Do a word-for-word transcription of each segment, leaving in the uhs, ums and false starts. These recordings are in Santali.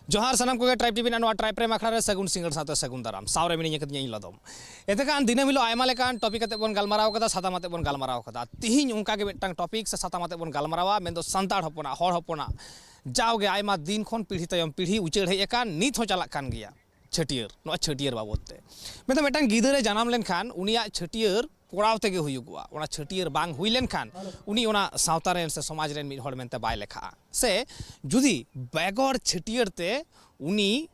ᱡᱚᱦᱟᱨ ᱥᱟᱱᱟᱢ ᱠᱚᱜᱮ, ᱴᱨᱟᱭᱤᱵᱽ ᱴᱤᱵᱷᱤ ᱨᱮᱱᱟᱜ ᱱᱚᱣᱟ ᱴᱨᱟᱭᱤᱵᱽ ᱯᱨᱮᱢ ᱟᱠᱷᱲᱟ ᱨᱮ ᱥᱟᱹᱜᱩᱱ ᱥᱤᱸᱜᱟᱹᱲ ᱥᱟᱶᱛᱮ ᱥᱟᱹᱜᱩᱱ ᱫᱟᱨᱟᱢ᱾ ᱥᱟᱶ ᱨᱮ ᱢᱤᱱᱟᱹᱧ ᱟᱠᱟᱫᱤᱧᱟ ᱤᱧ ᱞᱚᱫᱚᱢ᱾ ᱮᱱᱛᱮ ᱠᱷᱟᱱ ᱫᱤᱱᱟᱹᱢ ᱦᱤᱞᱳᱜ ᱟᱭᱢᱟ ᱞᱮᱠᱟᱱ ᱴᱚᱯᱤᱠ ᱟᱛᱮ ᱵᱚᱱ ᱜᱟᱞᱢᱟᱨᱟᱣ ᱠᱟᱫᱟ, ᱥᱟᱛᱟᱢ ᱟᱛᱮ ᱵᱚᱱ ᱜᱟᱞᱢᱟᱨᱟᱣ ᱠᱟᱫᱟ᱾ ᱛᱤᱦᱤᱧ ᱚᱱᱠᱟ ᱜᱮ ᱢᱤᱫᱴᱟᱝ ᱴᱚᱯᱤᱠ ᱥᱮ ᱥᱟᱛᱟᱢ ᱟᱛᱮ ᱵᱚᱱ ᱜᱟᱞᱢᱟᱨᱟᱣᱟ, ᱢᱮᱱᱫᱚ ᱥᱟᱱᱛᱟᱲ ᱦᱚᱯᱚᱱᱟᱜ, ᱦᱚᱲ ᱦᱚᱯᱚᱱᱟᱜ ᱡᱟᱣᱜᱮ ᱟᱭᱢᱟ ᱫᱤᱱ ᱠᱷᱚᱱ ᱯᱤᱲᱦᱤ ᱛᱟᱭᱚᱢ ᱯᱤᱲᱦᱤ ᱩᱪᱟᱹᱲ ᱦᱮᱡ ᱟᱠᱟᱱ, ᱱᱤᱛ ᱦᱚᱸ ᱪᱟᱞᱟᱜ ᱠᱟᱱ ᱜᱮᱭᱟ, ᱪᱷᱟᱹᱴᱭᱟᱹᱨ᱾ ᱱᱚᱣᱟ ᱪᱷᱟᱹᱴᱭᱟᱹᱨ ᱵᱟᱵᱚᱫ ᱛᱮ ᱢᱮᱱᱫᱚ ᱢᱤᱫᱴᱟᱝ ᱜᱤᱫᱟᱹᱨᱮ ᱡᱟᱱᱟᱢ ᱞᱮᱱᱠᱷᱟᱱ ᱩᱱᱤᱭᱟᱜ ᱪᱷᱟᱹᱴᱭᱟᱹᱨ ᱠᱚᱨᱟᱣ ᱛᱮᱜᱮ ᱦᱩᱭᱩᱜᱚᱜᱼᱟ᱾ ᱚᱱᱟ ᱪᱷᱟᱹᱴᱭᱟᱹᱨ ᱵᱟᱝ ᱦᱩᱭ ᱞᱮᱱᱠᱷᱟᱱ ᱩᱱᱤ ᱚᱱᱟ ᱥᱟᱶᱛᱟ ᱨᱮᱱ ᱥᱮ ᱥᱚᱢᱟᱡᱽ ᱨᱮᱱ ᱢᱤᱫ ᱦᱚᱲ ᱢᱮᱱᱛᱮ ᱵᱟᱭ ᱞᱮᱠᱷᱟᱜᱼᱟ᱾ ᱥᱮ ᱡᱩᱫᱤ ᱵᱮᱜᱚᱨ ᱪᱷᱟᱹᱴᱭᱟᱹᱨ ᱛᱮ ᱩᱱᱤ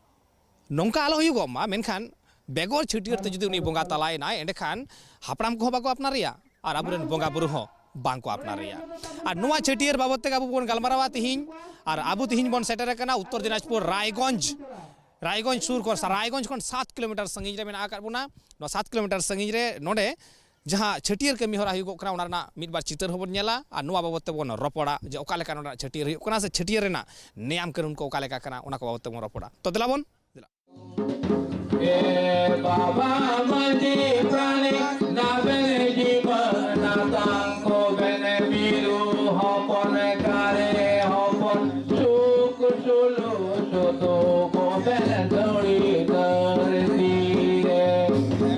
ᱱᱚᱝᱠᱟ ᱟᱞᱚ ᱦᱩᱭᱩᱜᱚᱜ ᱢᱟ, ᱢᱮᱱᱠᱷᱟᱱ ᱵᱮᱜᱚᱨ ᱪᱷᱟᱹᱴᱭᱟᱹᱨ ᱛᱮ ᱡᱩᱫᱤ ᱩᱱᱤ ᱵᱚᱸᱜᱟ ᱛᱟᱞᱟᱭᱮᱱᱟᱭ, ᱮᱸᱰᱮᱠᱷᱟᱱ ᱦᱟᱯᱲᱟᱢ ᱠᱚᱦᱚᱸ ᱵᱟᱠᱚ ᱟᱯᱱᱟᱨᱮᱭᱟ ᱟᱨ ᱟᱵᱚᱨᱮᱱ ᱵᱚᱸᱜᱟ ᱵᱩᱨᱩ ᱦᱚᱸ ᱵᱟᱝᱠᱚ ᱟᱯᱱᱟᱨᱮᱭᱟ᱾ ᱟᱨ ᱱᱚᱣᱟ ᱪᱷᱟᱹᱴᱭᱟᱹᱨ ᱵᱟᱵᱚᱫ ᱛᱮᱜᱮ ᱟᱵᱚ ᱵᱚᱱ ᱜᱟᱞᱢᱟᱨᱟᱣᱟ ᱛᱤᱦᱤᱧ᱾ ᱟᱨ ᱟᱵᱚ ᱛᱤᱦᱤᱧ ᱵᱚᱱ ᱥᱮᱴᱮᱨ ᱟᱠᱟᱱᱟ ᱩᱛᱛᱚᱨ ᱫᱤᱱᱟᱡᱽᱯᱩᱨ ᱨᱟᱭᱜᱚᱸᱡᱽ, ᱨᱟᱭᱜᱚᱸᱡᱽ ᱥᱩᱨ ᱠᱷᱚᱱ, ᱨᱟᱭᱜᱚᱸᱡᱽ ᱠᱷᱚᱱ ᱥᱟᱛ ᱠᱤᱞᱳᱢᱤᱴᱟᱨ ᱥᱟᱺᱜᱤᱧ ᱨᱮ ᱢᱮᱱᱟᱜ ᱟᱠᱟᱫ ᱵᱚᱱᱟ᱾ ᱱᱚᱣᱟ ᱥᱟᱛ ᱠᱤᱞᱳᱢᱤᱴᱟᱨ ᱥᱟᱺᱜᱤᱧ ᱨᱮ ᱱᱚᱰᱮ ᱡᱟᱦᱟᱸ ᱪᱷᱟᱹᱴᱭᱟᱹᱨ ᱠᱟᱹᱢᱤ ᱦᱚᱨᱟ ᱦᱩᱭᱩᱜᱚᱜ ᱠᱟᱱᱟ, ᱚᱱᱟ ᱨᱮᱱᱟᱜ ᱢᱤᱫ ᱵᱟᱨ ᱪᱤᱛᱟᱹᱨ ᱦᱚᱸᱵᱚᱱ ᱧᱮᱞᱟ ᱟᱨ ᱱᱚᱣᱟ ᱵᱟᱵᱚᱫ ᱛᱮᱵᱚᱱ ᱨᱚᱯᱚᱲᱟ ᱡᱮ ᱚᱠᱟ ᱞᱮᱠᱟ ᱱᱚᱰᱮᱱᱟᱜ ᱪᱷᱟᱹᱴᱭᱟᱹᱨ ᱦᱩᱭᱩᱜ ᱠᱟᱱᱟ ᱥᱮ ᱪᱷᱟᱹᱴᱭᱟᱹᱨ ᱨᱮᱱᱟᱜ ᱱᱮᱭᱟᱢ ᱠᱟᱹᱱᱩᱱ ᱠᱚ ᱚᱠᱟ ᱞᱮᱠᱟ ᱠᱟᱱᱟ, ᱚᱱᱟ ᱠᱚ ᱵᱟᱵᱚᱫ ᱛᱮᱵᱚᱱ ᱨᱚᱯᱚᱲᱟ᱾ ᱛᱚ ᱫᱮᱞᱟ ᱵᱚᱱ, ᱫᱮᱞᱟ᱾ ᱮ ᱵᱟᱵᱟ ᱢᱟᱹᱡᱷᱤ ᱯᱟᱨᱟᱱᱤᱠ, ᱱᱟᱵᱮᱱ ᱡᱤᱵᱚᱱ ᱱᱟᱛᱟᱝ ᱠᱚᱵᱮᱱ ᱢᱤᱨᱩ ᱦᱚᱯᱚᱱ ᱠᱟᱨᱮ ᱦᱚᱯᱚᱱ, ᱥᱩᱠ ᱥᱩᱞᱩᱠ ᱥᱩᱛᱩ ᱠᱚᱵᱮᱱ ᱫᱷᱩᱲᱤ ᱫᱷᱟᱹᱨᱛᱤ ᱨᱮ᱾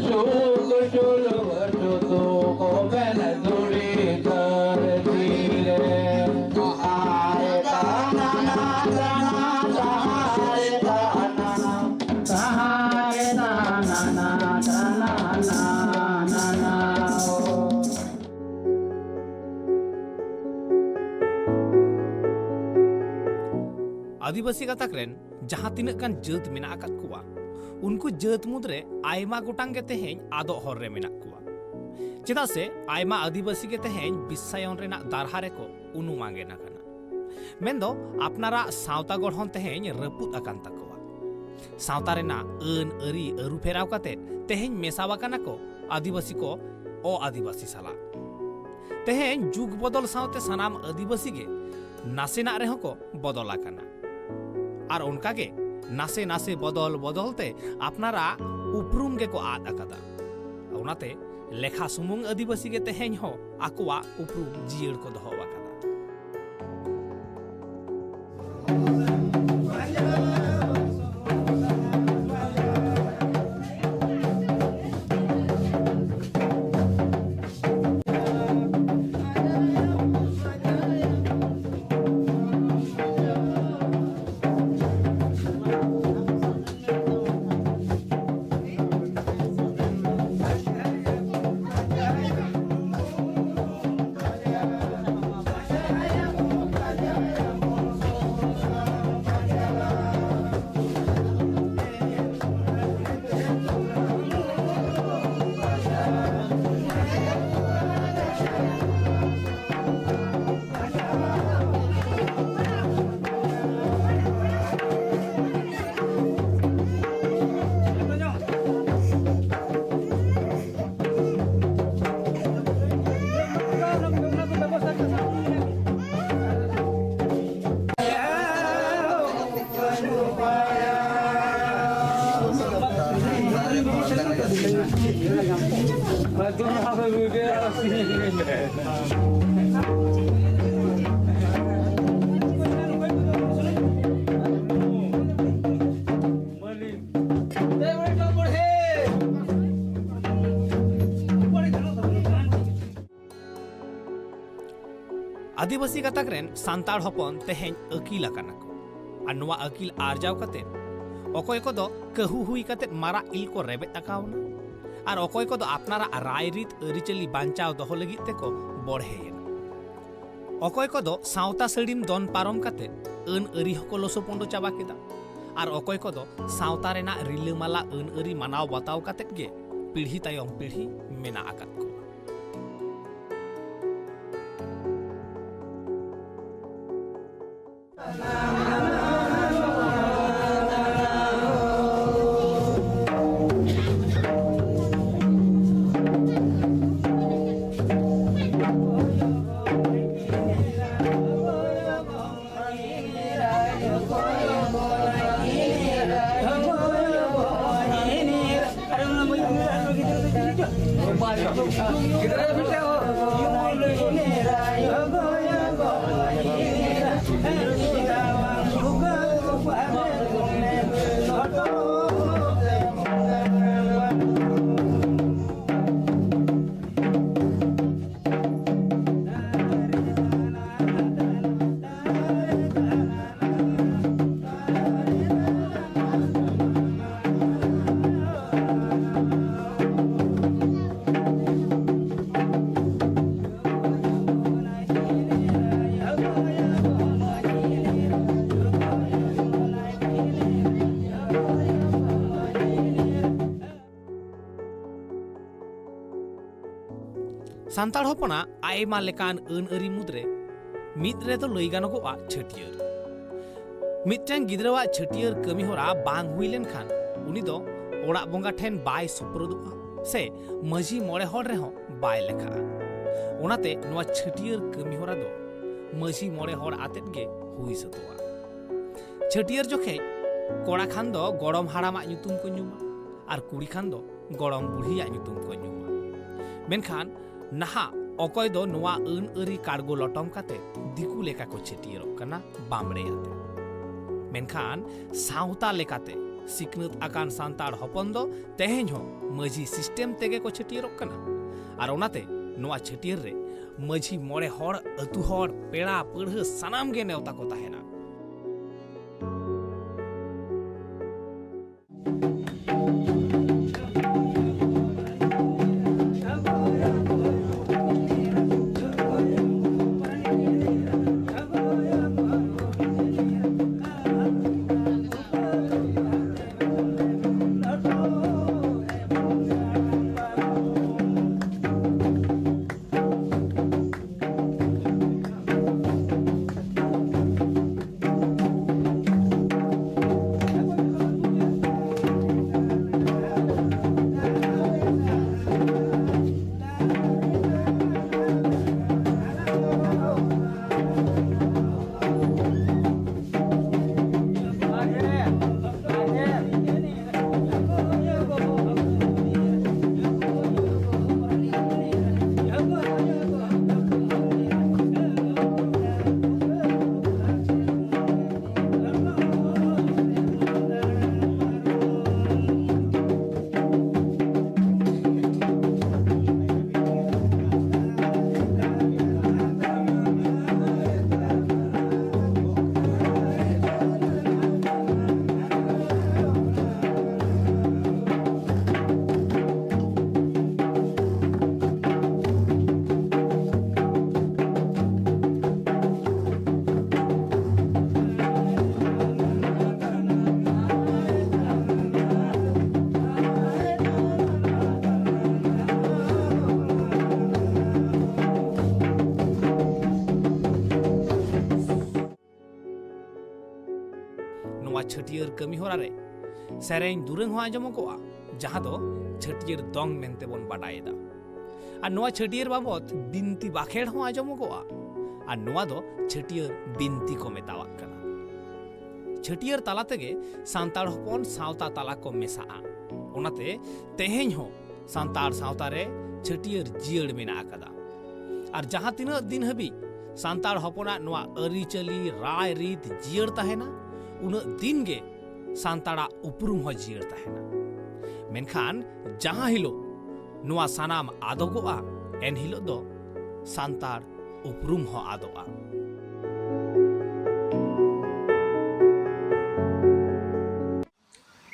ᱥᱩᱠ ᱥᱩᱞᱩᱠ ᱥᱩᱛᱩ ᱠᱚᱵᱮᱱ ᱫᱷᱩᱲᱤ ᱫᱷᱟᱹᱨᱛᱤ ᱨᱮ᱾ ᱟᱨᱮ ᱛᱟᱱᱟᱱᱟ ᱛᱟᱱᱟ, ᱟᱨᱮ ᱛᱟᱱᱟᱱᱟ᱾ ᱟᱨᱮ ᱛᱟᱱᱟᱱᱟ ᱛᱟᱱᱟᱱᱟ ᱱᱟᱱᱟ ᱳ᱾ ᱟᱹᱫᱤᱵᱟᱹᱥᱤ ᱜᱟᱛᱟᱠ ᱨᱮᱱ ᱡᱟᱦᱟᱸ ᱛᱤᱱᱟᱹᱜ ᱜᱟᱱ ᱡᱟᱹᱛ ᱢᱮᱱᱟᱜ ᱟᱠᱟᱫ ᱠᱚᱣᱟ, ᱩᱱᱠᱩ ᱡᱟᱹᱛ ᱢᱩᱫᱽᱨᱮ ᱟᱭᱢᱟ ᱜᱚᱴᱟᱝ ᱜᱮ ᱛᱮᱦᱮᱧ ᱟᱫᱚᱜ ᱦᱚᱨ ᱨᱮ ᱢᱮᱱᱟᱜ ᱠᱚᱣᱟ᱾ ᱪᱮᱫᱟᱜ ᱥᱮ ᱟᱭᱢᱟ ᱟᱹᱫᱤᱵᱟᱹᱥᱤ ᱜᱮ ᱛᱮᱦᱮᱧ ᱵᱤᱥᱥᱟᱭᱚᱱ ᱨᱮᱱᱟᱜ ᱫᱟᱨᱦᱟ ᱨᱮᱠᱚ ᱩᱱᱩᱢ ᱟᱸᱜᱮᱱ ᱟᱠᱟᱱᱟ᱾ ᱢᱮᱱᱫᱚ ᱟᱯᱱᱟᱨᱟᱜ ᱥᱟᱶᱛᱟ ᱜᱚᱲᱦᱚᱱ ᱛᱮᱦᱮᱧ ᱨᱟᱹᱯᱩᱫ ᱟᱠᱟᱱ ᱛᱟᱠᱚᱣᱟ᱾ ᱥᱟᱶᱛᱟ ᱨᱮᱱᱟᱜ ᱟᱹᱱ ᱟᱹᱨᱤ ᱟᱹᱨᱩ ᱯᱷᱮᱨᱟᱣ ᱠᱟᱛᱮ ᱛᱮᱦᱮᱧ ᱢᱮᱥᱟᱣ ᱟᱠᱟᱱᱟ ᱠᱚ ᱟᱹᱫᱤᱵᱟᱹᱥᱤ ᱠᱚ ᱚ-ᱟᱹᱫᱤᱵᱟᱹᱥᱤ ᱥᱟᱞᱟᱜ᱾ ᱛᱮᱦᱮᱧ ᱡᱩᱜᱽ ᱵᱚᱫᱚᱞ ᱥᱟᱶᱛᱮ ᱥᱟᱱᱟᱢ ᱟᱹᱫᱤᱵᱟᱹᱥᱤ ᱜᱮ ᱱᱟᱥᱮᱱᱟᱜ ᱨᱮᱦᱚᱸ ᱠᱚ ᱵᱚᱫᱚᱞ ᱟᱠᱟᱱᱟ᱾ ᱟᱨ ᱚᱱᱠᱟᱜᱮ ᱱᱟᱥᱮ ᱱᱟᱥᱮ ᱵᱚᱫᱚᱞ ᱵᱚᱫᱚᱞ ᱛᱮ ᱟᱯᱱᱟᱨᱟᱜ ᱩᱯᱨᱩᱢ ᱜᱮᱠᱚ ᱟᱫ ᱟᱠᱟᱫᱟ᱾ ᱚᱱᱟᱛᱮ ᱞᱮᱠᱷᱟ ᱥᱩᱢᱩᱝ ᱟᱹᱫᱤᱵᱟᱹᱥᱤ ᱜᱮ ᱛᱮᱦᱮᱧ ᱦᱚᱸ ᱟᱠᱚᱣᱟᱜ ᱩᱯᱨᱩᱢ ᱡᱤᱭᱟᱹᱲ ᱠᱚ ᱫᱚᱦᱚ ᱟᱠᱟᱫᱟ᱾ ᱟᱹᱫᱤᱵᱟᱹᱥᱤ ᱜᱟᱛᱟᱠ ᱨᱮᱱ ᱥᱟᱱᱛᱟᱲ ᱦᱚᱯᱚᱱ ᱛᱮᱦᱮᱧ ᱟᱹᱠᱤᱞ ᱟᱠᱟᱱᱟ ᱠᱚ᱾ ᱟᱨ ᱱᱚᱣᱟ ᱟᱹᱠᱤᱞ ᱟᱨᱡᱟᱣ ᱠᱟᱛᱮ ᱚᱠᱚᱭ ᱠᱚᱫᱚ ᱠᱟᱹᱦᱩ ᱦᱩᱭ ᱠᱟᱛᱮ ᱢᱟᱨᱟᱜ ᱤᱞ ᱠᱚ ᱨᱮᱵᱮᱫ ᱟᱠᱟᱣᱱᱟ, ᱟᱨ ᱚᱠᱚᱭ ᱠᱚᱫᱚ ᱟᱯᱱᱟᱨᱟᱜ ᱨᱟᱭᱨᱤᱛ ᱟᱹᱨᱤᱪᱟᱹᱞᱤ ᱵᱟᱧᱪᱟᱣ ᱫᱚᱦᱚ ᱞᱟᱹᱜᱤᱫ ᱛᱮᱠᱚ ᱵᱚᱲᱦᱮᱭᱮᱱᱟ᱾ ᱚᱠᱚᱭ ᱠᱚᱫᱚ ᱥᱟᱶᱛᱟ ᱥᱟᱹᱲᱤᱢ ᱫᱚᱱ ᱯᱟᱨᱚᱢ ᱠᱟᱛᱮ ᱟᱹᱱ ᱟᱹᱨᱤ ᱦᱚᱸᱠᱚ ᱞᱚᱥᱚᱯᱚᱸᱰᱚ ᱪᱟᱵᱟ ᱠᱮᱫᱟ, ᱟᱨ ᱚᱠᱚᱭ ᱠᱚᱫᱚ ᱥᱟᱶᱛᱟ ᱨᱮᱱᱟᱜ ᱨᱤᱞᱟᱹᱢᱟᱞᱟ ᱟᱹᱱ ᱟᱹᱨᱤ ᱢᱟᱱᱟᱣ ᱵᱟᱛᱟᱣ ᱠᱟᱛᱮ ᱜᱮ ᱯᱤᱲᱦᱤ ᱛᱟᱭᱚᱢ ᱯᱤᱲᱦᱤ ᱢᱮᱱᱟᱜ ᱟᱠᱟᱫ ᱠᱚᱣᱟ᱾ ᱥᱟᱱᱛᱟᱲ ᱦᱚᱯᱚᱱᱟᱜ ᱟᱭᱢᱟ ᱞᱮᱠᱟᱱ ᱟᱹᱱ ᱟᱹᱨᱤ ᱢᱩᱫᱽᱨᱮ ᱢᱤᱫ ᱨᱮᱫᱚ ᱞᱟᱹᱭ ᱜᱟᱱᱚᱜᱚᱜᱼᱟ ᱪᱷᱟᱹᱴᱭᱟᱹᱨ᱾ ᱢᱤᱫᱴᱟᱝ ᱜᱤᱫᱽᱨᱟᱹᱣᱟᱜ ᱪᱷᱟᱹᱴᱭᱟᱹᱨ ᱠᱟᱹᱢᱤ ᱦᱚᱨᱟ ᱵᱟᱝ ᱦᱩᱭ ᱞᱮᱱᱠᱷᱟᱱ ᱩᱱᱤ ᱫᱚ ᱚᱲᱟᱜ ᱵᱚᱸᱜᱟ ᱴᱷᱮᱱ ᱵᱟᱭ ᱥᱩᱯᱨᱩᱫᱚᱜᱼᱟ ᱥᱮ ᱢᱟᱹᱡᱷᱤ ᱢᱚᱬᱮ ᱦᱚᱲ ᱨᱮᱦᱚᱸ ᱵᱟᱭ ᱞᱮᱠᱷᱟᱜᱼᱟ᱾ ᱚᱱᱟᱛᱮ ᱱᱚᱣᱟ ᱪᱷᱟᱹᱴᱭᱟᱹᱨ ᱠᱟᱹᱢᱤ ᱦᱚᱨᱟ ᱫᱚ ᱢᱟᱹᱡᱷᱤ ᱢᱚᱬᱮ ᱦᱚᱲ ᱟᱛᱮᱫ ᱜᱮ ᱦᱩᱭ ᱥᱟᱹᱛᱚᱜᱼᱟ᱾ ᱪᱷᱟᱹᱴᱭᱟᱹᱨ ᱡᱚᱠᱷᱮᱡ ᱠᱚᱲᱟ ᱠᱷᱟᱱ ᱫᱚ ᱜᱚᱲᱚᱢ ᱦᱟᱲᱟᱢᱟᱜ ᱧᱩᱛᱩᱢ ᱠᱚ ᱧᱩᱢᱟ ᱟᱨ ᱠᱩᱲᱤ ᱠᱷᱟᱱ ᱫᱚ ᱜᱚᱲᱚᱢ ᱵᱩᱲᱦᱤᱭᱟᱜ ᱧᱩᱛᱩᱢ ᱠᱚ ᱧᱩᱢᱟ᱾ ᱢᱮᱱᱠᱷᱟᱱ ᱱᱟᱦᱟᱜ ᱚᱠᱚᱭ ᱫᱚ ᱱᱚᱣᱟ ᱟᱹᱱ ᱟᱹᱨᱤ ᱠᱟᱲᱜᱚ ᱞᱚᱴᱚᱢ ᱠᱟᱛᱮ ᱫᱤᱠᱩ ᱞᱮᱠᱟ ᱠᱚ ᱪᱷᱟᱹᱴᱭᱟᱹᱨᱚᱜ ᱠᱟᱱᱟ ᱵᱟᱢᱲᱮ ᱟᱛᱮ᱾ ᱢᱮᱱᱠᱷᱟᱱ ᱥᱟᱶᱛᱟ ᱞᱮᱠᱟᱛᱮ ᱥᱤᱠᱷᱱᱟᱹᱛ ᱟᱠᱟᱱ ᱥᱟᱱᱛᱟᱲ ᱦᱚᱯᱚᱱ ᱫᱚ ᱛᱮᱦᱮᱧ ᱦᱚᱸ ᱢᱟᱹᱡᱷᱤ ᱥᱤᱥᱴᱮᱢ ᱛᱮᱜᱮ ᱠᱚ ᱪᱷᱟᱹᱴᱭᱟᱹᱨᱚᱜ ᱠᱟᱱᱟ᱾ ᱟᱨ ᱚᱱᱟᱛᱮ ᱱᱚᱣᱟ ᱪᱷᱟᱹᱴᱭᱟᱹᱨ ᱨᱮ ᱢᱟᱹᱡᱷᱤ, ᱢᱚᱬᱮ ᱦᱚᱲ, ᱟᱹᱛᱩ ᱦᱚᱲ, ᱯᱮᱲᱟ ᱯᱟᱹᱲᱦᱟᱹ ᱥᱟᱱᱟᱢ ᱜᱮ ᱱᱮᱣᱛᱟ ᱠᱚ ᱛᱟᱦᱮᱱᱟ᱾ ᱱᱚᱣᱟ ᱪᱷᱟᱹᱴᱭᱟᱹᱨ ᱠᱟᱹᱢᱤ ᱦᱚᱨᱟ ᱨᱮ ᱥᱮᱨᱮᱧ ᱫᱩᱨᱟᱹᱝ ᱦᱚᱸ ᱟᱸᱡᱚᱢᱚᱜᱚᱜᱼᱟ, ᱡᱟᱦᱟᱸ ᱫᱚ ᱪᱷᱟᱹᱴᱭᱟᱹᱨ ᱫᱚᱝ ᱢᱮᱱᱛᱮ ᱵᱚᱱ ᱵᱟᱰᱟᱭᱮᱫᱟ᱾ ᱟᱨ ᱱᱚᱣᱟ ᱪᱷᱟᱹᱴᱭᱟᱹᱨ ᱵᱟᱵᱚᱛ ᱵᱤᱱᱛᱤ ᱵᱟᱠᱷᱮᱲ ᱦᱚᱸ ᱟᱸᱡᱚᱢᱚᱜᱚᱜᱼᱟ᱾ ᱟᱨ ᱱᱚᱣᱟ ᱫᱚ ᱪᱷᱟᱹᱴᱭᱟᱹᱨ ᱵᱤᱱᱛᱤ ᱠᱚ ᱢᱮᱛᱟᱣᱟᱜ ᱠᱟᱱᱟ᱾ ᱪᱷᱟᱹᱴᱭᱟᱹᱨ ᱛᱟᱞᱟ ᱛᱮᱜᱮ ᱥᱟᱱᱛᱟᱲ ᱦᱚᱯᱚᱱ ᱥᱟᱶᱛᱟ ᱛᱟᱞᱟ ᱠᱚ ᱢᱮᱥᱟᱜᱼᱟ᱾ ᱚᱱᱟᱛᱮ ᱛᱮᱦᱮᱧ ᱦᱚᱸ ᱥᱟᱱᱛᱟᱲ ᱥᱟᱶᱛᱟ ᱨᱮ ᱪᱷᱟᱹᱴᱭᱟᱹᱨ ᱡᱤᱭᱟᱹᱲ ᱢᱮᱱᱟᱜ ᱟᱠᱟᱫᱟ᱾ ᱟᱨ ᱡᱟᱦᱟᱸ ᱛᱤᱱᱟᱹᱜ ᱫᱤᱱ ᱦᱟᱹᱵᱤᱡ ᱥᱟᱱᱛᱟᱲ ᱦᱚᱯᱚᱱᱟᱜ ᱱᱚᱣᱟ ᱟᱹᱨᱤᱪᱟᱹᱞᱤ, ᱨᱟᱭ ᱨᱤᱛ ᱡᱤᱭᱟᱹᱲ ᱛᱟᱦᱮᱱᱟ, ᱩᱱᱟᱹᱜ ᱫᱤᱱ ᱜᱮ ᱥᱟᱱᱛᱟᱲᱟᱜ ᱩᱯᱨᱩᱢ ᱦᱚᱸ ᱡᱤᱭᱟᱹᱲ ᱛᱟᱦᱮᱱᱟ᱾ ᱢᱮᱱᱠᱷᱟᱱ ᱡᱟᱦᱟᱸ ᱦᱤᱞᱳᱜ ᱱᱚᱣᱟ ᱥᱟᱱᱟᱢ ᱟᱫᱚᱜᱚᱜᱼᱟ, ᱮᱱ ᱦᱤᱞᱳᱜ ᱫᱚ ᱥᱟᱱᱛᱟᱲ ᱩᱯᱨᱩᱢ ᱦᱚᱸ ᱟᱫᱚᱜᱼᱟ᱾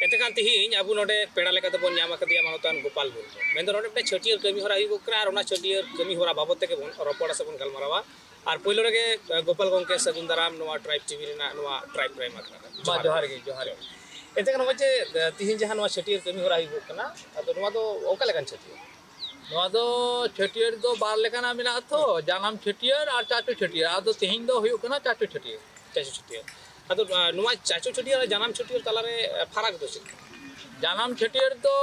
ᱮᱱᱛᱮ ᱠᱷᱟᱱ ᱛᱤᱦᱤᱧ ᱟᱵᱚ ᱱᱚᱰᱮ ᱯᱮᱲᱟ ᱞᱮᱠᱟ ᱛᱮᱵᱚᱱ ᱧᱟᱢ ᱟᱠᱟᱫᱮᱭᱟ ᱢᱟᱱᱚᱛᱟᱱ ᱜᱳᱯᱟᱞ ᱢᱩᱨᱢᱩ᱾ ᱢᱮᱱᱫᱚ ᱱᱚᱰᱮ ᱢᱤᱫᱴᱮᱱ ᱪᱷᱟᱹᱴᱭᱟᱹᱨ ᱠᱟᱹᱢᱤ ᱦᱚᱨᱟ ᱦᱩᱭᱩᱜᱚᱜ ᱠᱟᱱᱟ ᱟᱨ ᱚᱱᱟ ᱪᱷᱟᱹᱴᱭᱟᱹᱨ ᱠᱟᱹᱢᱤ ᱦᱚᱨᱟ ᱵᱟᱵᱚᱛ ᱛᱮᱜᱮ ᱵᱚᱱ ᱨᱚᱯᱚᱲᱟ ᱥᱮ ᱵᱚᱱ ᱜᱟᱞᱢᱟᱨᱟᱣᱟ᱾ ᱟᱨ ᱯᱳᱭᱞᱳ ᱨᱮᱜᱮ, ᱮ, ᱜᱳᱯᱟᱞ ᱜᱚᱢᱠᱮ, ᱥᱟᱹᱜᱩᱱ ᱫᱟᱨᱟᱢ ᱱᱚᱣᱟ ᱴᱨᱟᱭᱤᱵᱽ ᱴᱤᱵᱷᱤ ᱨᱮᱱᱟᱜ ᱱᱚᱣᱟ ᱴᱨᱟᱭᱤᱵᱽ ᱯᱨᱟᱭᱤᱢ ᱟᱠᱷᱲᱟ ᱨᱮ᱾ ᱢᱟ ᱡᱚᱦᱟᱨ ᱜᱮ, ᱡᱚᱦᱟᱨ ᱜᱮ᱾ ᱮᱱᱛᱮ ᱠᱷᱟᱱ ᱱᱚᱜᱼᱚᱭ ᱡᱮ, ᱮ, ᱛᱤᱦᱤᱧ ᱡᱟᱦᱟᱸ ᱱᱚᱣᱟ ᱪᱷᱟᱹᱴᱭᱟᱹᱨ ᱠᱟᱹᱢᱤ ᱦᱚᱨᱟ ᱦᱩᱭᱩᱜᱚᱜ ᱠᱟᱱᱟ, ᱟᱫᱚ ᱱᱚᱣᱟ ᱫᱚ ᱚᱠᱟ ᱞᱮᱠᱟᱱ ᱪᱷᱟᱹᱴᱭᱟᱹᱨ? ᱱᱚᱣᱟ ᱫᱚ ᱪᱷᱟᱹᱴᱭᱟᱹᱨ ᱫᱚ ᱵᱟᱨ ᱞᱮᱠᱟᱱᱟᱜ ᱢᱮᱱᱟᱜᱼᱟ ᱛᱚ, ᱡᱟᱱᱟᱢ ᱪᱷᱟᱹᱴᱭᱟᱹᱨ ᱟᱨ ᱪᱟᱪᱳ ᱪᱷᱟᱹᱴᱭᱟᱹᱨ᱾ ᱟᱫᱚ ᱛᱮᱦᱮᱧ ᱫᱚ ᱦᱩᱭᱩᱜ ᱠᱟᱱᱟ ᱪᱟᱪᱳ ᱪᱷᱟᱹᱴᱭᱟᱹᱨ᱾ ᱪᱟᱪᱳ ᱪᱷᱟᱹᱴᱭᱟᱹᱨ᱾ ᱟᱫᱚ, ᱟ, ᱱᱚᱣᱟ ᱪᱟᱪᱳ ᱪᱷᱟᱹᱴᱭᱟᱹᱨ ᱟᱨ ᱡᱟᱱᱟᱢ ᱪᱷᱟᱹᱴᱭᱟᱹᱨ ᱛᱟᱞᱟᱨᱮ, ᱟ, ᱯᱷᱟᱨᱟᱠ ᱫᱚ ᱪᱮᱫ ᱠᱟᱱᱟ? ᱡᱟᱱᱟᱢ ᱪᱷᱟᱹᱴᱭᱟᱹᱨ ᱫᱚ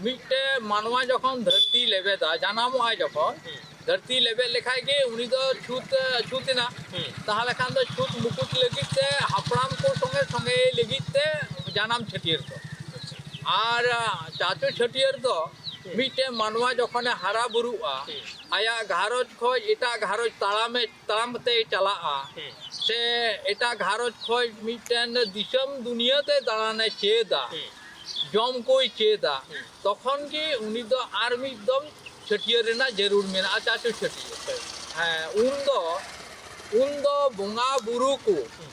ᱢᱤᱫᱴᱮᱱ ᱢᱟᱱᱣᱟ ᱡᱚᱠᱷᱚᱱ ᱫᱷᱟᱹᱨᱛᱤ ᱞᱮᱵᱮᱫᱟ, ᱡᱟᱱᱟᱢᱚᱜᱼᱟᱭ ᱡᱚᱠᱷᱚᱱ, ᱦᱩᱸ᱾ ᱫᱷᱟᱹᱨᱛᱤ ᱞᱮᱵᱮᱫ ᱞᱮᱠᱷᱟᱡ ᱜᱮ ᱩᱱᱤ ᱫᱚ ᱪᱷᱩᱛ, ᱪᱷᱩᱛ ᱮᱱᱟ᱾ ᱦᱩᱸ᱾ ᱛᱟᱦᱞᱮ ᱠᱷᱟᱱ ᱫᱚ ᱪᱷᱩᱛ ᱢᱩᱠᱩᱛ ᱞᱟᱹᱜᱤᱫ ᱛᱮ ᱦᱟᱯᱲᱟᱢ ᱠᱚ ᱥᱚᱸᱜᱮ ᱥᱚᱸᱜᱮ ᱞᱟᱹᱜᱤᱫ ᱛᱮ ᱡᱟᱱᱟᱢ ᱪᱷᱟᱹᱴᱭᱟᱹᱨ ᱫᱚ᱾ ᱟᱪᱪᱷᱟ᱾ ᱟᱨ, ᱟ, ᱪᱟᱪᱳ ᱪᱷᱟᱹᱴᱭᱟᱹᱨ ᱫᱚ ᱦᱩᱸ᱾ ᱢᱤᱫᱴᱮᱱ ᱢᱟᱱᱣᱟ ᱡᱚᱠᱷᱚᱱᱮ ᱦᱟᱨᱟ ᱵᱩᱨᱩᱜᱼᱟ, ᱦᱩᱸ᱾ ᱟᱭᱟᱜ ᱜᱷᱟᱨᱚᱸᱡᱽ ᱠᱷᱚᱡ ᱮᱴᱟᱜ ᱜᱷᱟᱨᱚᱸᱡᱽ ᱛᱟᱲᱟᱢᱮ, ᱛᱟᱲᱟᱢ ᱠᱟᱛᱮᱭ ᱪᱟᱞᱟᱜᱼᱟ, ᱦᱩᱸ᱾ ᱥᱮ ᱮᱴᱟᱜ ᱜᱷᱟᱨᱚᱸᱡᱽ ᱠᱷᱚᱡ ᱢᱤᱫᱴᱮᱱ ᱫᱤᱥᱚᱢ ᱫᱩᱱᱤᱭᱟᱹ ᱛᱮ ᱫᱟᱬᱟᱱᱮ ᱪᱮᱫᱟ, ᱦᱩᱸ᱾ ᱡᱚᱢ ᱠᱚᱭ ᱪᱮᱫᱟ, ᱦᱩᱸ᱾ ᱛᱚᱠᱷᱚᱱ ᱜᱮ ᱩᱱᱤ ᱫᱚ ᱟᱨ ᱢᱤᱫ ᱫᱚᱢ ᱪᱷᱟᱹᱴᱭᱟᱹᱨ ᱨᱮᱱᱟᱜ ᱡᱟᱹᱨᱩᱲ ᱢᱮᱱᱟᱜᱼᱟ, ᱪᱟᱪᱳ ᱪᱷᱟᱹᱴᱭᱟᱹᱨ᱾ ᱦᱮᱸ᱾ ᱦᱮᱸ, ᱩᱱ ᱫᱚ, ᱩᱱ ᱫᱚ ᱵᱚᱸᱜᱟ ᱵᱩᱨᱩ ᱠᱚ, ᱦᱩᱸ᱾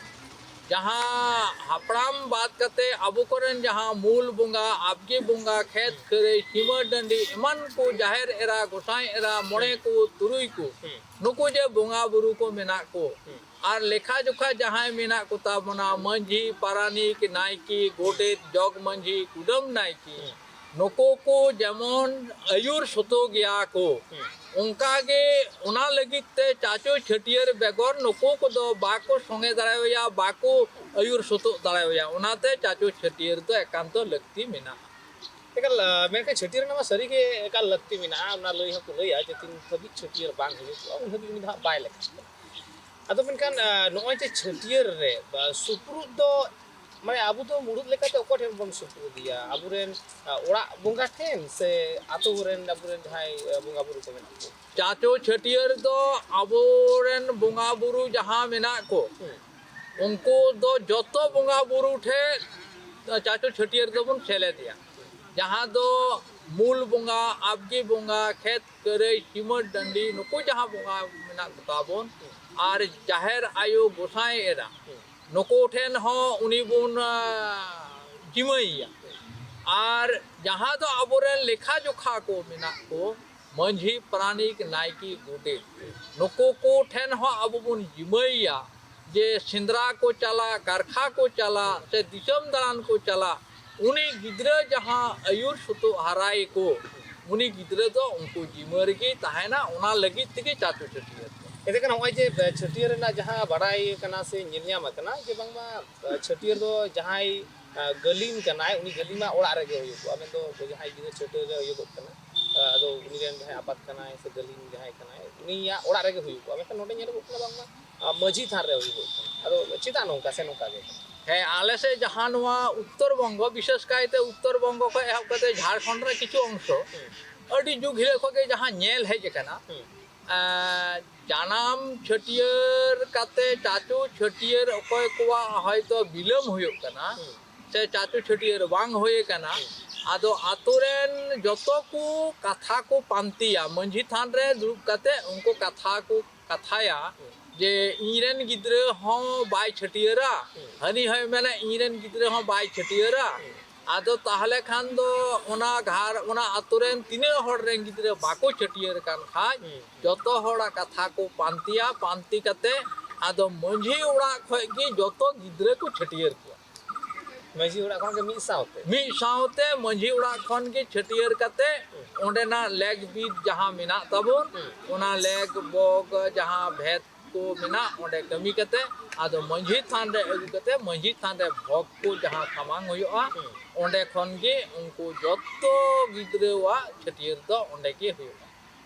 ᱡᱟᱦᱟᱸ ᱦᱟᱯᱲᱟᱢ ᱵᱟᱫ ᱠᱟᱛᱮ ᱟᱵᱚ ᱠᱚᱨᱮᱱ ᱡᱟᱦᱟᱸ ᱢᱩᱞ ᱵᱚᱸᱜᱟ, ᱟᱵᱜᱮ ᱵᱚᱸᱜᱟ, ᱠᱷᱮᱛ ᱦᱩᱸ᱾ ᱠᱷᱟᱹᱨᱟᱹᱭ, ᱥᱤᱢᱟᱹ ᱰᱟᱹᱰᱤ, ᱮᱢᱟᱱ ᱠᱚ, ᱡᱟᱦᱮᱨ ᱮᱨᱟ, ᱜᱚᱸᱥᱟᱭ ᱮᱨᱟ, ᱢᱚᱬᱮ ᱦᱩᱸ᱾ ᱠᱚ, ᱛᱩᱨᱩᱭ ᱠᱚ, ᱦᱩᱸ᱾ ᱱᱩᱠᱩ ᱡᱮ ᱵᱚᱸᱜᱟ ᱵᱩᱨᱩ ᱠᱚ ᱢᱮᱱᱟᱜ ᱠᱚ, ᱦᱩᱸ᱾ ᱟᱨ ᱞᱮᱠᱷᱟ ᱡᱚᱠᱷᱟ ᱡᱟᱦᱟᱸᱭ ᱢᱮᱱᱟᱜ ᱠᱚ ᱛᱟᱵᱚᱱᱟ, ᱢᱟᱹᱡᱷᱤ, ᱯᱟᱨᱟᱱᱤᱠ, ᱱᱟᱭᱠᱮ, ᱜᱚᱰᱮᱛ, ᱡᱚᱜᱽ ᱢᱟᱹᱡᱷᱤ, ᱠᱩᱰᱟᱹᱢ ᱱᱟᱭᱠᱮ, ᱦᱩᱸ᱾ ᱱᱩᱠᱩ ᱠᱚ ᱡᱮᱢᱚᱱ ᱟᱹᱭᱩᱨ ᱥᱚᱛᱚ ᱜᱮᱭᱟ ᱠᱚ, ᱦᱩᱸ᱾ ᱚᱱᱠᱟ ᱜᱮ ᱚᱱᱟ ᱞᱟᱹᱜᱤᱫ ᱛᱮ ᱪᱟᱪᱳ ᱪᱷᱟᱹᱴᱭᱟᱹᱨ ᱵᱮᱜᱚᱨ ᱱᱩᱠᱩ ᱠᱚᱫᱚ ᱵᱟᱠᱚ ᱥᱚᱸᱜᱮ ᱫᱟᱲᱮᱣᱟᱭᱟ, ᱵᱟᱠᱚ ᱟᱹᱭᱩᱨ ᱥᱚᱛᱚᱜ ᱫᱟᱲᱮᱣᱟᱭᱟ᱾ ᱚᱱᱟᱛᱮ ᱪᱟᱪᱳ ᱪᱷᱟᱹᱴᱭᱟᱹᱨ ᱫᱚ ᱮᱠᱟᱱᱛᱚ ᱞᱟᱹᱠᱛᱤ ᱢᱮᱱᱟᱜᱼᱟ᱾ ᱮᱠᱟᱞ, ᱟ, ᱢᱮᱱᱠᱷᱟᱱ ᱪᱷᱟᱹᱴᱭᱟᱹᱨ ᱨᱮᱱᱟᱜ ᱢᱟ ᱥᱟᱹᱨᱤᱜᱮ ᱮᱠᱟᱞ ᱞᱟᱹᱠᱛᱤ ᱢᱮᱱᱟᱜᱼᱟ᱾ ᱚᱱᱟ ᱞᱟᱹᱭ ᱦᱚᱸᱠᱚ ᱞᱟᱹᱭᱟ ᱡᱮ ᱛᱤᱱ ᱫᱷᱟᱹᱵᱤᱡ ᱪᱷᱟᱹᱴᱭᱟᱹᱨ ᱵᱟᱝ ᱦᱩᱭᱩᱜᱼᱟ, ᱩᱱ ᱫᱷᱟᱹᱵᱤᱡ ᱩᱱᱤ ᱫᱚ ᱦᱟᱸᱜ ᱵᱟᱭ ᱞᱮᱠᱷᱟᱜᱼᱟ᱾ ᱟᱫᱚ ᱢᱮᱱᱠᱷᱟᱱ, ᱟ, ᱱᱚᱜᱼᱚᱭ ᱡᱮ ᱪᱷᱟᱹᱴᱭᱟᱹᱨ ᱨᱮ, ᱵᱟ, ᱥᱩᱯᱨᱩᱫ ᱫᱚ ᱢᱟᱱᱮ ᱟᱵᱚ ᱫᱚ ᱢᱩᱲᱩᱫ ᱞᱮᱠᱟᱛᱮ ᱚᱠᱚᱭ ᱴᱷᱮᱱ ᱵᱚᱱ ᱥᱩᱯᱨᱩᱫ ᱮᱭᱟ? ᱟᱵᱚᱨᱮᱱ, ᱟ, ᱚᱲᱟᱜ ᱵᱚᱸᱜᱟ ᱴᱷᱮᱱ ᱥᱮ ᱟᱛᱳ ᱨᱮᱱ ᱟᱵᱚᱨᱮᱱ ᱡᱟᱦᱟᱸᱭ, ᱟ, ᱵᱚᱸᱜᱟ ᱵᱩᱨᱩ ᱠᱚ ᱢᱮᱱᱟᱜ ᱠᱚ? ᱪᱟᱪᱳ ᱪᱷᱟᱹᱴᱭᱟᱹᱨ ᱫᱚ ᱟᱵᱚᱨᱮᱱ ᱵᱚᱸᱜᱟ ᱵᱩᱨᱩ ᱡᱟᱦᱟᱸ ᱢᱮᱱᱟᱜ ᱠᱚ, ᱦᱩᱸ᱾ ᱩᱱᱠᱩ ᱫᱚ ᱡᱚᱛᱚ ᱵᱚᱸᱜᱟ ᱵᱩᱨᱩ ᱴᱷᱮᱱ ᱪᱟᱪᱳ ᱪᱷᱟᱹᱴᱭᱟᱹᱨ ᱫᱚᱵᱚᱱ ᱥᱮᱞᱮᱫᱮᱭᱟ᱾ ᱡᱟᱦᱟᱸ ᱫᱚ ᱢᱩᱞ ᱵᱚᱸᱜᱟ, ᱟᱵᱜᱤ ᱵᱚᱸᱜᱟ, ᱠᱷᱮᱛ ᱠᱟᱹᱨᱟᱹᱭ, ᱥᱤᱢᱟᱹ ᱰᱟᱹᱰᱤ, ᱱᱩᱠᱩ ᱡᱟᱦᱟᱸ ᱵᱚᱸᱜᱟ ᱢᱮᱱᱟᱜ ᱠᱚᱛᱟ ᱵᱚᱱ, ᱟᱨ ᱡᱟᱦᱮᱨ ᱟᱭᱳ, ᱜᱚᱸᱥᱟᱭ ᱮᱨᱟ, ᱱᱩᱠᱩ ᱴᱷᱮᱱ ᱦᱚᱸ ᱩᱱᱤ ᱵᱚᱱ, ᱟ, ᱡᱤᱢᱟᱹᱭᱮᱭᱟ᱾ ᱟᱨ ᱡᱟᱦᱟᱸ ᱫᱚ ᱟᱵᱚᱨᱮᱱ ᱞᱮᱠᱷᱟ ᱡᱚᱠᱷᱟ ᱠᱚ ᱢᱮᱱᱟᱜ ᱠᱚ, ᱢᱟᱹᱡᱷᱤ, ᱯᱟᱨᱟᱱᱤᱠ, ᱱᱟᱭᱠᱮ, ᱜᱚᱰᱮᱛ, ᱱᱩᱠᱩ ᱠᱚ ᱴᱷᱮᱱ ᱦᱚᱸ ᱟᱵᱚ ᱵᱚᱱ ᱡᱤᱢᱟᱹᱭᱮᱭᱟ ᱡᱮ ᱥᱮᱸᱫᱽᱨᱟ ᱠᱚ ᱪᱟᱞᱟᱜ, ᱠᱟᱨᱠᱷᱟ ᱠᱚ ᱪᱟᱞᱟᱜ, ᱥᱮ ᱫᱤᱥᱚᱢ ᱫᱟᱬᱟᱱ ᱠᱚ ᱪᱟᱞᱟᱜ, ᱩᱱᱤ ᱜᱤᱫᱽᱨᱟᱹ ᱡᱟᱦᱟᱸ ᱟᱹᱭᱩᱨ ᱥᱩᱛᱩᱜ ᱦᱟᱨᱟᱭᱮ ᱠᱚ, ᱩᱱᱤ ᱜᱤᱫᱽᱨᱟᱹ ᱫᱚ ᱩᱱᱠᱩ ᱡᱤᱢᱟᱹ ᱨᱮᱜᱮᱭ ᱛᱟᱦᱮᱱᱟ᱾ ᱚᱱᱟ ᱞᱟᱹᱜᱤᱫ ᱛᱮᱜᱮ ᱪᱟᱪᱳ ᱪᱷᱟᱹᱴᱭᱟᱹᱨ ᱫᱚ᱾ ᱮᱱᱛᱮ ᱠᱷᱟᱱ ᱱᱚᱜᱼᱚᱭ ᱡᱮ, ᱮ, ᱪᱷᱟᱹᱴᱭᱟᱹᱨ ᱨᱮᱱᱟᱜ ᱡᱟᱦᱟᱸ ᱵᱟᱲᱟᱭ ᱠᱟᱱᱟ ᱥᱮ ᱧᱮᱞ ᱧᱟᱢ ᱟᱠᱟᱱᱟ ᱡᱮ ᱵᱟᱝᱢᱟ, ᱮ, ᱪᱷᱟᱹᱴᱭᱟᱹᱨ ᱫᱚ ᱡᱟᱦᱟᱸᱭ, ᱮ, ᱜᱟᱹᱞᱤᱢ ᱠᱟᱱᱟᱭ, ᱩᱱᱤ ᱜᱟᱹᱞᱤᱢᱟᱜ ᱚᱲᱟᱜ ᱨᱮᱜᱮ ᱦᱩᱭᱩᱜᱼᱟ, ᱢᱮᱱᱫᱚ ᱡᱟᱦᱟᱸᱭ ᱜᱤᱫᱽᱨᱟᱹ ᱪᱷᱟᱹᱴᱭᱟᱹᱨ ᱨᱮ ᱦᱩᱭᱩᱜᱚᱜ ᱠᱟᱱᱟ, ᱮ, ᱟᱫᱚ ᱩᱱᱤ ᱨᱮᱱ ᱡᱟᱦᱟᱸᱭ ᱟᱯᱟᱛ ᱠᱟᱱᱟᱭ ᱥᱮ ᱜᱟᱹᱞᱤᱢ ᱡᱟᱦᱟᱸᱭ ᱠᱟᱱᱟᱭ, ᱩᱱᱤᱭᱟᱜ ᱚᱲᱟᱜ ᱨᱮᱜᱮ ᱦᱩᱭᱩᱜᱼᱟ᱾ ᱢᱮᱱᱠᱷᱟᱱ ᱱᱚᱰᱮ ᱧᱮᱞᱚᱜᱚᱜ ᱠᱟᱱᱟ ᱵᱟᱝᱢᱟ, ᱟ, ᱢᱟᱹᱡᱷᱤ ᱛᱷᱟᱱ ᱨᱮ ᱦᱩᱭᱩᱜᱚᱜ ᱠᱟᱱᱟ᱾ ᱟᱫᱚ ᱪᱮᱫᱟᱜ ᱱᱚᱝᱠᱟ ᱥᱮ ᱱᱚᱝᱠᱟ ᱜᱮ? ᱦᱮᱸ, ᱟᱞᱮ ᱥᱮᱫ ᱡᱟᱦᱟᱸ ᱱᱚᱣᱟ ᱩᱛᱛᱚᱨ ᱵᱚᱝᱜᱚ, ᱵᱤᱥᱮᱥ ᱠᱟᱭᱛᱮ ᱩᱛᱛᱚᱨ ᱵᱚᱝᱜᱚ ᱠᱷᱚᱱ ᱮᱦᱚᱵ ᱠᱟᱛᱮ ᱡᱷᱟᱲᱠᱷᱚᱸᱰ ᱨᱮ ᱠᱤᱪᱷᱩ ᱚᱝᱥᱚ, ᱦᱩᱸ᱾ ᱟᱹᱰᱤ ᱡᱩᱜᱽ ᱦᱤᱞᱳᱜ ᱠᱷᱚᱱ ᱜᱮ ᱡᱟᱦᱟᱸ ᱧᱮᱞ ᱦᱮᱡ ᱟᱠᱟᱱᱟ, ᱦᱩᱸ᱾ ᱮᱸ, ᱡᱟᱱᱟᱢ ᱪᱷᱟᱹᱴᱭᱟᱹᱨ ᱠᱟᱛᱮ ᱪᱟᱪᱳ ᱪᱷᱟᱹᱴᱭᱟᱹᱨ ᱚᱠᱚᱭ ᱠᱚᱣᱟᱜ ᱦᱚᱭᱛᱚ ᱵᱤᱞᱚᱢ ᱦᱩᱭᱩᱜ ᱠᱟᱱᱟ, ᱦᱩᱸ᱾ ᱥᱮ ᱪᱟᱪᱳ ᱪᱷᱟᱹᱴᱭᱟᱹᱨ ᱵᱟᱝ ᱦᱩᱭ ᱟᱠᱟᱱᱟ, ᱦᱩᱸ᱾ ᱟᱫᱚ ᱟᱛᱳ ᱨᱮᱱ ᱡᱚᱛᱚ ᱠᱚ ᱠᱟᱛᱷᱟ ᱠᱚ ᱯᱟᱱᱛᱮᱭᱟ, ᱢᱟᱹᱡᱷᱤ ᱛᱷᱟᱱ ᱨᱮ ᱫᱩᱲᱩᱵ ᱠᱟᱛᱮ ᱩᱱᱠᱩ ᱠᱟᱛᱷᱟ ᱠᱚ ᱠᱟᱛᱷᱟᱭᱟ, ᱦᱩᱸ᱾ ᱡᱮ ᱤᱧ ᱨᱮᱱ ᱜᱤᱫᱽᱨᱟᱹ ᱦᱚᱸ ᱵᱟᱭ ᱪᱷᱟᱹᱴᱭᱟᱹᱨᱟ, ᱦᱩᱸ᱾ ᱦᱟᱹᱱᱤ ᱦᱚᱸᱭ ᱢᱮᱱᱟ ᱤᱧ ᱨᱮᱱ ᱜᱤᱫᱽᱨᱟᱹ ᱦᱚᱸ ᱵᱟᱭ ᱪᱷᱟᱹᱴᱭᱟᱹᱨᱟ᱾ ᱦᱩᱸ᱾ ᱟᱫᱚ ᱛᱟᱦᱚᱞᱮ ᱠᱷᱟᱱ ᱫᱚ ᱚᱱᱟ ᱜᱷᱟᱨ-, ᱚᱱᱟ ᱟᱛᱳ ᱨᱮᱱ ᱛᱤᱱᱟᱹᱜ ᱦᱚᱲ ᱨᱮᱱ ᱜᱤᱫᱽᱨᱟᱹ ᱵᱟᱠᱚ ᱪᱷᱟᱹᱴᱭᱟᱹᱨ ᱠᱟᱱ ᱠᱷᱟᱡ, ᱦᱩᱸ᱾ ᱡᱚᱛᱚ ᱦᱚᱲᱟᱜ ᱠᱟᱛᱷᱟ ᱠᱚ ᱯᱟᱱᱛᱮᱭᱟ, ᱯᱟᱱᱛᱮ ᱠᱟᱛᱮ ᱟᱫᱚ ᱢᱟᱹᱡᱷᱤ ᱚᱲᱟᱜ ᱠᱷᱚᱡ ᱜᱮ ᱡᱚᱛᱚ ᱜᱤᱫᱽᱨᱟᱹ ᱠᱚ ᱪᱷᱟᱹᱴᱭᱟᱹᱨ ᱠᱚᱣᱟ᱾ ᱢᱟᱹᱡᱷᱤ ᱚᱲᱟᱜ ᱠᱷᱚᱱ ᱜᱮ ᱢᱤᱫ ᱥᱟᱶᱛᱮ? ᱢᱤᱫ ᱥᱟᱶᱛᱮ ᱢᱟᱹᱡᱷᱤ ᱚᱲᱟᱜ ᱠᱷᱚᱱ ᱜᱮ ᱪᱷᱟᱹᱴᱭᱟᱹᱨ ᱠᱟᱛᱮ, ᱦᱩᱸ᱾ ᱚᱸᱰᱮᱱᱟᱜ ᱞᱮᱠ ᱵᱤᱫ ᱡᱟᱦᱟᱸ ᱢᱮᱱᱟᱜ ᱛᱟᱵᱚᱱ, ᱦᱩᱸ᱾ ᱚᱱᱟ ᱞᱮᱠ ᱵᱚᱜ ᱡᱟᱦᱟᱸ ᱵᱷᱮᱫ ᱠᱚ ᱢᱮᱱᱟᱜ, ᱚᱸᱰᱮ ᱠᱟᱹᱢᱤ ᱠᱟᱛᱮ, ᱟᱫᱚ ᱢᱟᱹᱡᱷᱤ ᱛᱷᱟᱱ ᱨᱮ ᱟᱹᱜᱩ ᱠᱟᱛᱮ, ᱢᱟᱹᱡᱷᱤ ᱛᱷᱟᱱ ᱨᱮ ᱵᱷᱚᱜᱽ ᱠᱚ ᱡᱟᱦᱟᱸ ᱥᱟᱢᱟᱝ ᱦᱩᱭᱩᱜᱼᱟ, ᱦᱩᱸ᱾ ᱚᱸᱰᱮ ᱠᱷᱚᱱ ᱜᱮ ᱩᱱᱠᱩ ᱡᱚᱛᱚ ᱜᱤᱫᱽᱨᱟᱹᱣᱟᱜ ᱪᱷᱟᱹᱴᱭᱟᱹᱨ ᱫᱚ ᱚᱸᱰᱮ ᱜᱮ ᱦᱩᱭᱩᱜᱼᱟ᱾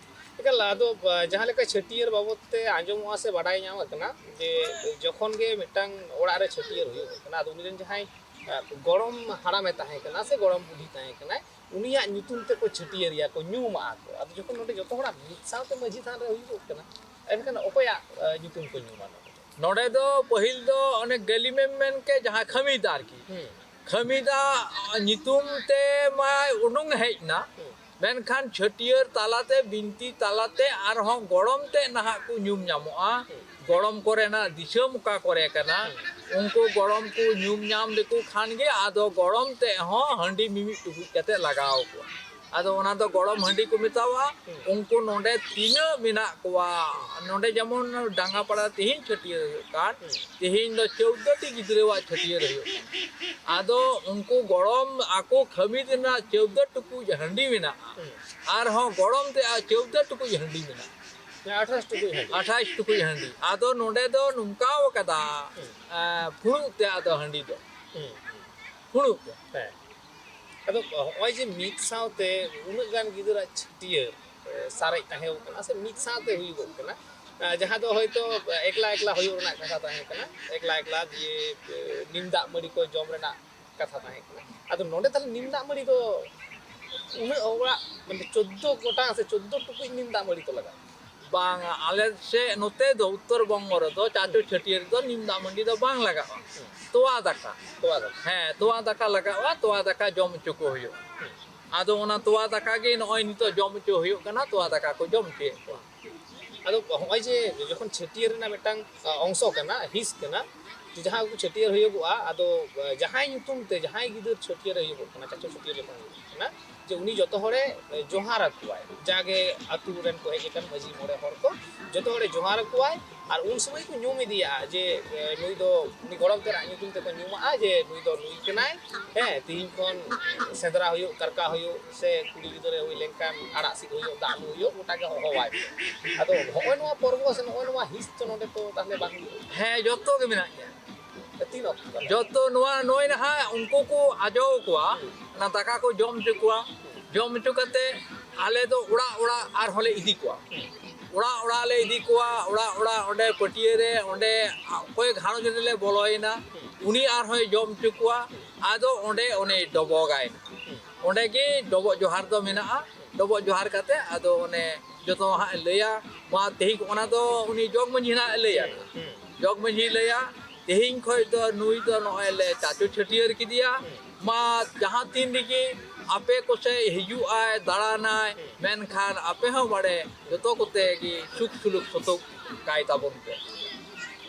ᱮᱠᱟᱞ, ᱟᱫᱚ, ᱟ, ᱡᱟᱦᱟᱸ ᱞᱮᱠᱟ ᱪᱷᱟᱹᱴᱭᱟᱹᱨ ᱵᱟᱵᱚᱫ ᱛᱮ ᱟᱸᱡᱚᱢᱚᱜᱼᱟ ᱥᱮ ᱵᱟᱰᱟᱭ ᱧᱟᱢ ᱟᱠᱟᱱᱟ ᱡᱮ ᱡᱚᱠᱷᱚᱱ ᱜᱮ ᱢᱤᱫᱴᱟᱝ ᱚᱲᱟᱜ ᱨᱮ ᱪᱷᱟᱹᱴᱭᱟᱹᱨ ᱦᱩᱭᱩᱜ ᱠᱟᱱᱟ, ᱟᱫᱚ ᱩᱱᱤ ᱨᱮᱱ ᱡᱟᱦᱟᱸᱭ, ᱟ, ᱜᱚᱲᱚᱢ ᱦᱟᱲᱟᱢᱮ ᱛᱟᱦᱮᱸ ᱠᱟᱱᱟ ᱥᱮ ᱜᱚᱲᱚᱢ ᱵᱩᱰᱷᱤ ᱛᱟᱦᱮᱸ ᱠᱟᱱᱟᱭ, ᱩᱱᱤᱭᱟᱜ ᱧᱩᱛᱩᱢ ᱛᱮᱠᱚ ᱪᱷᱟᱹᱴᱭᱟᱹᱨ ᱮᱭᱟ ᱠᱚ, ᱧᱩᱢᱟᱜᱼᱟ ᱠᱚ᱾ ᱟᱫᱚ ᱡᱚᱠᱷᱚᱱ ᱱᱚᱰᱮ ᱡᱚᱛᱚ ᱦᱚᱲᱟᱜ ᱢᱤᱫ ᱥᱟᱶᱛᱮ ᱢᱟᱹᱡᱷᱤ ᱛᱷᱟᱱ ᱨᱮ ᱦᱩᱭᱩᱜᱚᱜ ᱠᱟᱱᱟ, ᱮᱱᱠᱷᱟᱱ ᱚᱠᱚᱭᱟᱜ, ᱟ, ᱧᱩᱛᱩᱢ ᱠᱚ ᱧᱩᱢᱟ ᱱᱚᱰᱮ? ᱱᱚᱰᱮ ᱫᱚ ᱯᱟᱹᱦᱤᱞ ᱫᱚ ᱚᱱᱮ ᱜᱟᱹᱞᱤᱢᱮᱢ ᱢᱮᱱ ᱠᱮᱫ, ᱡᱟᱦᱟᱸ ᱠᱷᱟᱹᱢᱤᱫᱟ ᱟᱨᱠᱤ, ᱦᱩᱸ᱾ ᱠᱷᱟᱹᱢᱤᱫᱟ ᱧᱩᱛᱩᱢ ᱛᱮ ᱢᱟᱭ ᱩᱰᱩᱝ ᱦᱮᱡ ᱮᱱᱟ, ᱦᱩᱸ᱾ ᱢᱮᱱᱠᱷᱟᱱ ᱪᱷᱟᱹᱴᱭᱟᱹᱨ ᱛᱟᱞᱟᱛᱮ, ᱵᱤᱱᱛᱤ ᱛᱟᱞᱟᱛᱮ ᱟᱨᱦᱚᱸ ᱜᱚᱲᱚᱢ ᱛᱮ ᱱᱟᱦᱟᱜ ᱠᱚ ᱧᱩᱢ ᱧᱟᱢᱚᱜᱼᱟ᱾ ᱦᱩᱸ᱾ ᱜᱚᱲᱚᱢ ᱠᱚᱨᱮᱱᱟᱜ ᱫᱤᱥᱚᱢ ᱚᱠᱟ ᱠᱚᱨᱮ ᱠᱟᱱᱟ, ᱦᱩᱸ᱾ ᱩᱱᱠᱩ ᱜᱚᱲᱚᱢ ᱠᱚ ᱧᱩᱢ ᱧᱟᱢ ᱞᱮᱠᱚ ᱠᱷᱟᱱ ᱜᱮ ᱟᱫᱚ ᱜᱚᱲᱚᱢ ᱛᱮ ᱦᱚᱸ ᱦᱟᱺᱰᱤ ᱢᱤᱢᱤᱫ ᱴᱩᱠᱩᱡ ᱠᱟᱛᱮ ᱞᱟᱜᱟᱣ ᱟᱠᱚᱣᱟ᱾ ᱟᱫᱚ ᱚᱱᱟ ᱫᱚ ᱜᱚᱲᱚᱢ ᱦᱟᱺᱰᱤ ᱠᱚ ᱢᱮᱛᱟᱣᱟᱜᱼᱟ᱾ ᱦᱩᱸ᱾ ᱩᱱᱠᱩ ᱱᱚᱰᱮ ᱛᱤᱱᱟᱹᱜ ᱢᱮᱱᱟᱜ ᱠᱚᱣᱟ, ᱱᱚᱰᱮ ᱡᱮᱢᱚᱱ ᱰᱟᱸᱜᱟᱯᱟᱲᱟ ᱛᱤᱦᱤᱧ ᱪᱷᱟᱹᱴᱭᱟᱹᱨ ᱦᱩᱭᱩᱜ ᱠᱟᱱ, ᱦᱩᱸ᱾ ᱛᱤᱦᱤᱧ ᱫᱚ ᱪᱳᱫᱽᱫᱳ ᱴᱤ ᱜᱤᱫᱽᱨᱟᱹᱣᱟᱜ ᱪᱷᱟᱹᱴᱭᱟᱹᱨ ᱦᱩᱭᱩᱜ ᱠᱟᱱᱟ᱾ ᱟᱫᱚ ᱩᱱᱠᱩ ᱜᱚᱲᱚᱢ ᱟᱠᱚ ᱠᱷᱟᱹᱢᱤᱫ ᱨᱮᱱᱟᱜ ᱪᱳᱫᱽᱫᱳ ᱴᱩᱠᱩᱡ ᱦᱟᱺᱰᱤ ᱢᱮᱱᱟᱜᱼᱟ, ᱦᱩᱸ᱾ ᱟᱨᱦᱚᱸ ᱜᱚᱲᱚᱢ ᱛᱮ ᱟᱨ ᱪᱳᱫᱽᱫᱳ ᱴᱩᱠᱩᱡ ᱦᱟᱺᱰᱤ ᱢᱮᱱᱟᱜᱼᱟ᱾ ᱦᱮᱸ, ᱟᱴᱷᱟᱥ ᱴᱩᱠᱩᱡ ᱦᱟᱺᱰᱤ᱾ ᱟᱴᱷᱟᱥ ᱴᱩᱠᱩᱡ ᱦᱟᱺᱰᱤ᱾ ᱟᱫᱚ ᱱᱚᱰᱮ ᱫᱚ ᱱᱚᱝᱠᱟᱣ ᱠᱟᱫᱟ, ᱦᱩᱸ᱾ ᱮᱸ, ᱯᱷᱩᱲᱩᱜ ᱛᱮ ᱟᱫᱚ ᱦᱟᱺᱰᱤ ᱫᱚ᱾ ᱦᱩᱸ᱾ ᱯᱷᱩᱲᱩᱜ ᱛᱮ᱾ ᱦᱮᱸ᱾ ᱟᱫᱚ ᱦᱚᱸᱜᱼᱚᱭ ᱡᱮ ᱢᱤᱫ ᱥᱟᱶᱛᱮ ᱩᱱᱟᱹᱜ ᱜᱟᱱ ᱜᱤᱫᱽᱨᱟᱹ ᱪᱷᱟᱹᱴᱭᱟᱹᱨ, ᱮ, ᱥᱟᱨᱮᱡ ᱛᱟᱦᱮᱸ ᱠᱟᱱᱟ ᱥᱮ ᱢᱤᱫ ᱥᱟᱶᱛᱮ ᱦᱩᱭᱩᱜᱚᱜ ᱠᱟᱱᱟ, ᱮ, ᱡᱟᱦᱟᱸ ᱫᱚ ᱦᱚᱭᱛᱳ ᱮᱠᱞᱟ ᱮᱠᱞᱟ ᱦᱩᱭᱩᱜ ᱨᱮᱱᱟᱜ ᱠᱟᱛᱷᱟ ᱛᱟᱦᱮᱸ ᱠᱟᱱᱟ, ᱮᱠᱞᱟ ᱮᱠᱞᱟ ᱫᱤᱭᱮ, ᱮ, ᱱᱤᱢ ᱫᱟᱜ ᱢᱟᱹᱰᱤ ᱠᱚ ᱡᱚᱢ ᱨᱮᱱᱟᱜ ᱠᱟᱛᱷᱟ ᱛᱟᱦᱮᱸ ᱠᱟᱱᱟ᱾ ᱟᱫᱚ ᱱᱚᱰᱮ ᱛᱟᱦᱞᱮ ᱱᱤᱢ ᱫᱟᱜ ᱢᱟᱹᱰᱤ ᱫᱚ ᱩᱱᱟᱹᱜ ᱚᱲᱟᱜ, ᱢᱟᱱᱮ, ᱪᱳᱫᱽᱫᱳ ᱜᱚᱴᱟᱝ ᱥᱮ ᱪᱳᱫᱽᱫᱳ ᱴᱩᱠᱩᱡ ᱱᱤᱢ ᱫᱟᱜ ᱢᱟᱹᱰᱤ ᱠᱚ ᱞᱟᱜᱟᱜᱼᱟ? ᱵᱟᱝ, ᱟᱞᱮ ᱥᱮᱫ ᱱᱚᱛᱮ ᱫᱚ ᱩᱛᱛᱚᱨ ᱵᱚᱝᱜᱚ ᱨᱮᱫᱚ ᱪᱟᱪᱳ ᱪᱷᱟᱹᱴᱭᱟᱹᱨ ᱨᱮᱫᱚ ᱱᱤᱢ ᱫᱟᱜ ᱢᱟᱹᱰᱤ ᱫᱚ ᱵᱟᱝ ᱞᱟᱜᱟᱜᱼᱟ᱾ ᱦᱩᱸ᱾ ᱛᱚᱣᱟ ᱫᱟᱠᱟ᱾ ᱛᱚᱣᱟ ᱫᱟᱠᱟ᱾ ᱦᱮᱸ, ᱛᱚᱣᱟ ᱫᱟᱠᱟ ᱞᱟᱜᱟᱜᱼᱟ, ᱛᱚᱣᱟ ᱫᱟᱠᱟ ᱡᱚᱢ ᱦᱚᱪᱚ ᱠᱚ ᱦᱩᱭᱩᱜᱼᱟ᱾ ᱦᱩᱸ᱾ ᱟᱫᱚ ᱚᱱᱟ ᱛᱚᱣᱟ ᱫᱟᱠᱟ ᱜᱮ ᱱᱚᱜᱼᱚᱭ ᱱᱤᱛᱚᱜ ᱡᱚᱢ ᱦᱚᱪᱚ ᱦᱩᱭᱩᱜ ᱠᱟᱱᱟ, ᱛᱚᱣᱟ ᱫᱟᱠᱟ ᱠᱚ ᱡᱚᱢ ᱦᱚᱪᱚᱭᱮᱫ ᱠᱚᱣᱟ᱾ ᱟᱫᱚ ᱦᱚᱸᱜᱼᱚᱭ ᱡᱮ ᱡᱚᱠᱷᱚᱱ ᱪᱷᱟᱹᱴᱭᱟᱹᱨ ᱨᱮᱱᱟᱜ ᱢᱤᱫᱴᱟᱝ, ᱟ, ᱚᱝᱥᱚ ᱠᱟᱱᱟ, ᱦᱤᱸᱥ ᱠᱟᱱᱟ, ᱡᱮ ᱡᱟᱦᱟᱸ ᱠᱚ ᱪᱷᱟᱹᱴᱭᱟᱹᱨ ᱦᱩᱭᱩᱜᱚᱜᱼᱟ, ᱟᱫᱚ, ᱟ, ᱡᱟᱦᱟᱸᱭ ᱧᱩᱛᱩᱢ ᱛᱮ ᱡᱟᱦᱟᱸᱭ ᱜᱤᱫᱟᱹᱨ ᱪᱷᱟᱹᱴᱭᱟᱹᱨ ᱦᱩᱭᱩᱜᱚᱜ ᱠᱟᱱᱟ, ᱪᱟᱪᱳ ᱪᱷᱟᱹᱴᱭᱟᱹᱨ ᱡᱚᱠᱷᱚᱱ ᱦᱩᱭᱩᱜ ᱠᱟᱱᱟ, ᱡᱮ ᱩᱱᱤ ᱡᱚᱛᱚ ᱦᱚᱲᱮ, ᱮ, ᱡᱚᱦᱟᱨ ᱟᱠᱚᱣᱟᱭ, ᱡᱟᱜᱮ ᱟᱹᱛᱩ ᱨᱮᱱ ᱠᱚ ᱦᱮᱡ ᱟᱠᱟᱱ ᱢᱟᱹᱡᱷᱤ ᱢᱚᱬᱮ ᱦᱚᱲ ᱠᱚ ᱡᱚᱛᱚ ᱦᱚᱲᱮ ᱡᱚᱦᱟᱨ ᱟᱠᱚᱣᱟᱭ᱾ ᱟᱨ ᱩᱱ ᱥᱚᱢᱚᱭ ᱠᱚ ᱧᱩᱢ ᱤᱫᱤᱭᱟᱜᱼᱟ ᱡᱮ, ᱮ, ᱱᱩᱭ ᱫᱚ, ᱩᱱᱤ ᱜᱚᱲᱚᱢ ᱛᱮᱱᱟᱜ ᱧᱩᱛᱩᱢ ᱛᱮᱠᱚ ᱧᱩᱢᱟᱜᱼᱟ ᱡᱮ ᱱᱩᱭ ᱫᱚ ᱱᱩᱭ ᱠᱟᱱᱟᱭ, ᱦᱮᱸ, ᱛᱤᱦᱤᱧ ᱠᱷᱚᱱ ᱥᱮᱸᱫᱽᱨᱟ ᱦᱩᱭᱩᱜ, ᱠᱟᱨᱠᱟ ᱦᱩᱭᱩᱜ, ᱥᱮ ᱠᱩᱲᱤ ᱜᱤᱫᱽᱨᱟᱹ ᱦᱩᱭ ᱞᱮᱱᱠᱷᱟᱱ ᱟᱲᱟᱜ ᱥᱤᱫ ᱦᱩᱭᱩᱜ, ᱫᱟᱜ ᱞᱩ ᱦᱩᱭᱩᱜ, ᱜᱚᱴᱟ ᱜᱮ ᱦᱚᱦᱚᱣᱟᱭ ᱯᱮ᱾ ᱟᱫᱚ ᱦᱚᱸᱜᱼᱚᱭ ᱱᱚᱣᱟ ᱯᱚᱨᱵᱚ ᱥᱮ ᱱᱚᱜᱼᱚᱭ ᱱᱚᱣᱟ ᱦᱤᱸᱥ ᱫᱚ ᱱᱚᱰᱮ ᱛᱚ ᱛᱟᱦᱞᱮ ᱵᱟᱝ ᱦᱩᱭᱩᱜᱼᱟ? ᱦᱮᱸ, ᱡᱚᱛᱚ ᱜᱮ ᱢᱮᱱᱟᱜ ᱜᱮᱭᱟ᱾ ᱛᱤᱱ ᱚᱠᱛᱚ ᱛᱟᱦᱞᱮ? ᱡᱚᱛᱚ ᱱᱚᱣᱟ ᱱᱚᱜᱼᱚᱭ ᱱᱟᱦᱟᱜ ᱩᱱᱠᱩ ᱠᱚ ᱟᱡᱚ ᱠᱚᱣᱟ, ᱦᱩᱸ᱾ ᱚᱱᱟ ᱫᱟᱠᱟ ᱠᱚ ᱡᱚᱢ ᱦᱚᱪᱚ ᱠᱚᱣᱟ, ᱦᱩᱸ᱾ ᱡᱚᱢ ᱦᱚᱪᱚ ᱠᱟᱛᱮ ᱟᱞᱮ ᱫᱚ ᱚᱲᱟᱜ ᱚᱲᱟᱜ ᱟᱨᱦᱚᱸ ᱞᱮ ᱤᱫᱤ ᱠᱚᱣᱟ᱾ ᱚᱲᱟᱜ ᱚᱲᱟᱜ ᱞᱮ ᱤᱫᱤ ᱠᱚᱣᱟ, ᱚᱲᱟᱜ ᱚᱲᱟᱜ ᱚᱸᱰᱮ ᱯᱟᱹᱴᱭᱟᱹ ᱨᱮ, ᱚᱸᱰᱮ ᱚᱠᱚᱭ ᱜᱷᱟᱨᱚᱸᱡᱽ ᱨᱮᱞᱮ ᱵᱚᱞᱚᱭᱮᱱᱟ, ᱩᱱᱤ ᱟᱨᱦᱚᱸᱭ ᱡᱚᱢ ᱦᱚᱪᱚ ᱠᱚᱣᱟ᱾ ᱟᱫᱚ ᱚᱸᱰᱮ ᱚᱱᱮ ᱰᱚᱵᱚᱜᱟᱭ᱾ ᱚᱸᱰᱮ ᱜᱮ ᱰᱚᱵᱚᱜ ᱡᱚᱦᱟᱨ ᱫᱚ ᱢᱮᱱᱟᱜᱼᱟ᱾ ᱰᱚᱵᱚᱜ ᱡᱚᱦᱟᱨ ᱠᱟᱛᱮ ᱟᱫᱚ ᱚᱱᱮ ᱡᱚᱛᱚ ᱦᱟᱸᱜ ᱮ ᱞᱟᱹᱭᱟ, ᱢᱟ ᱛᱮᱦᱮᱧ ᱚᱱᱟ ᱫᱚ ᱩᱱᱤ ᱡᱚᱜᱽ ᱢᱟᱹᱡᱷᱤ ᱦᱟᱸᱜ ᱮ ᱞᱟᱹᱭᱟ᱾ ᱡᱚᱜᱽ ᱢᱟᱹᱡᱷᱤ ᱞᱟᱹᱭᱟ, ᱛᱮᱦᱮᱧ ᱠᱷᱚᱡ ᱫᱚ ᱱᱩᱭ ᱫᱚ ᱱᱚᱜᱼᱚᱭ ᱞᱮ ᱪᱟᱪᱳ ᱪᱷᱟᱹᱴᱭᱟᱹᱨ ᱠᱮᱫᱮᱭᱟ᱾ ᱢᱟ ᱡᱟᱦᱟᱸ ᱛᱤᱱ ᱨᱮᱜᱮ ᱟᱯᱮ ᱠᱚᱥᱮᱡ ᱦᱤᱡᱩᱜ ᱟᱭ, ᱫᱟᱬᱟᱱᱟᱭ, ᱢᱮᱱᱠᱷᱟᱱ ᱟᱯᱮ ᱦᱚᱸ ᱵᱟᱲᱮ ᱡᱚᱛᱚ ᱠᱚᱛᱮ ᱜᱮ ᱥᱩᱠ ᱥᱩᱞᱩᱠ ᱥᱚᱛᱚᱠ ᱠᱟᱭ ᱛᱟᱵᱚᱱ ᱯᱮ᱾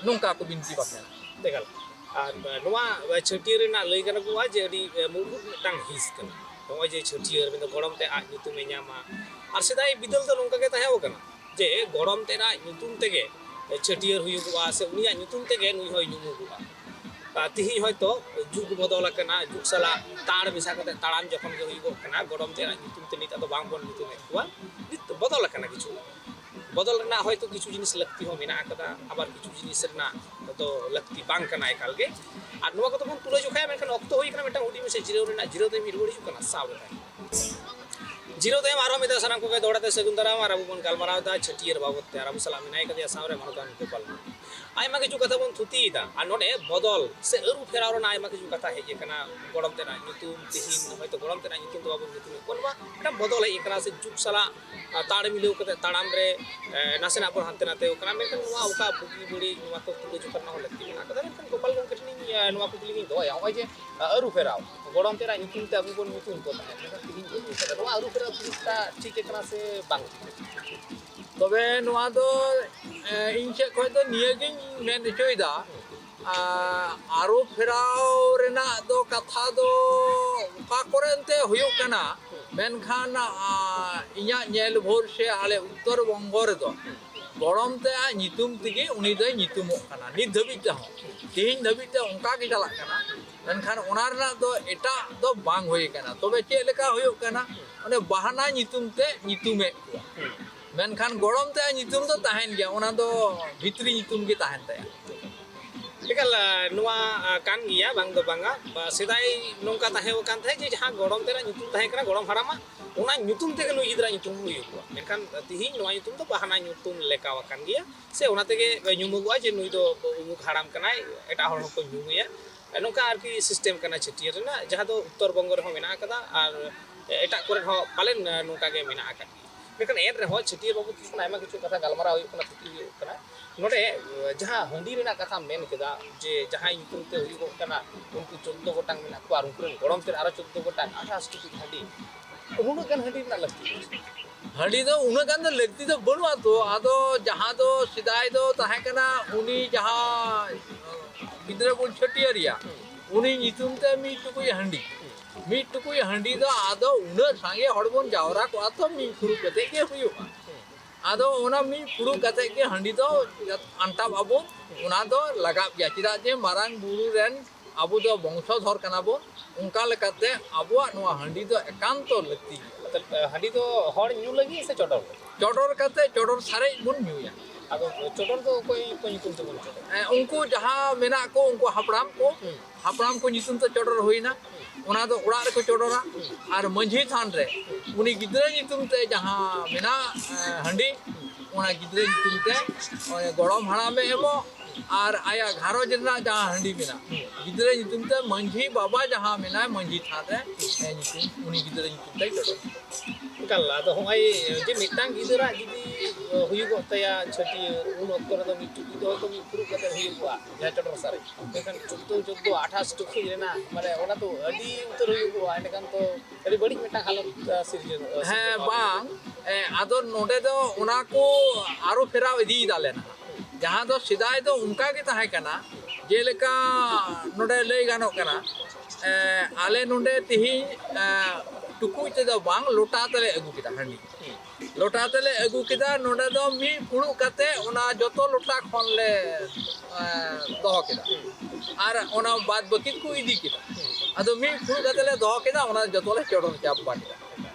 ᱱᱚᱝᱠᱟ ᱠᱚ ᱵᱤᱱᱛᱤ ᱵᱟᱠᱷᱮᱬ᱾ ᱮᱠᱟᱞ᱾ ᱟᱨ ᱱᱚᱣᱟ ᱪᱷᱟᱹᱴᱭᱟᱹᱨ ᱨᱮᱱᱟᱜ ᱞᱟᱹᱭ ᱜᱟᱱᱚᱜᱚᱜᱼᱟ ᱡᱮ ᱟᱹᱰᱤ, ᱮ, ᱢᱩᱲᱩᱫ ᱢᱤᱫᱴᱟᱝ ᱦᱤᱸᱥ ᱠᱟᱱᱟ᱾ ᱱᱚᱜᱼᱚᱭ ᱡᱮ ᱪᱷᱟᱹᱴᱭᱟᱹᱨ ᱢᱮᱱᱫᱚ ᱜᱚᱲᱚᱢ ᱛᱮ ᱟᱡ ᱧᱩᱛᱩᱢᱮ ᱧᱟᱢᱟ᱾ ᱟᱨ ᱥᱮᱫᱟᱭ ᱵᱤᱫᱟᱹᱞ ᱫᱚ ᱱᱚᱝᱠᱟ ᱜᱮ ᱛᱟᱦᱮᱸ ᱠᱟᱱᱟ ᱡᱮ ᱜᱚᱲᱚᱢ ᱛᱮ ᱟᱡ ᱧᱩᱛᱩᱢ ᱛᱮᱜᱮ ᱪᱷᱟᱹᱴᱭᱟᱹᱨ ᱦᱩᱭᱩᱜᱚᱜᱼᱟ ᱥᱮ ᱩᱱᱤᱭᱟᱜ ᱧᱩᱛᱩᱢ ᱛᱮᱜᱮ ᱱᱩᱭ ᱦᱚᱸᱭ ᱧᱩᱢᱩᱜᱚᱜᱼᱟ᱾ ᱟᱨ ᱛᱮᱦᱮᱧ ᱦᱚᱭᱛᱳ ᱡᱩᱜᱽ ᱵᱚᱫᱚᱞ ᱟᱠᱟᱱᱟ, ᱡᱩᱜᱽ ᱥᱟᱞᱟᱜ ᱛᱟᱲ ᱢᱮᱥᱟ ᱠᱟᱛᱮ ᱛᱟᱲᱟᱢ ᱡᱚᱠᱷᱚᱱ ᱜᱮ ᱦᱩᱭᱩᱜᱚᱜ ᱠᱟᱱᱟ, ᱜᱚᱲᱚᱢ ᱛᱮ ᱟᱡ ᱧᱩᱛᱩᱢ ᱛᱮ ᱱᱤᱛ ᱟᱫᱚ ᱵᱟᱝ ᱵᱚᱱ ᱧᱩᱛᱩᱢᱮᱫ ᱠᱚᱣᱟ᱾ ᱱᱤᱛ ᱵᱚᱫᱚᱞ ᱟᱠᱟᱱᱟ ᱠᱤᱪᱷᱩ᱾ ᱵᱚᱫᱚᱞ ᱨᱮᱱᱟᱜ ᱦᱚᱭᱛᱳ ᱠᱤᱪᱷᱩ ᱡᱤᱱᱤᱥ ᱞᱟᱹᱠᱛᱤ ᱦᱚᱸ ᱢᱮᱱᱟᱜ ᱟᱠᱟᱫᱟ, ᱟᱵᱟᱨ ᱠᱤᱪᱷᱩ ᱡᱤᱱᱤᱥ ᱨᱮᱱᱟᱜ ᱫᱚ ᱞᱟᱹᱠᱛᱤ ᱵᱟᱝ ᱠᱟᱱᱟ ᱮᱠᱟᱞ ᱜᱮ᱾ ᱟᱨ ᱱᱚᱣᱟ ᱠᱚᱫᱚ ᱵᱚᱱ ᱛᱩᱞᱟᱹ ᱡᱚᱠᱷᱟᱭᱟ, ᱢᱮᱱᱠᱷᱟᱱ ᱚᱠᱛᱚ ᱦᱩᱭ ᱠᱟᱱᱟ ᱢᱤᱫᱴᱟᱝ ᱦᱩᱰᱤᱧ ᱢᱮᱥᱮ ᱡᱤᱨᱟᱹᱣ ᱨᱮᱱᱟᱜ᱾ ᱡᱤᱨᱟᱹᱣ ᱛᱟᱭᱚᱢ ᱨᱩᱣᱟᱹᱲ ᱦᱤᱡᱩᱜ ᱠᱟᱱᱟ ᱥᱟᱶ ᱨᱮ ᱛᱟᱦᱮᱸ᱾ ᱡᱤᱨᱟᱹᱣ ᱛᱟᱭᱚᱢ ᱟᱨᱦᱚᱸ ᱢᱤᱫ ᱫᱷᱟᱣ ᱥᱟᱱᱟᱢ ᱠᱚᱜᱮ ᱫᱚᱦᱲᱟ ᱛᱮ ᱥᱟᱹᱜᱩᱱ ᱫᱟᱨᱟᱢ᱾ ᱟᱨ ᱟᱵᱚ ᱵᱚᱱ ᱜᱟᱞᱢᱟᱨᱟᱣ ᱮᱫᱟ ᱪᱷᱟᱹᱴᱭᱟᱹᱨ ᱵᱟᱵᱚᱫ ᱛᱮ᱾ ᱟᱨ ᱟᱵᱚ ᱥᱟᱞᱟᱜ ᱢᱮᱱᱟᱭ ᱠᱟᱫᱮᱭᱟ ᱥᱟᱶ ᱨᱮ ᱢᱟᱱᱚᱛᱟᱱ ᱜᱳᱯᱟᱞ ᱢᱩᱨᱢᱩ᱾ ᱟᱭᱢᱟ ᱠᱤᱪᱷᱩ ᱠᱟᱛᱷᱟ ᱵᱚᱱ ᱛᱷᱩᱛᱤᱭᱮᱫᱟ, ᱟᱨ ᱱᱚᱰᱮ ᱵᱚᱫᱚᱞ ᱥᱮ ᱟᱹᱨᱩ ᱯᱷᱮᱨᱟᱣ ᱨᱮᱱᱟᱜ ᱟᱭᱢᱟ ᱠᱤᱪᱷᱩ ᱠᱟᱛᱷᱟ ᱦᱮᱡ ᱟᱠᱟᱱᱟ᱾ ᱜᱚᱲᱚᱢ ᱛᱮᱱᱟᱜ ᱧᱩᱛᱩᱢ, ᱛᱤᱦᱤᱧ ᱦᱚᱭᱛᱳ ᱜᱚᱲᱚᱢ ᱛᱮᱱᱟᱜ ᱧᱩᱛᱩᱢ ᱫᱚ ᱵᱟᱵᱚᱱ ᱧᱩᱛᱩᱢᱮᱫ ᱠᱚᱣᱟ, ᱱᱚᱣᱟ ᱢᱤᱫᱴᱟᱝ ᱵᱚᱫᱚᱞ ᱦᱮᱡ ᱟᱠᱟᱱᱟ, ᱥᱮ ᱡᱩᱜᱽ ᱥᱟᱞᱟᱜ, ᱟᱨ, ᱛᱟᱲ ᱢᱤᱞᱟᱹᱣ ᱠᱟᱛᱮ ᱛᱟᱲᱟᱢ ᱨᱮ, ᱮ, ᱱᱟᱥᱮᱱᱟᱜ ᱵᱚᱱ ᱦᱟᱱᱛᱮ ᱱᱟᱛᱮ ᱟᱠᱟᱱᱟ᱾ ᱢᱮᱱᱠᱷᱟᱱ ᱱᱚᱣᱟ ᱚᱠᱟ ᱵᱩᱜᱤ ᱵᱟᱹᱲᱤᱡ, ᱱᱚᱣᱟ ᱠᱚ ᱛᱩᱞᱟᱹ ᱡᱚᱠᱷᱟ ᱨᱮᱱᱟᱜ ᱦᱚᱸ ᱞᱟᱹᱠᱛᱤ ᱢᱮᱱᱟᱜ ᱟᱠᱟᱫᱟ᱾ ᱢᱮᱱᱠᱷᱟᱱ ᱜᱳᱯᱟᱞ ᱜᱚᱢᱠᱮ ᱴᱷᱮᱱᱤᱧ, ᱮ, ᱱᱚᱣᱟ ᱠᱩᱠᱞᱤ ᱞᱤᱧ ᱫᱚᱦᱚᱭᱟ, ᱱᱚᱜᱼᱚᱭ ᱡᱮ, ᱮ, ᱟᱹᱨᱩ ᱯᱷᱮᱨᱟᱣ, ᱜᱚᱲᱚᱢ ᱛᱮᱱᱟᱜ ᱧᱩᱛᱩᱢ ᱛᱮ ᱟᱵᱚ ᱵᱚᱱ ᱧᱩᱛᱩᱢ ᱠᱚ ᱛᱟᱦᱮᱸᱫ, ᱢᱮᱱᱠᱷᱟᱱ ᱛᱮᱦᱮᱧ ᱟᱹᱨᱩ ᱯᱷᱮᱨᱟᱣ ᱡᱤᱱᱤᱥᱴᱟ ᱴᱷᱤᱠ ᱟᱠᱟᱱᱟ ᱥᱮ ᱵᱟᱝ ᱴᱷᱤᱠ ᱟᱠᱟᱱᱟ? ᱛᱚᱵᱮ ᱱᱚᱣᱟ ᱫᱚ, ᱮ, ᱤᱧ ᱥᱮᱫ ᱠᱷᱚᱱ ᱫᱚ ᱱᱤᱭᱟᱹᱜᱤᱧ ᱢᱮᱱ ᱦᱚᱪᱚᱭᱮᱫᱟ, ᱟ, ᱟᱹᱨᱩ ᱯᱷᱮᱨᱟᱣ ᱨᱮᱱᱟᱜ ᱫᱚ ᱠᱟᱛᱷᱟ ᱫᱚ ᱚᱠᱟ ᱠᱚᱨᱮ ᱮᱱᱛᱮ ᱦᱩᱭᱩᱜ ᱠᱟᱱᱟ, ᱢᱮᱱᱠᱷᱟᱱ, ᱟ, ᱤᱧᱟᱹᱜ ᱧᱮᱞ ᱵᱷᱳᱨ ᱥᱮ ᱟᱞᱮ ᱩᱛᱛᱚᱨ ᱵᱚᱝᱜᱚ ᱨᱮᱫᱚ ᱜᱚᱲᱚᱢ ᱛᱮ ᱟᱡ ᱧᱩᱛᱩᱢ ᱛᱮᱜᱮ ᱩᱱᱤ ᱫᱚᱭ ᱧᱩᱛᱩᱢᱚᱜ ᱠᱟᱱᱟ ᱱᱤᱛ ᱫᱷᱟᱹᱵᱤᱡ ᱛᱮᱦᱚᱸ᱾ ᱛᱮᱦᱮᱧ ᱫᱷᱟᱹᱵᱤᱡ ᱛᱮ ᱚᱱᱠᱟ ᱜᱮ ᱪᱟᱞᱟᱜ ᱠᱟᱱᱟ᱾ ᱢᱮᱱᱠᱷᱟᱱ ᱚᱱᱟ ᱨᱮᱱᱟᱜ ᱫᱚ ᱮᱴᱟᱜ ᱫᱚ ᱵᱟᱝ ᱦᱩᱭ ᱠᱟᱱᱟ᱾ ᱛᱚᱵᱮ ᱪᱮᱫ ᱞᱮᱠᱟ ᱦᱩᱭᱩᱜ ᱠᱟᱱᱟ, ᱚᱱᱮ ᱵᱟᱦᱟᱱᱟ ᱧᱩᱛᱩᱢ ᱛᱮ ᱧᱩᱛᱩᱢᱮᱫ ᱠᱚᱣᱟ᱾ ᱢᱮᱱᱠᱷᱟᱱ ᱜᱚᱲᱚᱢ ᱛᱮ ᱧᱩᱛᱩᱢ ᱫᱚ ᱛᱟᱦᱮᱱ ᱜᱮᱭᱟ, ᱚᱱᱟ ᱫᱚ ᱵᱷᱤᱛᱨᱤ ᱧᱩᱛᱩᱢ ᱜᱮ ᱛᱟᱦᱮᱱ ᱛᱟᱭᱟ᱾ ᱮᱠᱟᱞ, ᱟ, ᱱᱚᱣᱟ, ᱟ, ᱠᱟᱱ ᱜᱮᱭᱟ, ᱵᱟᱝ ᱫᱚ ᱵᱟᱝᱟ᱾ ᱵᱟ, ᱥᱮᱫᱟᱭ ᱱᱚᱝᱠᱟ ᱛᱟᱦᱮᱸ ᱟᱠᱟᱱ ᱛᱟᱦᱮᱸᱫ ᱡᱮ ᱡᱟᱦᱟᱸ ᱜᱚᱲᱚᱢ ᱛᱮᱱᱟᱜ ᱧᱩᱛᱩᱢ ᱛᱟᱦᱮᱸ ᱠᱟᱱᱟ ᱜᱚᱲᱚᱢ ᱦᱟᱲᱟᱢᱟᱜ, ᱚᱱᱟ ᱧᱩᱛᱩᱢ ᱛᱮᱜᱮ ᱱᱩᱭ ᱜᱤᱫᱽᱨᱟᱹ ᱧᱩᱛᱩᱢ ᱦᱩᱭᱩᱜᱼᱟ᱾ ᱢᱮᱱᱠᱷᱟᱱ ᱛᱤᱦᱤᱧ ᱱᱚᱣᱟ ᱧᱩᱛᱩᱢ ᱫᱚ ᱵᱟᱦᱟᱱᱟ ᱧᱩᱛᱩᱢ ᱞᱮᱠᱟ ᱟᱠᱟᱱ ᱜᱮᱭᱟ, ᱥᱮ ᱚᱱᱟ ᱛᱮᱜᱮ ᱧᱩᱢᱩᱜᱚᱜᱼᱟ ᱡᱮ ᱱᱩᱭ ᱫᱚ ᱩᱢᱩᱠ ᱦᱟᱲᱟᱢ ᱠᱟᱱᱟᱭ, ᱮᱴᱟᱜ ᱦᱚᱲ ᱦᱚᱸᱠᱚ ᱧᱩᱢᱮᱭᱟ᱾ ᱱᱚᱝᱠᱟ ᱟᱨᱠᱤ system ᱠᱟᱱᱟ ᱪᱷᱟᱹᱴᱭᱟᱹᱨ ᱨᱮᱱᱟᱜ, ᱡᱟᱦᱟᱸ ᱫᱚ ᱩᱛᱛᱚᱨ ᱵᱚᱝᱜᱚ ᱨᱮᱦᱚᱸ ᱢᱮᱱᱟᱜ ᱟᱠᱟᱫᱟ ᱟᱨ ᱮᱴᱟᱜ ᱠᱚᱨᱮ ᱦᱚᱸ ᱯᱟᱞᱮᱱ ᱱᱚᱝᱠᱟ ᱜᱮ ᱢᱮᱱᱟᱜ ᱟᱠᱟᱫ ᱜᱮᱭᱟ᱾ ᱢᱮᱱᱠᱷᱟᱱ ᱮᱱ ᱨᱮᱦᱚᱸ ᱪᱷᱟᱹᱴᱭᱟᱹᱨ ᱵᱟᱵᱚᱫ ᱠᱤᱪᱷᱩ ᱟᱭᱢᱟ ᱠᱤᱪᱷᱩ ᱠᱟᱛᱷᱟ ᱜᱟᱞᱢᱟᱨᱟᱣ ᱦᱩᱭᱩᱜ ᱠᱟᱱᱟ, ᱛᱷᱩᱛᱤ ᱦᱩᱭᱩᱜ ᱠᱟᱱᱟ᱾ ᱱᱚᱰᱮ ᱡᱟᱦᱟᱸ ᱦᱟᱺᱰᱤ ᱨᱮᱱᱟᱜ ᱠᱟᱛᱷᱟᱢ ᱢᱮᱱ ᱠᱮᱫᱟ, ᱡᱮ ᱡᱟᱦᱟᱸᱭ ᱧᱩᱛᱩᱢ ᱛᱮ ᱦᱩᱭᱩᱜᱚᱜ ᱠᱟᱱᱟ, ᱩᱱᱠᱩ ᱪᱳᱫᱽᱫᱳ ᱜᱚᱴᱟᱝ ᱢᱮᱱᱟᱜ ᱠᱚᱣᱟ ᱟᱨ ᱩᱱᱠᱩ ᱨᱮᱱ ᱜᱚᱲᱚᱢ ᱛᱮ ᱟᱨᱚ ᱪᱳᱫᱽᱫᱳ ᱜᱚᱴᱟᱝ, ᱟᱴᱷᱟᱥ ᱴᱩᱠᱩᱡ ᱦᱟᱺᱰᱤ, ᱩᱱᱟᱹᱜ ᱜᱟᱱ ᱦᱟᱺᱰᱤ ᱨᱮᱱᱟᱜ ᱞᱟᱹᱠᱛᱤ ᱫᱚ ᱪᱮᱫ? ᱦᱟᱺᱰᱤ ᱫᱚ ᱩᱱᱟᱹᱜ ᱜᱟᱱ ᱫᱚ ᱞᱟᱹᱠᱛᱤ ᱫᱚ ᱵᱟᱹᱱᱩᱜᱼᱟ ᱛᱚ᱾ ᱟᱫᱚ ᱡᱟᱦᱟᱸ ᱫᱚ ᱥᱮᱫᱟᱭ ᱫᱚ ᱛᱟᱦᱮᱸ ᱠᱟᱱᱟ, ᱩᱱᱤ ᱡᱟᱦᱟᱸ ᱜᱤᱫᱽᱨᱟᱹ ᱵᱚᱱ ᱪᱷᱟᱹᱴᱭᱟᱹᱨᱮᱭᱟ, ᱩᱱᱤ ᱧᱩᱛᱩᱢ ᱛᱮ ᱢᱤᱫ ᱴᱩᱠᱩᱡ ᱦᱟᱺᱰᱤ, ᱢᱤᱫ ᱴᱩᱠᱩᱡ ᱦᱟᱺᱰᱤ ᱫᱚ ᱟᱫᱚ ᱩᱱᱟᱹᱜ ᱥᱟᱸᱜᱮ ᱦᱚᱲ ᱵᱚᱱ ᱡᱟᱣᱨᱟ ᱠᱚᱜᱼᱟ ᱛᱚ, ᱢᱤᱫ ᱯᱷᱩᱲᱩᱜ ᱠᱟᱛᱮ ᱜᱮ ᱦᱩᱭᱩᱜᱼᱟ᱾ ᱟᱫᱚ ᱚᱱᱟ ᱢᱤᱫ ᱯᱷᱩᱲᱩᱜ ᱠᱟᱛᱮ ᱜᱮ ᱦᱟᱺᱰᱤ ᱫᱚ ᱟᱱᱴᱟᱣ ᱟᱵᱚᱱ, ᱚᱱᱟ ᱫᱚ ᱞᱟᱜᱟᱜ ᱜᱮᱭᱟ᱾ ᱪᱮᱫᱟᱜ ᱡᱮ ᱢᱟᱨᱟᱝ ᱵᱩᱨᱩ ᱨᱮᱱ ᱟᱵᱚ ᱫᱚ ᱵᱚᱝᱥᱚᱫᱷᱚᱨ ᱠᱟᱱᱟ ᱵᱚᱱ, ᱚᱱᱠᱟ ᱞᱮᱠᱟᱛᱮ ᱟᱵᱚᱣᱟᱜ ᱱᱚᱣᱟ ᱦᱟᱺᱰᱤ ᱫᱚ ᱮᱠᱟᱱᱛᱚ ᱞᱟᱹᱠᱛᱤ ᱜᱮᱭᱟ᱾ ᱛᱟᱦᱞᱮ, ᱦᱟᱺᱰᱤ ᱫᱚ ᱦᱚᱲ ᱧᱩ ᱞᱟᱹᱜᱤᱫ ᱥᱮ ᱪᱚᱰᱚᱨ ᱞᱟᱹᱜᱤᱫ? ᱪᱚᱰᱚᱨ ᱠᱟᱛᱮ, ᱪᱚᱰᱚᱨ ᱥᱟᱨᱮᱡ ᱵᱚᱱ ᱧᱩᱭᱟ᱾ ᱟᱫᱚ ᱪᱚᱰᱚᱨ ᱫᱚ ᱚᱠᱚᱭ ᱠᱚ ᱧᱩᱛᱩᱢ ᱛᱮᱵᱚᱱ ᱪᱚᱰᱚᱨᱟ? ᱮ, ᱩᱱᱠᱩ ᱡᱟᱦᱟᱸ ᱢᱮᱱᱟᱜ ᱠᱚ, ᱩᱱᱠᱩ ᱦᱟᱯᱲᱟᱢ ᱠᱚ, ᱦᱩᱸ᱾ ᱦᱟᱯᱲᱟᱢ ᱠᱚ ᱧᱩᱛᱩᱢ ᱛᱮ ᱪᱚᱰᱚᱨ ᱦᱩᱭᱱᱟ, ᱚᱱᱟ ᱫᱚ ᱚᱲᱟᱜ ᱨᱮᱠᱚ ᱪᱚᱰᱚᱨᱟ᱾ ᱟᱨ ᱢᱟᱺᱡᱷᱤ ᱛᱷᱟᱱ ᱨᱮ ᱩᱱᱤ ᱜᱤᱫᱽᱨᱟᱹ ᱧᱩᱛᱩᱢ ᱛᱮ ᱡᱟᱦᱟᱸ ᱢᱮᱱᱟᱜ, ᱮ, ᱦᱟᱺᱰᱤ, ᱚᱱᱟ ᱜᱤᱫᱽᱨᱟᱹ ᱧᱩᱛᱩᱢ ᱛᱮ ᱜᱚᱲᱚᱢ ᱦᱟᱲᱟᱢᱮ ᱮᱢᱚᱜ, ᱟᱨ ᱟᱭᱟᱜ ᱜᱷᱟᱨᱚᱸᱡᱽ ᱨᱮᱱᱟᱜ ᱡᱟᱦᱟᱸ ᱦᱟᱺᱰᱤ ᱢᱮᱱᱟᱜ, ᱜᱤᱫᱽᱨᱟᱹ ᱧᱩᱛᱩᱢ ᱛᱮ ᱢᱟᱺᱡᱷᱤ ᱵᱟᱵᱟ ᱡᱟᱦᱟᱸ ᱢᱮᱱᱟᱭ ᱢᱟᱺᱡᱷᱤ ᱛᱷᱟᱱ ᱨᱮ, ᱮ, ᱧᱩᱛᱩᱢ, ᱩᱱᱤ ᱜᱤᱫᱽᱨᱟᱹ ᱧᱩᱛᱩᱢ ᱛᱮᱭ ᱪᱚᱰᱚᱨᱟ᱾ ᱮᱠᱟᱞ, ᱟᱫᱚ ᱦᱚᱸᱜᱼᱚᱭ ᱡᱮ ᱢᱤᱫᱴᱟᱝ ᱜᱤᱫᱽᱨᱟᱹ ᱡᱩᱫᱤ ᱦᱩᱭᱩᱜᱚᱜ ᱛᱟᱭᱟ ᱪᱷᱟᱹᱴᱭᱟᱹᱨ, ᱩᱱ ᱚᱠᱛᱚ ᱨᱮᱫᱚ ᱢᱤᱫ ᱴᱩᱠᱩᱡ ᱫᱚ ᱦᱚᱭᱛᱳ ᱢᱤᱫ ᱯᱷᱩᱲᱩᱜ ᱠᱟᱛᱮ ᱦᱩᱭᱩᱜᱚᱜᱼᱟ, ᱡᱟᱦᱟᱸ ᱪᱚᱰᱚᱨ ᱥᱟᱨᱮᱡ᱾ ᱢᱮᱱᱠᱷᱟᱱ ᱪᱳᱫᱽᱫᱳ, ᱪᱳᱫᱽᱫᱳ, ᱟᱴᱷᱟᱥ ᱴᱩᱠᱩᱡ ᱨᱮᱱᱟᱜ, ᱢᱟᱱᱮ, ᱚᱱᱟ ᱫᱚ ᱟᱹᱰᱤ ᱩᱛᱟᱹᱨ ᱦᱩᱭᱩᱜᱚᱜᱼᱟ, ᱮᱸᱰᱮᱠᱷᱟᱱ ᱛᱚ ᱟᱹᱰᱤ ᱵᱟᱹᱲᱤᱡ ᱢᱤᱫᱴᱟᱝ ᱦᱟᱞᱚᱛ, ᱟ, ᱥᱤᱨᱡᱟᱹᱱᱚᱜᱼᱟ, ᱦᱮᱸ, ᱥᱤᱨᱡᱟᱹᱱᱚᱜᱼᱟ᱾ ᱵᱟᱝ, ᱮ, ᱟᱫᱚ ᱱᱚᱰᱮ ᱫᱚ ᱚᱱᱟ ᱠᱚ ᱟᱹᱨᱩ ᱯᱷᱮᱨᱟᱣ ᱤᱫᱤᱭᱮᱫᱟᱞᱮ ᱱᱟᱦᱟᱜ᱾ ᱡᱟᱦᱟᱸ ᱫᱚ ᱥᱮᱫᱟᱭ ᱫᱚ ᱚᱱᱠᱟ ᱜᱮ ᱛᱟᱦᱮᱸ ᱠᱟᱱᱟ, ᱡᱮᱞᱮᱠᱟ ᱱᱚᱰᱮ ᱞᱟᱹᱭ ᱜᱟᱱᱚᱜ ᱠᱟᱱᱟ, ᱮ, ᱟᱞᱮ ᱱᱚᱰᱮ ᱛᱮᱦᱮᱧ, ᱮ, ᱴᱩᱠᱩᱡ ᱛᱮᱫᱚ ᱵᱟᱝ, ᱞᱚᱴᱟ ᱛᱮᱞᱮ ᱟᱹᱜᱩ ᱠᱮᱫᱟ ᱦᱟᱺᱰᱤ᱾ ᱞᱚᱴᱟ ᱛᱮᱞᱮ ᱟᱹᱜᱩ ᱠᱮᱫᱟ, ᱱᱚᱰᱮ ᱫᱚ ᱢᱤᱫ ᱯᱷᱩᱲᱩᱜ ᱠᱟᱛᱮ ᱚᱱᱟ ᱡᱚᱛᱚ ᱞᱚᱴᱟ ᱠᱷᱚᱱ ᱞᱮ, ᱮ, ᱫᱚᱦᱚ ᱠᱮᱫᱟ᱾ ᱟᱨ ᱚᱱᱟ ᱵᱟᱫ ᱵᱟᱹᱠᱤ ᱠᱚ ᱤᱫᱤ ᱠᱮᱫᱟ᱾ ᱟᱫᱚ ᱢᱤᱫ ᱯᱷᱩᱲᱩᱜ ᱠᱟᱛᱮ ᱞᱮ ᱫᱚᱦᱚ ᱠᱮᱫᱟ, ᱚᱱᱟ ᱡᱚᱛᱚ ᱞᱮ ᱪᱚᱰᱚᱨ ᱪᱟᱵᱟ ᱠᱮᱫᱟ᱾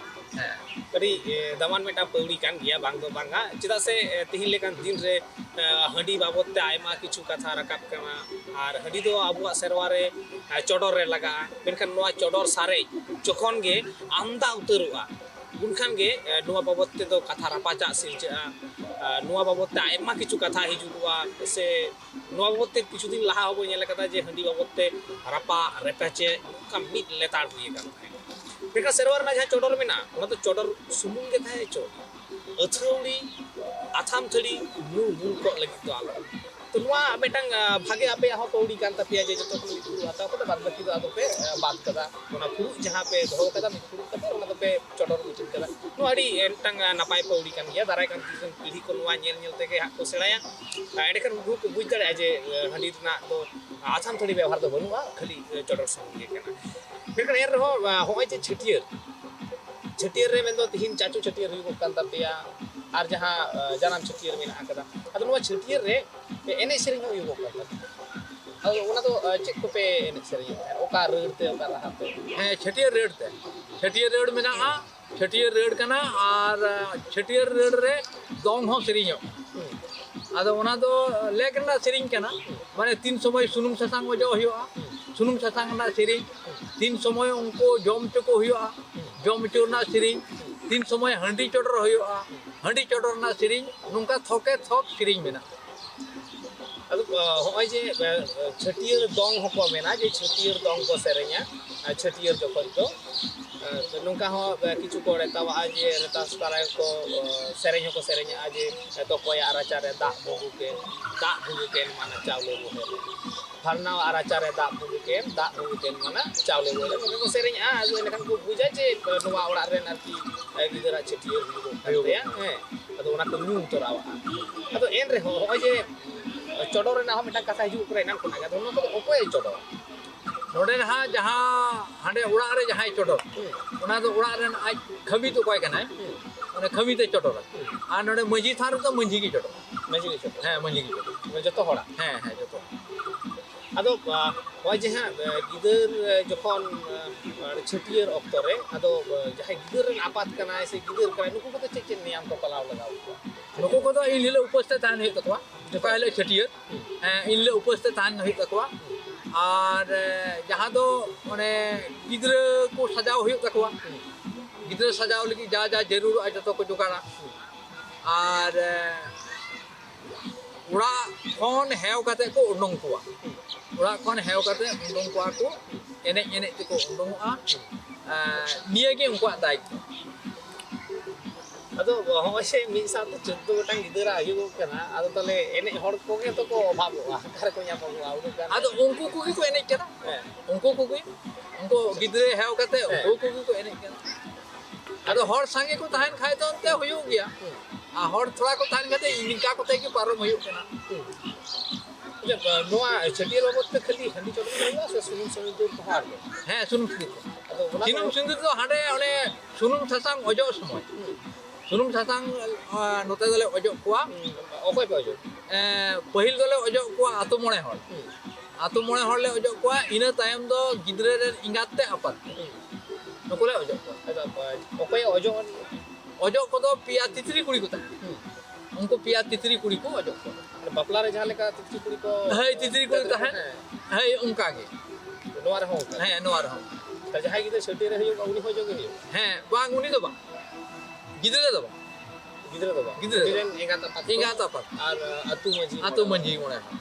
ᱦᱮᱸ᱾ ᱟᱹᱰᱤ ᱮ, ᱫᱟᱢᱟᱱ ᱢᱤᱫᱴᱟᱝ ᱯᱟᱹᱣᱲᱤ ᱠᱟᱱ ᱜᱮᱭᱟ, ᱵᱟᱝ ᱫᱚ ᱵᱟᱝᱟ᱾ ᱪᱮᱫᱟᱜ ᱥᱮ ᱮ, ᱛᱤᱦᱤᱧ ᱞᱮᱠᱟᱱ ᱫᱤᱱ ᱨᱮ ᱮ, ᱦᱟᱺᱰᱤ ᱵᱟᱵᱚᱫ ᱛᱮ ᱟᱭᱢᱟ ᱠᱤᱪᱷᱩ ᱠᱟᱛᱷᱟ ᱨᱟᱠᱟᱵ ᱠᱟᱱᱟ᱾ ᱟᱨ ᱦᱟᱺᱰᱤ ᱫᱚ ᱟᱵᱚᱣᱟᱜ ᱥᱮᱨᱣᱟ ᱨᱮ ᱮ, ᱪᱚᱰᱚᱨ ᱨᱮ ᱞᱟᱜᱟᱜᱼᱟ, ᱢᱮᱱᱠᱷᱟᱱ ᱱᱚᱣᱟ ᱪᱚᱰᱚᱨ ᱥᱟᱨᱮᱡ ᱡᱚᱠᱷᱚᱱ ᱜᱮ ᱟᱢᱫᱟ ᱩᱛᱟᱹᱨᱚᱜᱼᱟ, ᱩᱱᱠᱷᱟᱱ ᱜᱮ ᱮ, ᱱᱚᱣᱟ ᱵᱟᱵᱚᱫ ᱛᱮᱫᱚ ᱠᱟᱛᱷᱟ ᱨᱟᱯᱟᱪᱟᱜ ᱥᱤᱨᱡᱟᱹᱜᱼᱟ᱾ ᱮ, ᱱᱚᱣᱟ ᱵᱟᱵᱚᱫ ᱛᱮ ᱟᱭᱢᱟ ᱠᱤᱪᱷᱩ ᱠᱟᱛᱷᱟ ᱦᱤᱡᱩᱜᱚᱜᱼᱟ ᱥᱮ ᱱᱚᱣᱟ ᱵᱟᱵᱚᱫ ᱛᱮ ᱠᱤᱪᱷᱩ ᱫᱤᱱ ᱞᱟᱦᱟ ᱦᱚᱸᱵᱚᱱ ᱧᱮᱞ ᱟᱠᱟᱫᱟ ᱡᱮ ᱦᱟᱺᱰᱤ ᱵᱟᱵᱚᱫ ᱛᱮ ᱨᱟᱯᱟᱜ ᱨᱮᱯᱮᱪᱮ ᱱᱚᱝᱠᱟ ᱢᱤᱫ ᱞᱮᱛᱟᱲ ᱦᱩᱭ ᱟᱠᱟᱱ ᱛᱟᱦᱮᱸᱫ᱾ ᱢᱮᱱᱠᱷᱟᱱ ᱥᱮᱨᱣᱟ ᱨᱮᱱᱟᱜ ᱡᱟᱦᱟᱸ ᱪᱚᱰᱚᱨ ᱢᱮᱱᱟᱜᱼᱟ, ᱚᱱᱟ ᱫᱚ ᱪᱚᱰᱚᱨ ᱥᱩᱢᱩᱝ ᱜᱮ ᱛᱟᱦᱮᱸ ᱦᱚᱪᱚ, ᱟᱹᱛᱷᱟᱹᱣᱲᱤ ᱟᱛᱷᱟᱢ ᱛᱷᱟᱹᱲᱤ ᱧᱩ ᱵᱩᱞ ᱠᱚᱜ ᱞᱟᱹᱜᱤᱫ ᱫᱚ ᱟᱞᱚ᱾ ᱛᱚ ᱱᱚᱣᱟ ᱢᱤᱫᱴᱟᱝ ᱟ, ᱵᱷᱟᱜᱮ ᱟᱯᱮᱭᱟᱜ ᱦᱚᱸ ᱯᱟᱹᱣᱲᱤ ᱠᱟᱱ ᱛᱟᱯᱮᱭᱟ ᱡᱮ ᱡᱚᱛᱚ ᱠᱷᱚᱱ ᱢᱤᱫ ᱯᱷᱩᱲᱩᱜ ᱦᱟᱛᱟᱣ ᱠᱟᱛᱮ ᱵᱟᱫ ᱵᱟᱹᱠᱤ ᱫᱚ ᱟᱫᱚ ᱯᱮ ᱟ, ᱵᱟᱫ ᱠᱟᱫᱟ᱾ ᱚᱱᱟ ᱯᱷᱩᱲᱩᱜ ᱡᱟᱦᱟᱸ ᱯᱮ ᱫᱚᱦᱚ ᱠᱟᱫᱟ ᱢᱤᱫ ᱯᱷᱩᱲᱩᱜ ᱠᱟᱛᱮ ᱚᱱᱟ ᱫᱚᱯᱮ ᱪᱚᱰᱚᱨ ᱢᱩᱪᱟᱹᱫ ᱠᱟᱫᱟ᱾ ᱱᱚᱣᱟ ᱟᱹᱰᱤ ᱮ, ᱢᱤᱫᱴᱟᱝ ᱟ, ᱱᱟᱯᱟᱭ ᱯᱟᱹᱣᱲᱤ ᱠᱟᱱ ᱜᱮᱭᱟ᱾ ᱫᱟᱨᱟᱭ ᱠᱟᱱ ᱫᱤᱱ ᱨᱮᱱ ᱯᱤᱲᱦᱤ ᱠᱚ ᱱᱚᱣᱟ ᱧᱮᱞ ᱧᱮᱞ ᱛᱮᱜᱮ ᱦᱟᱸᱜ ᱠᱚ ᱥᱮᱬᱟᱭᱟ᱾ ᱟ, ᱮᱸᱰᱮᱠᱷᱟᱱ ᱩᱱᱠᱩ ᱦᱚᱸᱠᱚ ᱵᱩᱡᱽ ᱫᱟᱲᱮᱭᱟᱜᱼᱟ ᱡᱮ ᱮ, ᱦᱟᱺᱰᱤ ᱨᱮᱱᱟᱜ ᱫᱚ ᱟ, ᱟᱛᱷᱟᱢ ᱛᱷᱟᱹᱲᱤ ᱵᱮᱣᱦᱟᱨ ᱫᱚ ᱵᱟᱹᱱᱩᱜᱼᱟ, ᱠᱷᱟᱹᱞᱤ ᱮ, ᱪᱚᱰᱚᱨ ᱥᱩᱢᱩᱝ ᱜᱮ ᱠᱟᱱᱟ᱾ ᱢᱮᱱᱠᱷᱟᱱ ᱮᱱ ᱨᱮᱦᱚᱸ ᱟ, ᱦᱚᱸᱜᱼᱚᱭ ᱡᱮ ᱪᱷᱟᱹᱴᱭᱟᱹᱨ, ᱪᱷᱟᱹᱴᱭᱟᱹᱨ ᱨᱮ ᱢᱮᱱᱫᱚ ᱛᱤᱦᱤᱧ ᱪᱟᱪᱳ ᱪᱷᱟᱹᱴᱭᱟᱹᱨ ᱦᱩᱭᱩᱜᱚᱜ ᱠᱟᱱ ᱛᱟᱯᱮᱭᱟ, ᱟᱨ ᱡᱟᱦᱟᱸ ᱟ, ᱡᱟᱱᱟᱢ ᱪᱷᱟᱹᱴᱭᱟᱹᱨ ᱢᱮᱱᱟᱜ ᱟᱠᱟᱫᱟ, ᱟᱫᱚ ᱱᱚᱣᱟ ᱪᱷᱟᱹᱴᱭᱟᱹᱨ ᱨᱮ ᱮᱱᱮᱡ ᱥᱮᱨᱮᱧ ᱦᱚᱸ ᱦᱩᱭᱩᱜᱚᱜ ᱠᱟᱱ ᱛᱟᱯᱮᱭᱟ᱾ ᱟᱫᱚ ᱚᱱᱟ ᱫᱚ ᱟ, ᱪᱮᱫ ᱠᱚᱯᱮ ᱮᱱᱮᱡ ᱥᱮᱨᱮᱧᱮᱫ ᱛᱟᱦᱮᱸᱫ? ᱚᱠᱟ ᱨᱟᱹᱲ ᱛᱮ, ᱚᱠᱟ ᱨᱟᱦᱟ ᱛᱮ? ᱦᱮᱸ, ᱪᱷᱟᱹᱴᱭᱟᱹᱨ ᱨᱟᱹᱲ ᱛᱮ᱾ ᱪᱷᱟᱹᱴᱭᱟᱹᱨ ᱨᱟᱹᱲ ᱢᱮᱱᱟᱜᱼᱟ, ᱪᱷᱟᱹᱴᱭᱟᱹᱨ ᱨᱟᱹᱲ ᱠᱟᱱᱟ, ᱟᱨ ᱟ, ᱪᱷᱟᱹᱴᱭᱟᱹᱨ ᱨᱟᱹᱲ ᱨᱮ ᱫᱚᱝ ᱦᱚᱸ ᱥᱮᱨᱮᱧᱚᱜᱼᱟ᱾ ᱟᱫᱚ ᱚᱱᱟ ᱫᱚ ᱞᱮᱠ ᱨᱮᱱᱟᱜ ᱥᱮᱨᱮᱧ ᱠᱟᱱᱟ, ᱢᱟᱱᱮ ᱛᱤᱱ ᱥᱚᱢᱚᱭ ᱥᱩᱱᱩᱢ ᱥᱟᱥᱟᱝ ᱚᱡᱚᱜ ᱦᱩᱭᱩᱜᱼᱟ, ᱥᱩᱱᱩᱢ ᱥᱟᱥᱟᱝ ᱨᱮᱱᱟᱜ ᱥᱮᱨᱮᱧ, ᱛᱤᱱ ᱥᱚᱢᱚᱭ ᱩᱱᱠᱩ ᱡᱚᱢ ᱦᱚᱪᱚ ᱠᱚ ᱦᱩᱭᱩᱜᱼᱟ, ᱡᱚᱢ ᱦᱚᱪᱚ ᱨᱮᱱᱟᱜ ᱥᱮᱨᱮᱧ, ᱛᱤᱱ ᱥᱚᱢᱚᱭ ᱦᱟᱺᱰᱤ ᱪᱚᱰᱚᱨ ᱦᱩᱭᱩᱜᱼᱟ, ᱦᱟᱺᱰᱤ ᱪᱚᱰᱚᱨ ᱨᱮᱱᱟᱜ ᱥᱮᱨᱮᱧ, ᱱᱚᱝᱠᱟ ᱛᱷᱚᱠᱮ ᱛᱷᱚᱠ ᱥᱮᱨᱮᱧ ᱢᱮᱱᱟᱜᱼᱟ᱾ ᱟᱫᱚ ᱟ, ᱦᱚᱸᱜᱼᱚᱭ ᱡᱮ ᱟ, ᱪᱷᱟᱹᱴᱭᱟᱹᱨ ᱫᱚᱝ ᱦᱚᱸᱠᱚ ᱢᱮᱱᱟ ᱡᱮ ᱪᱷᱟᱹᱴᱭᱟᱹᱨ ᱫᱚᱝ ᱠᱚ ᱥᱮᱨᱮᱧᱟ ᱟ, ᱪᱷᱟᱹᱴᱭᱟᱹᱨ ᱡᱚᱠᱷᱚᱡ ᱫᱚ᱾ ᱟ, ᱱᱚᱝᱠᱟ ᱦᱚᱸ ᱟ, ᱠᱤᱪᱷᱩ ᱠᱚ ᱨᱮᱛᱟᱣᱟᱜᱼᱟ ᱡᱮ ᱨᱮᱛᱟ ᱥᱮᱛᱟ ᱨᱮ ᱠᱚ ᱟ, ᱥᱮᱨᱮᱧ ᱦᱚᱸᱠᱚ ᱥᱮᱨᱮᱧᱟᱜᱼᱟ ᱡᱮ ᱛᱚᱠᱚᱭᱟᱜ ᱨᱟᱪᱟᱨᱮ ᱫᱟᱜ ᱵᱷᱩᱜᱩ ᱠᱮᱱ, ᱫᱟᱜ ᱵᱷᱩᱜᱩ ᱠᱮᱱ ᱢᱟᱱᱮ ᱪᱟᱣᱞᱮ ᱵᱚᱦᱮᱞ᱾ ᱯᱷᱟᱨᱱᱟᱣᱟᱜ ᱨᱟᱪᱟᱨᱮ ᱫᱟᱜ ᱵᱷᱩᱜᱩ ᱠᱮᱱ, ᱫᱟᱜ ᱵᱷᱩᱜᱩ ᱠᱮᱱ ᱢᱟᱱᱮ ᱪᱟᱣᱞᱮ ᱵᱚᱦᱮᱞ᱾ ᱱᱚᱝᱠᱟ ᱠᱚ ᱥᱮᱨᱮᱧᱟᱜᱼᱟ᱾ ᱟᱫᱚ ᱮᱸᱰᱮᱠᱷᱟᱱ ᱠᱚ ᱵᱩᱡᱟ ᱡᱮ ᱱᱚᱣᱟ ᱚᱲᱟᱜ ᱨᱮᱱ ᱟᱨᱠᱤ ᱜᱤᱫᱟᱹᱨᱟᱜ ᱪᱷᱟᱹᱴᱭᱟᱹᱨ ᱦᱩᱭᱩᱜᱚᱜ ᱠᱟᱱ ᱦᱩᱭᱩᱜᱚᱜ ᱛᱟᱭᱟ᱾ ᱠᱟᱱᱟ᱾ ᱦᱮᱸ, ᱟᱫᱚ ᱚᱱᱟ ᱠᱚ ᱧᱩ ᱩᱛᱟᱹᱨᱟᱣᱟᱜᱼᱟ᱾ ᱟᱫᱚ ᱮᱱ ᱨᱮᱦᱚᱸ ᱦᱚᱸᱜᱼᱚᱭ ᱡᱮ ᱪᱚᱰᱚᱨ ᱨᱮᱱᱟᱜ ᱦᱚᱸ ᱢᱤᱫᱴᱟᱝ ᱠᱟᱛᱷᱟ ᱦᱤᱡᱩᱜ ᱠᱟᱱᱟ ᱮᱱᱟᱝ ᱠᱷᱚᱱᱟᱜ ᱜᱮ, ᱟᱫᱚ ᱱᱚᱣᱟ ᱠᱚᱫᱚ ᱚᱠᱚᱭᱮ ᱪᱚᱰᱚᱨᱟ? ᱱᱚᱰᱮ ᱱᱟᱦᱟᱜ ᱡᱟᱦᱟᱸ ᱦᱟᱸᱰᱮ ᱚᱲᱟᱜ ᱨᱮ ᱡᱟᱦᱟᱸᱭ ᱪᱚᱰᱚᱨ, ᱦᱩᱸ᱾ ᱚᱱᱟ ᱫᱚ ᱚᱲᱟᱜ ᱨᱮᱱ ᱟᱡ ᱠᱷᱟᱹᱢᱤᱫ ᱚᱠᱚᱭ ᱠᱟᱱᱟᱭ, ᱦᱩᱸ᱾ ᱚᱱᱟ ᱠᱷᱟᱹᱢᱤᱫ ᱮ ᱪᱚᱰᱚᱨᱟ᱾ ᱦᱩᱸ᱾ ᱟᱨ ᱱᱚᱰᱮ ᱢᱟᱹᱡᱷᱤ ᱛᱷᱟᱱ ᱨᱮᱫᱚ ᱢᱟᱹᱡᱷᱤ ᱜᱮ ᱪᱚᱰᱚᱨᱟ᱾ ᱢᱟᱹᱡᱷᱤ ᱜᱮ ᱪᱚᱰᱚᱨᱟ᱾ ᱦᱮᱸ, ᱢᱟᱹᱡᱷᱤ ᱜᱮ ᱪᱚᱰᱚᱨᱟ᱾ ᱢᱟᱱᱮ ᱡᱚᱛᱚ ᱦᱚᱲᱟᱜ? ᱦᱮᱸ, ᱦᱮᱸ, ᱡᱚᱛᱚ ᱦᱚᱲᱟᱜ᱾ ᱟᱫᱚ, ᱟ, ᱱᱚᱜᱼᱚᱭ ᱡᱮ ᱦᱟᱸᱜ, ᱮ, ᱜᱤᱫᱟᱹᱨ, ᱮ, ᱡᱚᱠᱷᱚᱱ, ᱮ, ᱪᱷᱟᱹᱴᱭᱟᱹᱨ ᱚᱠᱛᱚ ᱨᱮ, ᱟᱫᱚ, ᱮ, ᱡᱟᱦᱟᱸᱭ ᱜᱤᱫᱟᱹᱨ ᱨᱮᱱ ᱟᱯᱟᱛ ᱠᱟᱱᱟᱭ ᱥᱮ ᱜᱤᱫᱟᱹᱨ ᱠᱟᱱᱟᱭ, ᱱᱩᱠᱩ ᱠᱚᱫᱚ ᱪᱮᱫ ᱪᱮᱫ ᱱᱤᱭᱟᱢ ᱠᱚ ᱯᱟᱞᱟᱣ ᱞᱟᱜᱟᱣ ᱠᱚᱣᱟ? ᱱᱩᱠᱩ ᱠᱚᱫᱚ ᱤᱱ ᱦᱤᱞᱳᱜ ᱩᱯᱟᱹᱥ ᱛᱮ ᱛᱟᱦᱮᱱ ᱦᱩᱭᱩᱜ ᱛᱟᱠᱚᱣᱟ, ᱚᱠᱟ ᱦᱤᱞᱳᱜ ᱪᱷᱟᱹᱴᱭᱟᱹᱨ, ᱦᱮᱸ, ᱤᱱ ᱦᱤᱞᱳᱜ ᱩᱯᱟᱹᱥ ᱛᱮ ᱛᱟᱦᱮᱱ ᱦᱩᱭᱩᱜ ᱛᱟᱠᱚᱣᱟ᱾ ᱟᱨ, ᱮ, ᱡᱟᱦᱟᱸ ᱫᱚ ᱚᱱᱮ ᱜᱤᱫᱽᱨᱟᱹ ᱠᱚ ᱥᱟᱡᱟᱣ ᱦᱩᱭᱩᱜ ᱛᱟᱠᱚᱣᱟ, ᱜᱤᱫᱽᱨᱟᱹ ᱥᱟᱡᱟᱣ ᱞᱟᱹᱜᱤᱫ ᱡᱟ ᱡᱟ ᱡᱟᱹᱨᱩᱲᱚᱜᱼᱟ, ᱡᱚᱛᱚ ᱠᱚ ᱡᱚᱜᱟᱲᱟ᱾ ᱟᱨ, ᱮ, ᱚᱲᱟᱜ ᱠᱷᱚᱱ ᱦᱮᱣ ᱠᱟᱛᱮ ᱠᱚ ᱩᱰᱩᱝ ᱠᱚᱣᱟ᱾ ᱚᱲᱟᱜ ᱠᱷᱚᱱ ᱦᱮᱣ ᱠᱟᱛᱮ ᱩᱰᱩᱝ ᱠᱚᱣᱟ ᱠᱚ, ᱮᱱᱮᱡ ᱮᱱᱮᱡ ᱛᱮᱠᱚ ᱩᱰᱩᱝᱚᱜᱼᱟ᱾ ᱮᱸ, ᱱᱤᱭᱟᱹ ᱜᱮ ᱩᱱᱠᱩᱣᱟᱜ ᱫᱟᱭᱤᱛᱛᱚ᱾ ᱟᱫᱚ ᱦᱚᱸᱜᱼᱚᱭ ᱥᱮ ᱢᱤᱫ ᱥᱟᱶᱛᱮ ᱪᱳᱫᱽᱫᱳ ᱜᱚᱴᱟᱝ ᱜᱤᱫᱽᱨᱟᱹ ᱦᱩᱭᱩᱜᱚᱜ ᱠᱟᱱᱟ, ᱟᱫᱚ ᱛᱟᱦᱚᱞᱮ ᱮᱱᱮᱡ ᱦᱚᱲ ᱠᱚᱜᱮ ᱛᱚ ᱠᱚ ᱚᱵᱷᱟᱵᱚᱜᱼᱟ, ᱚᱠᱟ ᱨᱮᱠᱚ ᱧᱟᱯᱟᱢᱚᱜᱼᱟ ᱩᱱᱟᱹᱜ ᱜᱟᱱ? ᱟᱫᱚ ᱩᱱᱠᱩ ᱠᱚᱜᱮ ᱠᱚ ᱮᱱᱮᱡ ᱠᱟᱱᱟ᱾ ᱦᱮᱸ᱾ ᱩᱱᱠᱩ ᱠᱚᱜᱮ, ᱩᱱᱠᱩ ᱜᱤᱫᱽᱨᱟᱹ ᱦᱮᱣ ᱠᱟᱛᱮ ᱦᱮᱸ᱾ ᱩᱱᱠᱩ ᱠᱚᱜᱮ ᱠᱚ ᱮᱱᱮᱡ ᱠᱟᱱᱟ᱾ ᱟᱫᱚ ᱦᱚᱲ ᱥᱟᱸᱜᱮ ᱠᱚ ᱛᱟᱦᱮᱱ ᱠᱷᱟᱡ ᱫᱚ ᱚᱱᱛᱮ ᱦᱩᱭᱩᱜ ᱜᱮᱭᱟ᱾ ᱦᱩᱸ᱾ ᱟᱨ ᱦᱚᱲ ᱛᱷᱚᱲᱟ ᱠᱚ ᱛᱟᱦᱮᱱ ᱠᱷᱟᱡ ᱫᱚ ᱤᱱᱠᱟ ᱠᱚᱛᱮ ᱜᱮ ᱯᱟᱨᱚᱢ ᱦᱩᱭᱩᱜ ᱠᱟᱱᱟ᱾ ᱦᱩᱸ᱾ ᱟᱪᱪᱷᱟ, ᱱᱚᱣᱟ ᱪᱷᱟᱹᱴᱭᱟᱹᱨ ᱵᱟᱵᱚᱫ ᱛᱮ ᱠᱷᱟᱹᱞᱤ ᱦᱟᱺᱰᱤ ᱪᱚᱰᱚᱨ ᱜᱮ ᱦᱩᱭᱩᱜᱼᱟ ᱥᱮ ᱥᱩᱱᱩᱢ ᱥᱤᱸᱫᱩᱨ ᱠᱚᱦᱚᱸ ᱟᱨ ᱦᱮᱸ, ᱥᱩᱱᱩᱢ ᱥᱤᱸᱫᱩᱨ ᱠᱚ᱾ ᱟᱫᱚ ᱚᱱᱟ ᱥᱩᱱᱩᱢ ᱫᱚ ᱥᱤᱸᱫᱩᱨ ᱫᱚ ᱦᱟᱸᱰᱮ ᱚᱱᱮ ᱥᱩᱱᱩᱢ ᱥᱟᱥᱟᱝ ᱚᱡᱚᱜ ᱥᱚᱢᱚᱭ᱾ ᱦᱩᱸ᱾ ᱥᱩᱱᱩᱢ ᱥᱟᱥᱟᱝ, ᱟ, ᱱᱚᱛᱮ ᱫᱚᱞᱮ ᱚᱡᱚᱜ ᱠᱚᱣᱟ᱾ ᱦᱩᱸ᱾ ᱚᱠᱚᱭ ᱯᱮ ᱚᱡᱚᱜ? ᱮ, ᱯᱟᱹᱦᱤᱞ ᱫᱚᱞᱮ ᱚᱡᱚᱜ ᱠᱚᱣᱟ ᱟᱛᱳ ᱢᱚᱬᱮ ᱦᱚᱲ᱾ ᱦᱩᱸ᱾ ᱟᱛᱳ ᱢᱚᱬᱮ ᱦᱚᱲ ᱞᱮ ᱚᱡᱚᱜ ᱠᱚᱣᱟ, ᱤᱱᱟᱹ ᱛᱟᱭᱚᱢ ᱫᱚ ᱜᱤᱫᱽᱨᱟᱹ ᱨᱮᱱ ᱮᱸᱜᱟᱛ ᱛᱮ ᱟᱯᱟᱛ᱾ ᱦᱩᱸ᱾ ᱱᱩᱠᱩ ᱞᱮ ᱚᱡᱚᱜ ᱠᱚᱣᱟ᱾ ᱟᱫᱚ, ᱚᱠᱚᱭ ᱚᱡᱚᱜ? ᱚᱡᱚᱜ ᱠᱚᱫᱚ ᱯᱮᱭᱟ ᱛᱤᱛᱨᱤ ᱠᱩᱲᱤ ᱠᱚ ᱛᱟᱦᱮᱸᱱᱟ᱾ ᱦᱩᱸ᱾ ᱩᱱᱠᱩ ᱯᱮᱭᱟ ᱛᱤᱛᱨᱤ ᱠᱩᱲᱤ ᱠᱚ ᱚᱡᱚᱜ ᱠᱚᱣᱟ᱾ ᱢᱟᱱᱮ ᱵᱟᱯᱞᱟ ᱨᱮ ᱡᱟᱦᱟᱸ ᱞᱮᱠᱟ ᱛᱤᱛᱨᱤ ᱠᱩᱲᱤ ᱠᱚ ᱦᱳᱭ, ᱛᱤᱛᱨᱤ ᱠᱩᱲᱤ ᱛᱟᱦᱮᱸᱱ᱾ ᱦᱮᱸ᱾ ᱦᱳᱭ, ᱚᱱᱠᱟ ᱜᱮ᱾ ᱱᱚᱣᱟ ᱨᱮᱦᱚᱸ ᱚᱱᱠᱟ? ᱦᱮᱸ, ᱱᱚᱣᱟ ᱨᱮᱦᱚᱸ᱾ ᱛᱟ ᱡᱟᱦᱟᱸᱭ ᱜᱤᱫᱽᱨᱟᱹ ᱪᱷᱟᱹᱴᱭᱟᱹᱨ ᱨᱮ ᱦᱩᱭᱩᱜ, ᱩᱱᱤ ᱦᱚᱸ ᱚᱡᱚᱜ ᱜᱮ ᱦᱩᱭᱩᱜ? ᱦᱮᱸ, ᱵᱟᱝ, ᱩᱱᱤ ᱫᱚ ᱵᱟᱝ᱾ ᱜᱤᱫᱽᱨᱟᱹ ᱫᱚ ᱵᱟᱝ᱾ ᱜᱤᱫᱽᱨᱟᱹ ᱫᱚ ᱵᱟᱝ? ᱜᱤᱫᱽᱨᱟᱹ ᱩᱱᱤ ᱫᱚ ᱨᱮᱱ ᱵᱟᱝ᱾ ᱮᱸᱜᱟᱛ ᱟᱯᱟᱛ ᱠᱚ? ᱮᱸᱜᱟᱛ ᱟᱯᱟᱛ᱾ ᱟᱨ, ᱟᱹᱛᱩ ᱢᱟᱹᱡᱷᱤ ᱟᱹᱛᱩ ᱢᱚᱬᱮ ᱢᱟᱹᱡᱷᱤ ᱦᱚᱲ? ᱢᱚᱬᱮ ᱦᱚᱲ᱾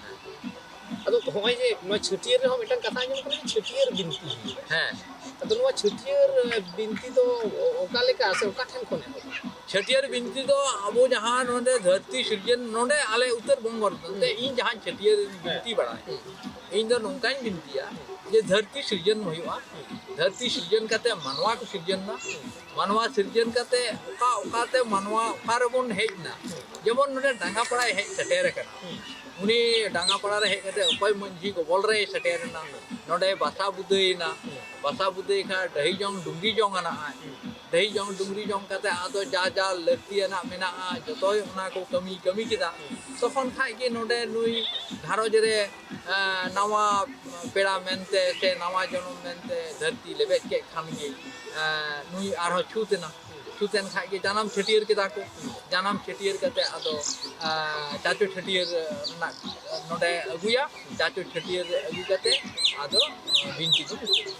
ᱟᱫᱚ ᱦᱚᱸᱜᱼᱚᱭ ᱡᱮ ᱱᱚᱣᱟ ᱪᱷᱟᱹᱴᱭᱟᱹᱨ ᱨᱮᱦᱚᱸ ᱢᱤᱫᱴᱟᱝ ᱠᱟᱛᱷᱟ ᱟᱸᱡᱚᱢ ᱠᱟᱱᱟ, ᱪᱷᱟᱹᱴᱭᱟᱹᱨ ᱵᱤᱱᱛᱤ ᱦᱩᱭᱩᱜᱼᱟ᱾ ᱦᱮᱸ᱾ ᱟᱫᱚ ᱱᱚᱣᱟ ᱪᱷᱟᱹᱴᱭᱟᱹᱨ ᱵᱤᱱᱛᱤ ᱫᱚ ᱚᱠᱟ ᱞᱮᱠᱟ ᱥᱮ ᱚᱠᱟ ᱴᱷᱮᱱ ᱠᱷᱚᱱ ᱮᱦᱚᱵ? ᱪᱷᱟᱹᱴᱭᱟᱹᱨ ᱵᱤᱱᱛᱤ ᱫᱚ ᱟᱵᱚ ᱡᱟᱦᱟᱸ ᱱᱚᱰᱮ ᱫᱷᱟᱹᱨᱛᱤ ᱥᱤᱨᱡᱚᱱ, ᱱᱚᱰᱮ ᱟᱞᱮ ᱩᱛᱛᱚᱨ ᱵᱚᱝᱜᱚ ᱨᱮᱫᱚ, ᱦᱩᱸ᱾ ᱤᱧ ᱡᱟᱦᱟᱸᱧ ᱪᱷᱟᱹᱴᱭᱟᱹᱨ ᱦᱮᱸ᱾ ᱵᱤᱱᱛᱤ ᱵᱟᱲᱟᱭ, ᱦᱩᱸ᱾ ᱤᱧ ᱫᱚ ᱱᱚᱝᱠᱟᱧ ᱵᱤᱱᱛᱤᱭᱟ ᱡᱮ ᱫᱷᱟᱹᱨᱛᱤ ᱥᱤᱨᱡᱚᱱ ᱦᱩᱭᱩᱜᱼᱟ, ᱦᱩᱸ᱾ ᱫᱷᱟᱹᱨᱛᱤ ᱥᱤᱨᱡᱚᱱ ᱠᱟᱛᱮ ᱢᱟᱱᱣᱟ ᱠᱚ ᱥᱤᱨᱡᱚᱱ ᱮᱱᱟ, ᱦᱩᱸ᱾ ᱢᱟᱱᱣᱟ ᱥᱤᱨᱡᱚᱱ ᱠᱟᱛᱮ ᱚᱠᱟ ᱚᱠᱟᱛᱮ ᱢᱟᱱᱣᱟ ᱚᱠᱟ ᱨᱮᱵᱚᱱ ᱦᱮᱡ ᱮᱱᱟ, ᱦᱩᱸ᱾ ᱡᱮᱢᱚᱱ ᱱᱚᱰᱮ ᱰᱟᱸᱜᱟᱯᱟᱲᱟᱭ ᱦᱮᱡ ᱥᱮᱴᱮᱨ ᱟᱠᱟᱱᱟ, ᱦᱩᱸ᱾ ᱩᱱᱤ ᱰᱟᱸᱜᱟᱯᱟᱲᱟ ᱨᱮ ᱦᱮᱡ ᱠᱟᱛᱮ ᱚᱠᱚᱭ ᱢᱟᱹᱡᱷᱤ ᱜᱚᱵᱚᱞ ᱨᱮᱭ ᱥᱮᱴᱮᱨ ᱮᱱᱟ, ᱦᱩᱸ᱾ ᱱᱚᱰᱮ ᱵᱟᱥᱟ ᱵᱩᱫᱟᱹᱭᱮᱱᱟ, ᱦᱩᱸ᱾ ᱵᱟᱥᱟ ᱵᱩᱫᱟᱹᱭ ᱠᱷᱟᱱ ᱰᱟᱹᱦᱤ ᱡᱚᱝ ᱰᱩᱝᱜᱤ ᱡᱚᱝ ᱟᱱᱟᱜ ᱟᱭ᱾ ᱦᱩᱸ᱾ ᱰᱟᱹᱦᱤ ᱡᱚᱝ ᱰᱩᱝᱨᱤ ᱡᱚᱝ ᱠᱟᱛᱮ ᱟᱫᱚ ᱡᱟ ᱡᱟ ᱞᱟᱹᱠᱛᱤᱭᱟᱱᱟᱜ ᱢᱮᱱᱟᱜᱼᱟ ᱡᱚᱛᱚᱭ ᱚᱱᱟ ᱠᱚ ᱠᱟᱹᱢᱤ ᱠᱟᱹᱢᱤ ᱠᱮᱫᱟ᱾ ᱛᱚᱠᱷᱚᱱ ᱠᱷᱟᱡ ᱜᱮ ᱱᱚᱰᱮ ᱱᱩᱭ ᱜᱷᱟᱨᱚᱸᱡᱽ ᱨᱮ ᱮᱸ, ᱱᱟᱣᱟ ᱯᱮᱲᱟ ᱢᱮᱱᱛᱮ ᱥᱮ ᱱᱟᱣᱟ ᱡᱚᱱᱚᱢ ᱢᱮᱱᱛᱮ ᱫᱷᱟᱹᱨᱛᱤ ᱞᱮᱵᱮᱫ ᱠᱮᱫ ᱠᱷᱟᱱ ᱜᱮ ᱮᱸ, ᱱᱩᱭ ᱟᱨᱦᱚᱸ ᱪᱷᱩᱛ ᱮᱱᱟ᱾ ᱪᱷᱩᱛ ᱮᱱ ᱠᱷᱟᱡ ᱜᱮ ᱡᱟᱱᱟᱢ ᱪᱷᱟᱹᱴᱭᱟᱹᱨ ᱠᱮᱫᱟ ᱠᱚ᱾ ᱡᱟᱱᱟᱢ ᱪᱷᱟᱹᱴᱭᱟᱹᱨ ᱠᱟᱛᱮ ᱟᱫᱚ ᱮᱸ, ᱪᱟᱪᱳ ᱪᱷᱟᱹᱴᱭᱟᱹᱨ ᱨᱮᱱᱟᱜ ᱱᱚᱰᱮ ᱟᱹᱜᱩᱭᱟ᱾ ᱪᱟᱪᱳ ᱪᱷᱟᱹᱴᱭᱟᱹᱨ ᱟᱹᱜᱩ ᱠᱟᱛᱮ ᱟᱫᱚ ᱵᱤᱱᱛᱤ ᱠᱚ ᱢᱩᱪᱟᱹᱫᱟ᱾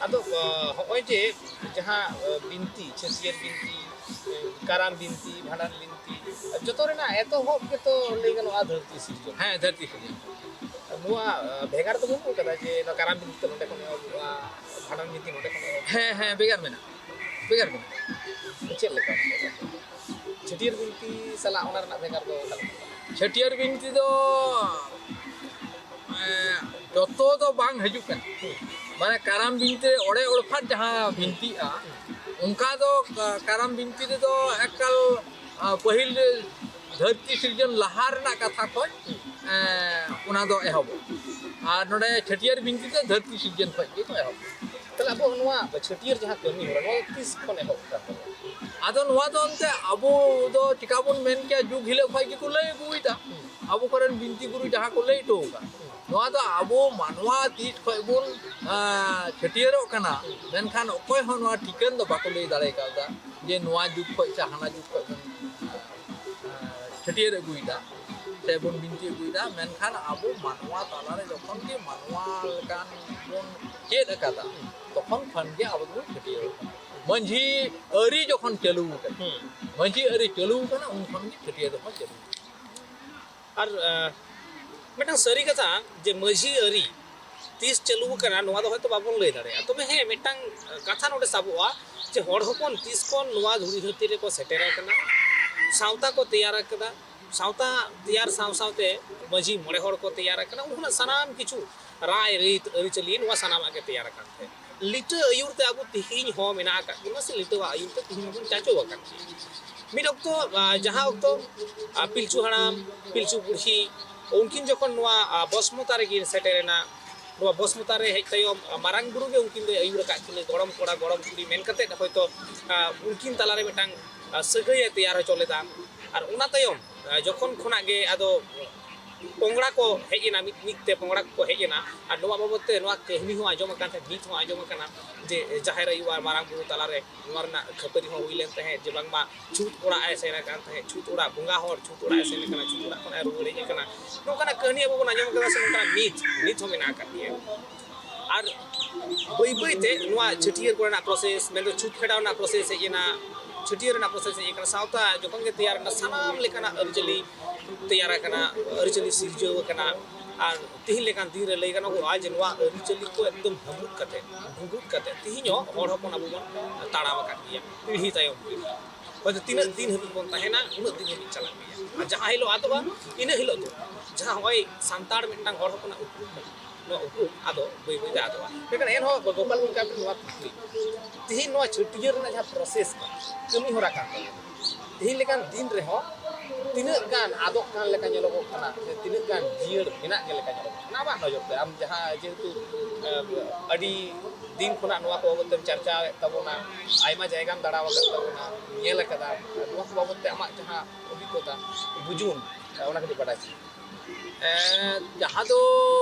ᱟᱫᱚ ᱟ, ᱦᱚᱸᱜᱼᱚᱭ ᱡᱮ ᱡᱟᱦᱟᱸ ᱟ, ᱵᱤᱱᱛᱤ, ᱪᱷᱟᱹᱴᱭᱟᱹᱨ ᱵᱤᱱᱛᱤ, ᱮ, ᱠᱟᱨᱟᱢ ᱵᱤᱱᱛᱤ, ᱵᱷᱟᱸᱰᱟᱱ ᱵᱤᱱᱛᱤ, ᱡᱚᱛᱚ ᱨᱮᱱᱟᱜ ᱮᱛᱚᱦᱚᱵ ᱜᱮᱛᱚ ᱞᱟᱹᱭ ᱜᱟᱱᱚᱜᱼᱟ ᱫᱷᱟᱹᱨᱛᱤ ᱥᱤᱨᱡᱚᱱ᱾ ᱦᱮᱸ, ᱫᱷᱟᱹᱨᱛᱤ ᱥᱤᱨᱡᱚᱱ᱾ ᱱᱚᱣᱟ ᱟ, ᱵᱷᱮᱜᱟᱨ ᱫᱚ ᱵᱟᱹᱱᱩᱜ ᱠᱟᱫᱟ ᱡᱮ ᱱᱚᱣᱟ ᱠᱟᱨᱟᱢ ᱵᱤᱱᱛᱤ ᱫᱚ ᱱᱚᱸᱰᱮ ᱠᱷᱚᱱ ᱮᱦᱚᱵᱚᱜᱼᱟ, ᱵᱷᱟᱸᱰᱟᱱ ᱵᱤᱱᱛᱤ ᱱᱚᱸᱰᱮ ᱠᱷᱚᱱ ᱮᱦᱚᱵᱚᱜᱼᱟ? ᱦᱮᱸ, ᱦᱮᱸ, ᱵᱷᱮᱜᱟᱨ ᱢᱮᱱᱟᱜᱼᱟ, ᱵᱷᱮᱜᱟᱨ ᱢᱮᱱᱟᱜᱼᱟ᱾ ᱪᱮᱫ ᱞᱮᱠᱟ? ᱪᱷᱟᱹᱴᱭᱟᱹᱨ ᱵᱤᱱᱛᱤ ᱥᱟᱞᱟᱜ ᱚᱱᱟ ᱨᱮᱱᱟᱜ ᱵᱷᱮᱜᱟᱨ ᱫᱚ ᱚᱠᱟ ᱞᱮᱠᱟ? ᱪᱷᱟᱹᱴᱭᱟᱹᱨ ᱵᱤᱱᱛᱤ ᱫᱚ ᱮᱸ, ᱡᱚᱛᱚ ᱫᱚ ᱵᱟᱝ ᱦᱤᱡᱩᱜ ᱠᱟᱱᱟ᱾ ᱢᱟᱱᱮ ᱠᱟᱨᱟᱢ ᱵᱤᱱᱛᱤ ᱨᱮ ᱚᱲᱮ ᱚᱲᱯᱷᱟᱛ ᱡᱟᱦᱟᱸ ᱵᱤᱱᱛᱤᱜᱼᱟ, ᱚᱱᱠᱟ ᱫᱚ ᱠᱟ- ᱠᱟᱨᱟᱢ ᱵᱤᱱᱛᱤ ᱨᱮᱫᱚ ᱮᱠᱟᱞ ᱟ, ᱯᱟᱹᱦᱤᱞ ᱫᱷᱟᱹᱨᱛᱤ ᱥᱤᱨᱡᱚᱱ ᱞᱟᱦᱟ ᱨᱮᱱᱟᱜ ᱠᱟᱛᱷᱟ ᱠᱷᱚᱱ ᱮᱸ, ᱚᱱᱟ ᱫᱚ ᱮᱦᱚᱵᱚᱜᱼᱟ᱾ ᱟᱨ ᱱᱚᱰᱮ ᱪᱷᱟᱹᱴᱭᱟᱹᱨ ᱵᱤᱱᱛᱤ ᱫᱚ ᱫᱷᱟᱹᱨᱛᱤ ᱥᱤᱨᱡᱚᱱ ᱠᱷᱚᱱ ᱜᱮᱠᱚ ᱮᱦᱚᱵᱚᱜᱼᱟ᱾ ᱛᱟᱦᱞᱮ ᱟᱵᱚ ᱱᱚᱣᱟ ᱪᱷᱟᱹᱴᱭᱟᱹᱨ ᱡᱟᱦᱟᱸ ᱠᱟᱹᱢᱤ ᱦᱚᱨᱟ, ᱱᱚᱣᱟ ᱫᱚ ᱛᱤᱥ ᱠᱷᱚᱱ ᱮᱦᱚᱵ ᱟᱠᱟᱱ ᱛᱟᱵᱚᱱᱟ? ᱟᱫᱚ ᱱᱚᱣᱟ ᱫᱚ ᱮᱱᱛᱮ ᱟᱵᱚ ᱫᱚ ᱪᱤᱠᱟ ᱵᱚᱱ ᱢᱮᱱ ᱠᱮᱭᱟ, ᱡᱩᱜᱽ ᱦᱤᱞᱳᱜ ᱠᱷᱚᱱ ᱜᱮᱠᱚ ᱞᱟᱹᱭ ᱟᱹᱜᱩᱭᱮᱫᱟ᱾ ᱟᱵᱚ ᱠᱚᱨᱮᱱ ᱵᱤᱱᱛᱤ ᱜᱩᱨᱩ ᱡᱟᱦᱟᱸ ᱠᱚ ᱞᱟᱹᱭ ᱦᱚᱴᱚ ᱟᱠᱟᱫ, ᱱᱚᱣᱟ ᱫᱚ ᱟᱵᱚ ᱢᱟᱱᱣᱟ ᱛᱤᱥ ᱠᱷᱚᱱ ᱵᱚᱱ ᱟᱸ, ᱪᱷᱟᱹᱴᱭᱟᱹᱨᱚᱜ ᱠᱟᱱᱟ, ᱢᱮᱱᱠᱷᱟᱱ ᱚᱠᱚᱭ ᱦᱚᱸ ᱱᱚᱣᱟ ᱴᱷᱤᱠᱟᱹᱱ ᱫᱚ ᱵᱟᱠᱚ ᱞᱟᱹᱭ ᱫᱟᱲᱮ ᱠᱟᱣᱫᱟ ᱡᱮ ᱱᱚᱣᱟ ᱡᱩᱜᱽ ᱠᱷᱚᱱ ᱥᱮ ᱦᱟᱱᱟ ᱡᱩᱜᱽ ᱠᱷᱚᱱ ᱵᱚᱱ ᱟᱸ, ᱪᱷᱟᱹᱴᱭᱟᱹᱨ ᱟᱹᱜᱩᱭᱮᱫᱟ ᱥᱮ ᱵᱚᱱ ᱵᱤᱱᱛᱤ ᱟᱹᱜᱩᱭᱮᱫᱟ᱾ ᱢᱮᱱᱠᱷᱟᱱ ᱟᱵᱚ ᱢᱟᱱᱣᱟ ᱛᱟᱞᱟᱨᱮ ᱡᱚᱠᱷᱚᱱ ᱜᱮ ᱢᱟᱱᱣᱟ ᱞᱮᱠᱟᱱ ᱵᱚᱱ ᱪᱮᱫ ᱟᱠᱟᱫᱟ, ᱛᱚᱠᱷᱚᱱ ᱠᱷᱚᱱ ᱜᱮ ᱟᱵᱚ ᱫᱚᱵᱚᱱ ᱪᱷᱟᱹᱴᱭᱟᱹᱨᱚᱜ ᱠᱟᱱᱟ᱾ ᱢᱟᱹᱡᱷᱤ ᱟᱹᱨᱤ ᱡᱚᱠᱷᱚᱱ ᱪᱟᱹᱞᱩ ᱟᱠᱟᱱᱟ, ᱦᱩᱸ᱾ ᱢᱟᱹᱡᱷᱤ ᱟᱹᱨᱤ ᱪᱟᱹᱞᱩ ᱟᱠᱟᱱᱟ, ᱩᱱ ᱠᱷᱚᱱ ᱜᱮ ᱪᱷᱟᱹᱴᱭᱟᱹᱨ ᱫᱚᱠᱚ ᱪᱟᱹᱞᱩ ᱟᱠᱟᱱᱟ᱾ ᱟᱨ ᱟ, ᱢᱤᱫᱴᱟᱝ ᱥᱟᱹᱨᱤ ᱠᱟᱛᱷᱟ ᱡᱮ ᱢᱟᱹᱡᱷᱤ ᱟᱹᱨᱤ ᱛᱤᱥ ᱪᱟᱹᱞᱩ ᱟᱠᱟᱱᱟ, ᱱᱚᱣᱟ ᱫᱚ ᱦᱚᱭᱛᱳ ᱵᱟᱵᱚᱱ ᱞᱟᱹᱭ ᱫᱟᱲᱮᱭᱟᱜᱼᱟ᱾ ᱛᱚᱵᱮ ᱦᱮᱸ, ᱢᱤᱫᱴᱟᱝ ᱠᱟᱛᱷᱟ ᱱᱚᱰᱮ ᱥᱟᱵᱚᱜᱼᱟ ᱡᱮ ᱦᱚᱲ ᱦᱚᱯᱚᱱ ᱛᱤᱥ ᱠᱷᱚᱱ ᱱᱚᱣᱟ ᱫᱷᱩᱲᱤ ᱫᱷᱟᱹᱨᱛᱤ ᱨᱮᱠᱚ ᱥᱮᱴᱮᱨ ᱟᱠᱟᱱᱟ, ᱥᱟᱶᱛᱟ ᱠᱚ ᱛᱮᱭᱟᱨ ᱟᱠᱟᱫᱟ, ᱥᱟᱶᱛᱟ ᱛᱮᱭᱟᱨ ᱥᱟᱶ ᱥᱟᱶᱛᱮ ᱢᱟᱹᱡᱷᱤ ᱢᱚᱬᱮ ᱦᱚᱲ ᱠᱚ ᱛᱮᱭᱟᱨ ᱟᱠᱟᱱᱟ, ᱩᱱ ᱠᱷᱚᱱᱟᱜ ᱥᱟᱱᱟᱢ ᱠᱤᱪᱷᱩ ᱨᱟᱭ ᱨᱤᱛ ᱟᱹᱨᱤᱪᱟᱹᱞᱤ ᱱᱚᱣᱟ ᱥᱟᱱᱟᱢᱟᱜ ᱜᱮ ᱛᱮᱭᱟᱨ ᱟᱠᱟᱱ ᱛᱮ ᱞᱤᱴᱟᱹ ᱟᱹᱭᱩᱨ ᱛᱮ ᱟᱵᱚ ᱛᱮᱦᱮᱧ ᱦᱚᱸ ᱢᱮᱱᱟᱜ ᱟᱠᱟᱫ ᱵᱚᱱᱟ, ᱥᱮ ᱞᱤᱴᱟᱹᱣᱟᱜ ᱟᱹᱭᱩᱨ ᱛᱮ ᱛᱮᱦᱮᱧ ᱦᱚᱸᱵᱚᱱ ᱪᱟᱪᱚ ᱟᱠᱟᱱ ᱜᱮᱭᱟ᱾ ᱢᱤᱫ ᱚᱠᱛᱚ, ᱟ, ᱡᱟᱦᱟᱸ ᱚᱠᱛᱚ, ᱟ, ᱯᱤᱞᱪᱩ ᱦᱟᱲᱟᱢ, ᱯᱤᱞᱪᱩ ᱵᱩᱲᱦᱤ, ᱩᱱᱠᱤᱱ ᱡᱚᱠᱷᱚᱱ ᱱᱚᱣᱟ, ᱟ, ᱵᱚᱥᱢᱚᱛᱟ ᱨᱮᱠᱤᱱ ᱥᱮᱴᱮᱨᱮᱱᱟ, ᱱᱚᱣᱟ ᱵᱚᱥᱢᱚᱛᱟ ᱨᱮ ᱦᱮᱡ ᱛᱟᱭᱚᱢ ᱢᱟᱨᱟᱝ ᱵᱩᱨᱩ ᱜᱮ ᱩᱱᱠᱤᱱ ᱫᱚᱭ ᱟᱹᱭᱩᱨ ᱟᱠᱟᱫ ᱠᱤᱱᱟ, ᱜᱚᱲᱚᱢ ᱠᱚᱲᱟ ᱜᱚᱲᱚᱢ ᱠᱩᱲᱤ ᱢᱮᱱ ᱠᱟᱛᱮᱫ ᱦᱚᱭᱛᱳ ᱩᱱᱠᱤᱱ ᱛᱟᱞᱟᱨᱮ ᱢᱤᱫᱴᱟᱝ ᱥᱟᱹᱜᱟᱹᱭ ᱮ ᱛᱮᱭᱟᱨ ᱦᱚᱪᱚ ᱞᱮᱫᱟ᱾ ᱟᱨ ᱚᱱᱟ ᱛᱟᱭᱚᱢ ᱡᱚᱠᱷᱚᱱ ᱠᱷᱚᱱᱟᱜ ᱜᱮ ᱟᱫᱚ ᱯᱚᱝᱲᱟ ᱠᱚ ᱦᱮᱡ ᱮᱱᱟ, ᱢᱤᱫ ᱢᱤᱫ ᱛᱮ ᱯᱚᱝᱲᱟ ᱠᱚᱠᱚ ᱦᱮᱡ ᱮᱱᱟ᱾ ᱟᱨ ᱱᱚᱣᱟ ᱵᱟᱵᱚᱫ ᱛᱮ ᱱᱚᱣᱟ ᱠᱟᱹᱦᱱᱤ ᱦᱚᱸ ᱟᱸᱡᱚᱢ ᱟᱠᱟᱱ ᱛᱟᱦᱮᱸᱫ, ᱱᱤᱛ ᱦᱚᱸ ᱟᱸᱡᱚᱢ ᱟᱠᱟᱱᱟ ᱡᱮ ᱡᱟᱦᱮᱨ ᱟᱭᱳ ᱟᱨ ᱢᱟᱨᱟᱝ ᱵᱩᱨᱩ ᱛᱟᱞᱟᱨᱮ ᱱᱚᱣᱟ ᱨᱮᱱᱟᱜ ᱠᱷᱟᱹᱯᱟᱹᱨᱤ ᱦᱚᱸ ᱦᱩᱭ ᱞᱮᱱ ᱛᱟᱦᱮᱸᱫ ᱡᱮ ᱵᱟᱝᱢᱟ ᱪᱷᱩᱛ ᱚᱲᱟᱜ ᱮ ᱥᱮᱱ ᱟᱠᱟᱱ ᱛᱟᱦᱮᱸᱫ, ᱪᱷᱩᱛ ᱚᱲᱟᱜ ᱵᱚᱸᱜᱟ ᱦᱚᱲ ᱪᱷᱩᱛ ᱚᱲᱟᱜ ᱮ ᱥᱮᱱ ᱟᱠᱟᱱᱟ, ᱪᱷᱩᱛ ᱚᱲᱟᱜ ᱠᱷᱚᱱᱟᱜ ᱮ ᱨᱩᱣᱟᱹᱲ ᱦᱮᱡ ᱟᱠᱟᱱᱟ᱾ ᱱᱚᱝᱠᱟᱱᱟᱜ ᱠᱟᱹᱦᱱᱤ ᱟᱵᱚ ᱵᱚᱱ ᱟᱸᱡᱚᱢ ᱟᱠᱟᱫᱟ ᱥᱮ ᱱᱚᱝᱠᱟᱱᱟᱜ ᱢᱤᱛᱷ ᱱᱤᱛ ᱦᱚᱸ ᱢᱮᱱᱟᱜ ᱟᱠᱟᱫ ᱜᱮᱭᱟ᱾ ᱟᱨ ᱵᱟᱹᱭ ᱵᱟᱹᱭ ᱛᱮ ᱱᱚᱣᱟ ᱪᱷᱟᱹᱴᱭᱟᱹᱨ ᱠᱚᱨᱮᱱᱟᱜ ᱯᱨᱚᱥᱮᱥ, ᱢᱮᱱᱫᱚ ᱪᱷᱩᱛ ᱯᱷᱮᱰᱟᱣ ᱨᱮᱱᱟᱜ ᱯᱨᱚᱥᱮᱥ ᱦᱮᱡ ᱮᱱᱟ, ᱪᱷᱟᱹᱴᱭᱟᱹᱨ ᱨᱮᱱᱟᱜ ᱯᱨᱚᱥᱮᱥ ᱦᱮᱡ ᱮᱱᱟ, ᱥᱟᱶᱛᱟ ᱡᱚᱠᱷᱚᱱ ᱜᱮ ᱛᱮᱭᱟᱨ ᱮᱱᱟ, ᱥᱟᱱᱟᱢ ᱞᱮᱠᱟᱱᱟᱜ ᱟᱹᱨᱤᱪᱟᱹᱞᱤ ᱛᱮᱭᱟᱨ ᱟᱠᱟᱱᱟ, ᱟᱹᱨᱤᱪᱟᱹᱞᱤ ᱥᱤᱨᱡᱟᱹᱣ ᱟᱠᱟᱱᱟ᱾ ᱟᱨ ᱛᱤᱦᱤᱧ ᱞᱮᱠᱟᱱ ᱫᱤᱱ ᱨᱮ ᱞᱟᱹᱭ ᱜᱟᱱᱚᱜᱼᱟ ᱡᱮ ᱱᱚᱣᱟ ᱟᱹᱨᱤᱪᱟᱹᱞᱤ ᱠᱚ ᱮᱠᱫᱚᱢ ᱦᱟᱹᱢᱩᱫ ᱠᱟᱛᱮ, ᱵᱷᱩᱜᱩᱫ ᱠᱟᱛᱮ ᱛᱤᱦᱤᱧ ᱦᱚᱸ ᱦᱚᱲ ᱦᱚᱯᱚᱱ ᱟᱵᱚ ᱵᱚᱱ ᱛᱟᱲᱟᱢ ᱟᱠᱟᱫ ᱜᱮᱭᱟ ᱯᱤᱲᱦᱤ ᱛᱟᱭᱚᱢ ᱯᱤᱲᱦᱤ᱾ ᱦᱚᱭᱛᱳ ᱛᱤᱱᱟᱹᱜ ᱫᱤᱱ ᱦᱟᱹᱵᱤᱡ ᱵᱚᱱ ᱛᱟᱦᱮᱱᱟ, ᱩᱱᱟᱹᱜ ᱫᱤᱱ ᱦᱟᱹᱵᱤᱡ ᱪᱟᱞᱟᱜ ᱜᱮᱭᱟ᱾ ᱟᱨ ᱡᱟᱦᱟᱸ ᱦᱤᱞᱳᱜ ᱟᱫᱚᱜᱼᱟ, ᱤᱱᱟᱹ ᱦᱤᱞᱳᱜ ᱫᱚ ᱡᱟᱦᱟᱸ ᱱᱚᱜᱼᱚᱭ ᱥᱟᱱᱛᱟᱲ ᱢᱤᱫᱴᱟᱝ ᱦᱚᱲ ᱦᱚᱯᱚᱱᱟᱜ ᱩᱯᱨᱩᱢ ᱠᱟᱱᱟ, ᱱᱚᱣᱟ ᱩᱯᱨᱩᱢ ᱟᱫᱚ ᱵᱟᱹᱭ ᱵᱟᱹᱭ ᱛᱮ ᱟᱫᱚᱜᱼᱟ᱾ ᱢᱮᱱᱠᱷᱟᱱ ᱮᱱᱦᱚᱸ ᱜᱳᱯᱟᱞ ᱜᱚᱝᱠᱮ ᱟᱯᱮ ᱱᱚᱣᱟ ᱠᱩᱠᱞᱤ, ᱛᱤᱦᱤᱧ ᱱᱚᱣᱟ ᱪᱷᱟᱹᱴᱭᱟᱹᱨ ᱨᱮᱱᱟᱜ ᱡᱟᱦᱟᱸ ᱯᱨᱚᱥᱮᱥ ᱠᱟᱱᱟ, ᱠᱟᱹᱢᱤ ᱦᱚᱨᱟ ᱠᱟᱱ ᱛᱟᱵᱚᱱᱟ, ᱛᱤᱦᱤᱧ ᱞᱮᱠᱟᱱ ᱫᱤᱱ ᱨᱮᱦᱚᱸ ᱛᱤᱱᱟᱹᱜ ᱜᱟᱱ ᱟᱫᱚᱜ ᱠᱟᱱ ᱞᱮᱠᱟ ᱧᱮᱞᱚᱜᱚᱜ ᱠᱟᱱᱟ ᱥᱮ ᱛᱤᱱᱟᱹᱜ ᱜᱟᱱ ᱡᱤᱭᱟᱹᱲ ᱢᱮᱱᱟᱜ ᱜᱮ ᱞᱮᱠᱟ ᱧᱮᱞᱚᱜᱚᱜ ᱠᱟᱱᱟ ᱟᱢᱟᱜ ᱱᱚᱡᱚᱨ ᱛᱮ? ᱟᱢ ᱡᱟᱦᱟᱸ ᱡᱮᱦᱮᱛᱩ ᱟᱹᱰᱤ ᱫᱤᱱ ᱠᱷᱚᱱᱟᱜ ᱱᱚᱣᱟ ᱠᱚ ᱵᱟᱵᱚᱫ ᱛᱮᱢ ᱪᱟᱨᱪᱟᱣᱮᱫ ᱛᱟᱵᱚᱱᱟ, ᱟᱭᱢᱟ ᱡᱟᱭᱜᱟᱢ ᱫᱟᱬᱟ ᱟᱠᱟᱫ ᱛᱟᱵᱚᱱᱟ, ᱧᱮᱞ ᱟᱠᱟᱫᱟ, ᱱᱚᱣᱟ ᱠᱚ ᱵᱟᱵᱚᱫ ᱛᱮ ᱟᱢᱟᱜ ᱡᱟᱦᱟᱸ ᱚᱵᱷᱤᱜᱽᱜᱚᱛᱟ, ᱵᱩᱡᱩᱱ, ᱚᱱᱟ ᱠᱟᱹᱴᱤᱡ ᱵᱟᱰᱟᱭ ᱥᱟᱱᱟ᱾ ᱮᱸ, ᱡᱟᱦᱟᱸ ᱫᱚ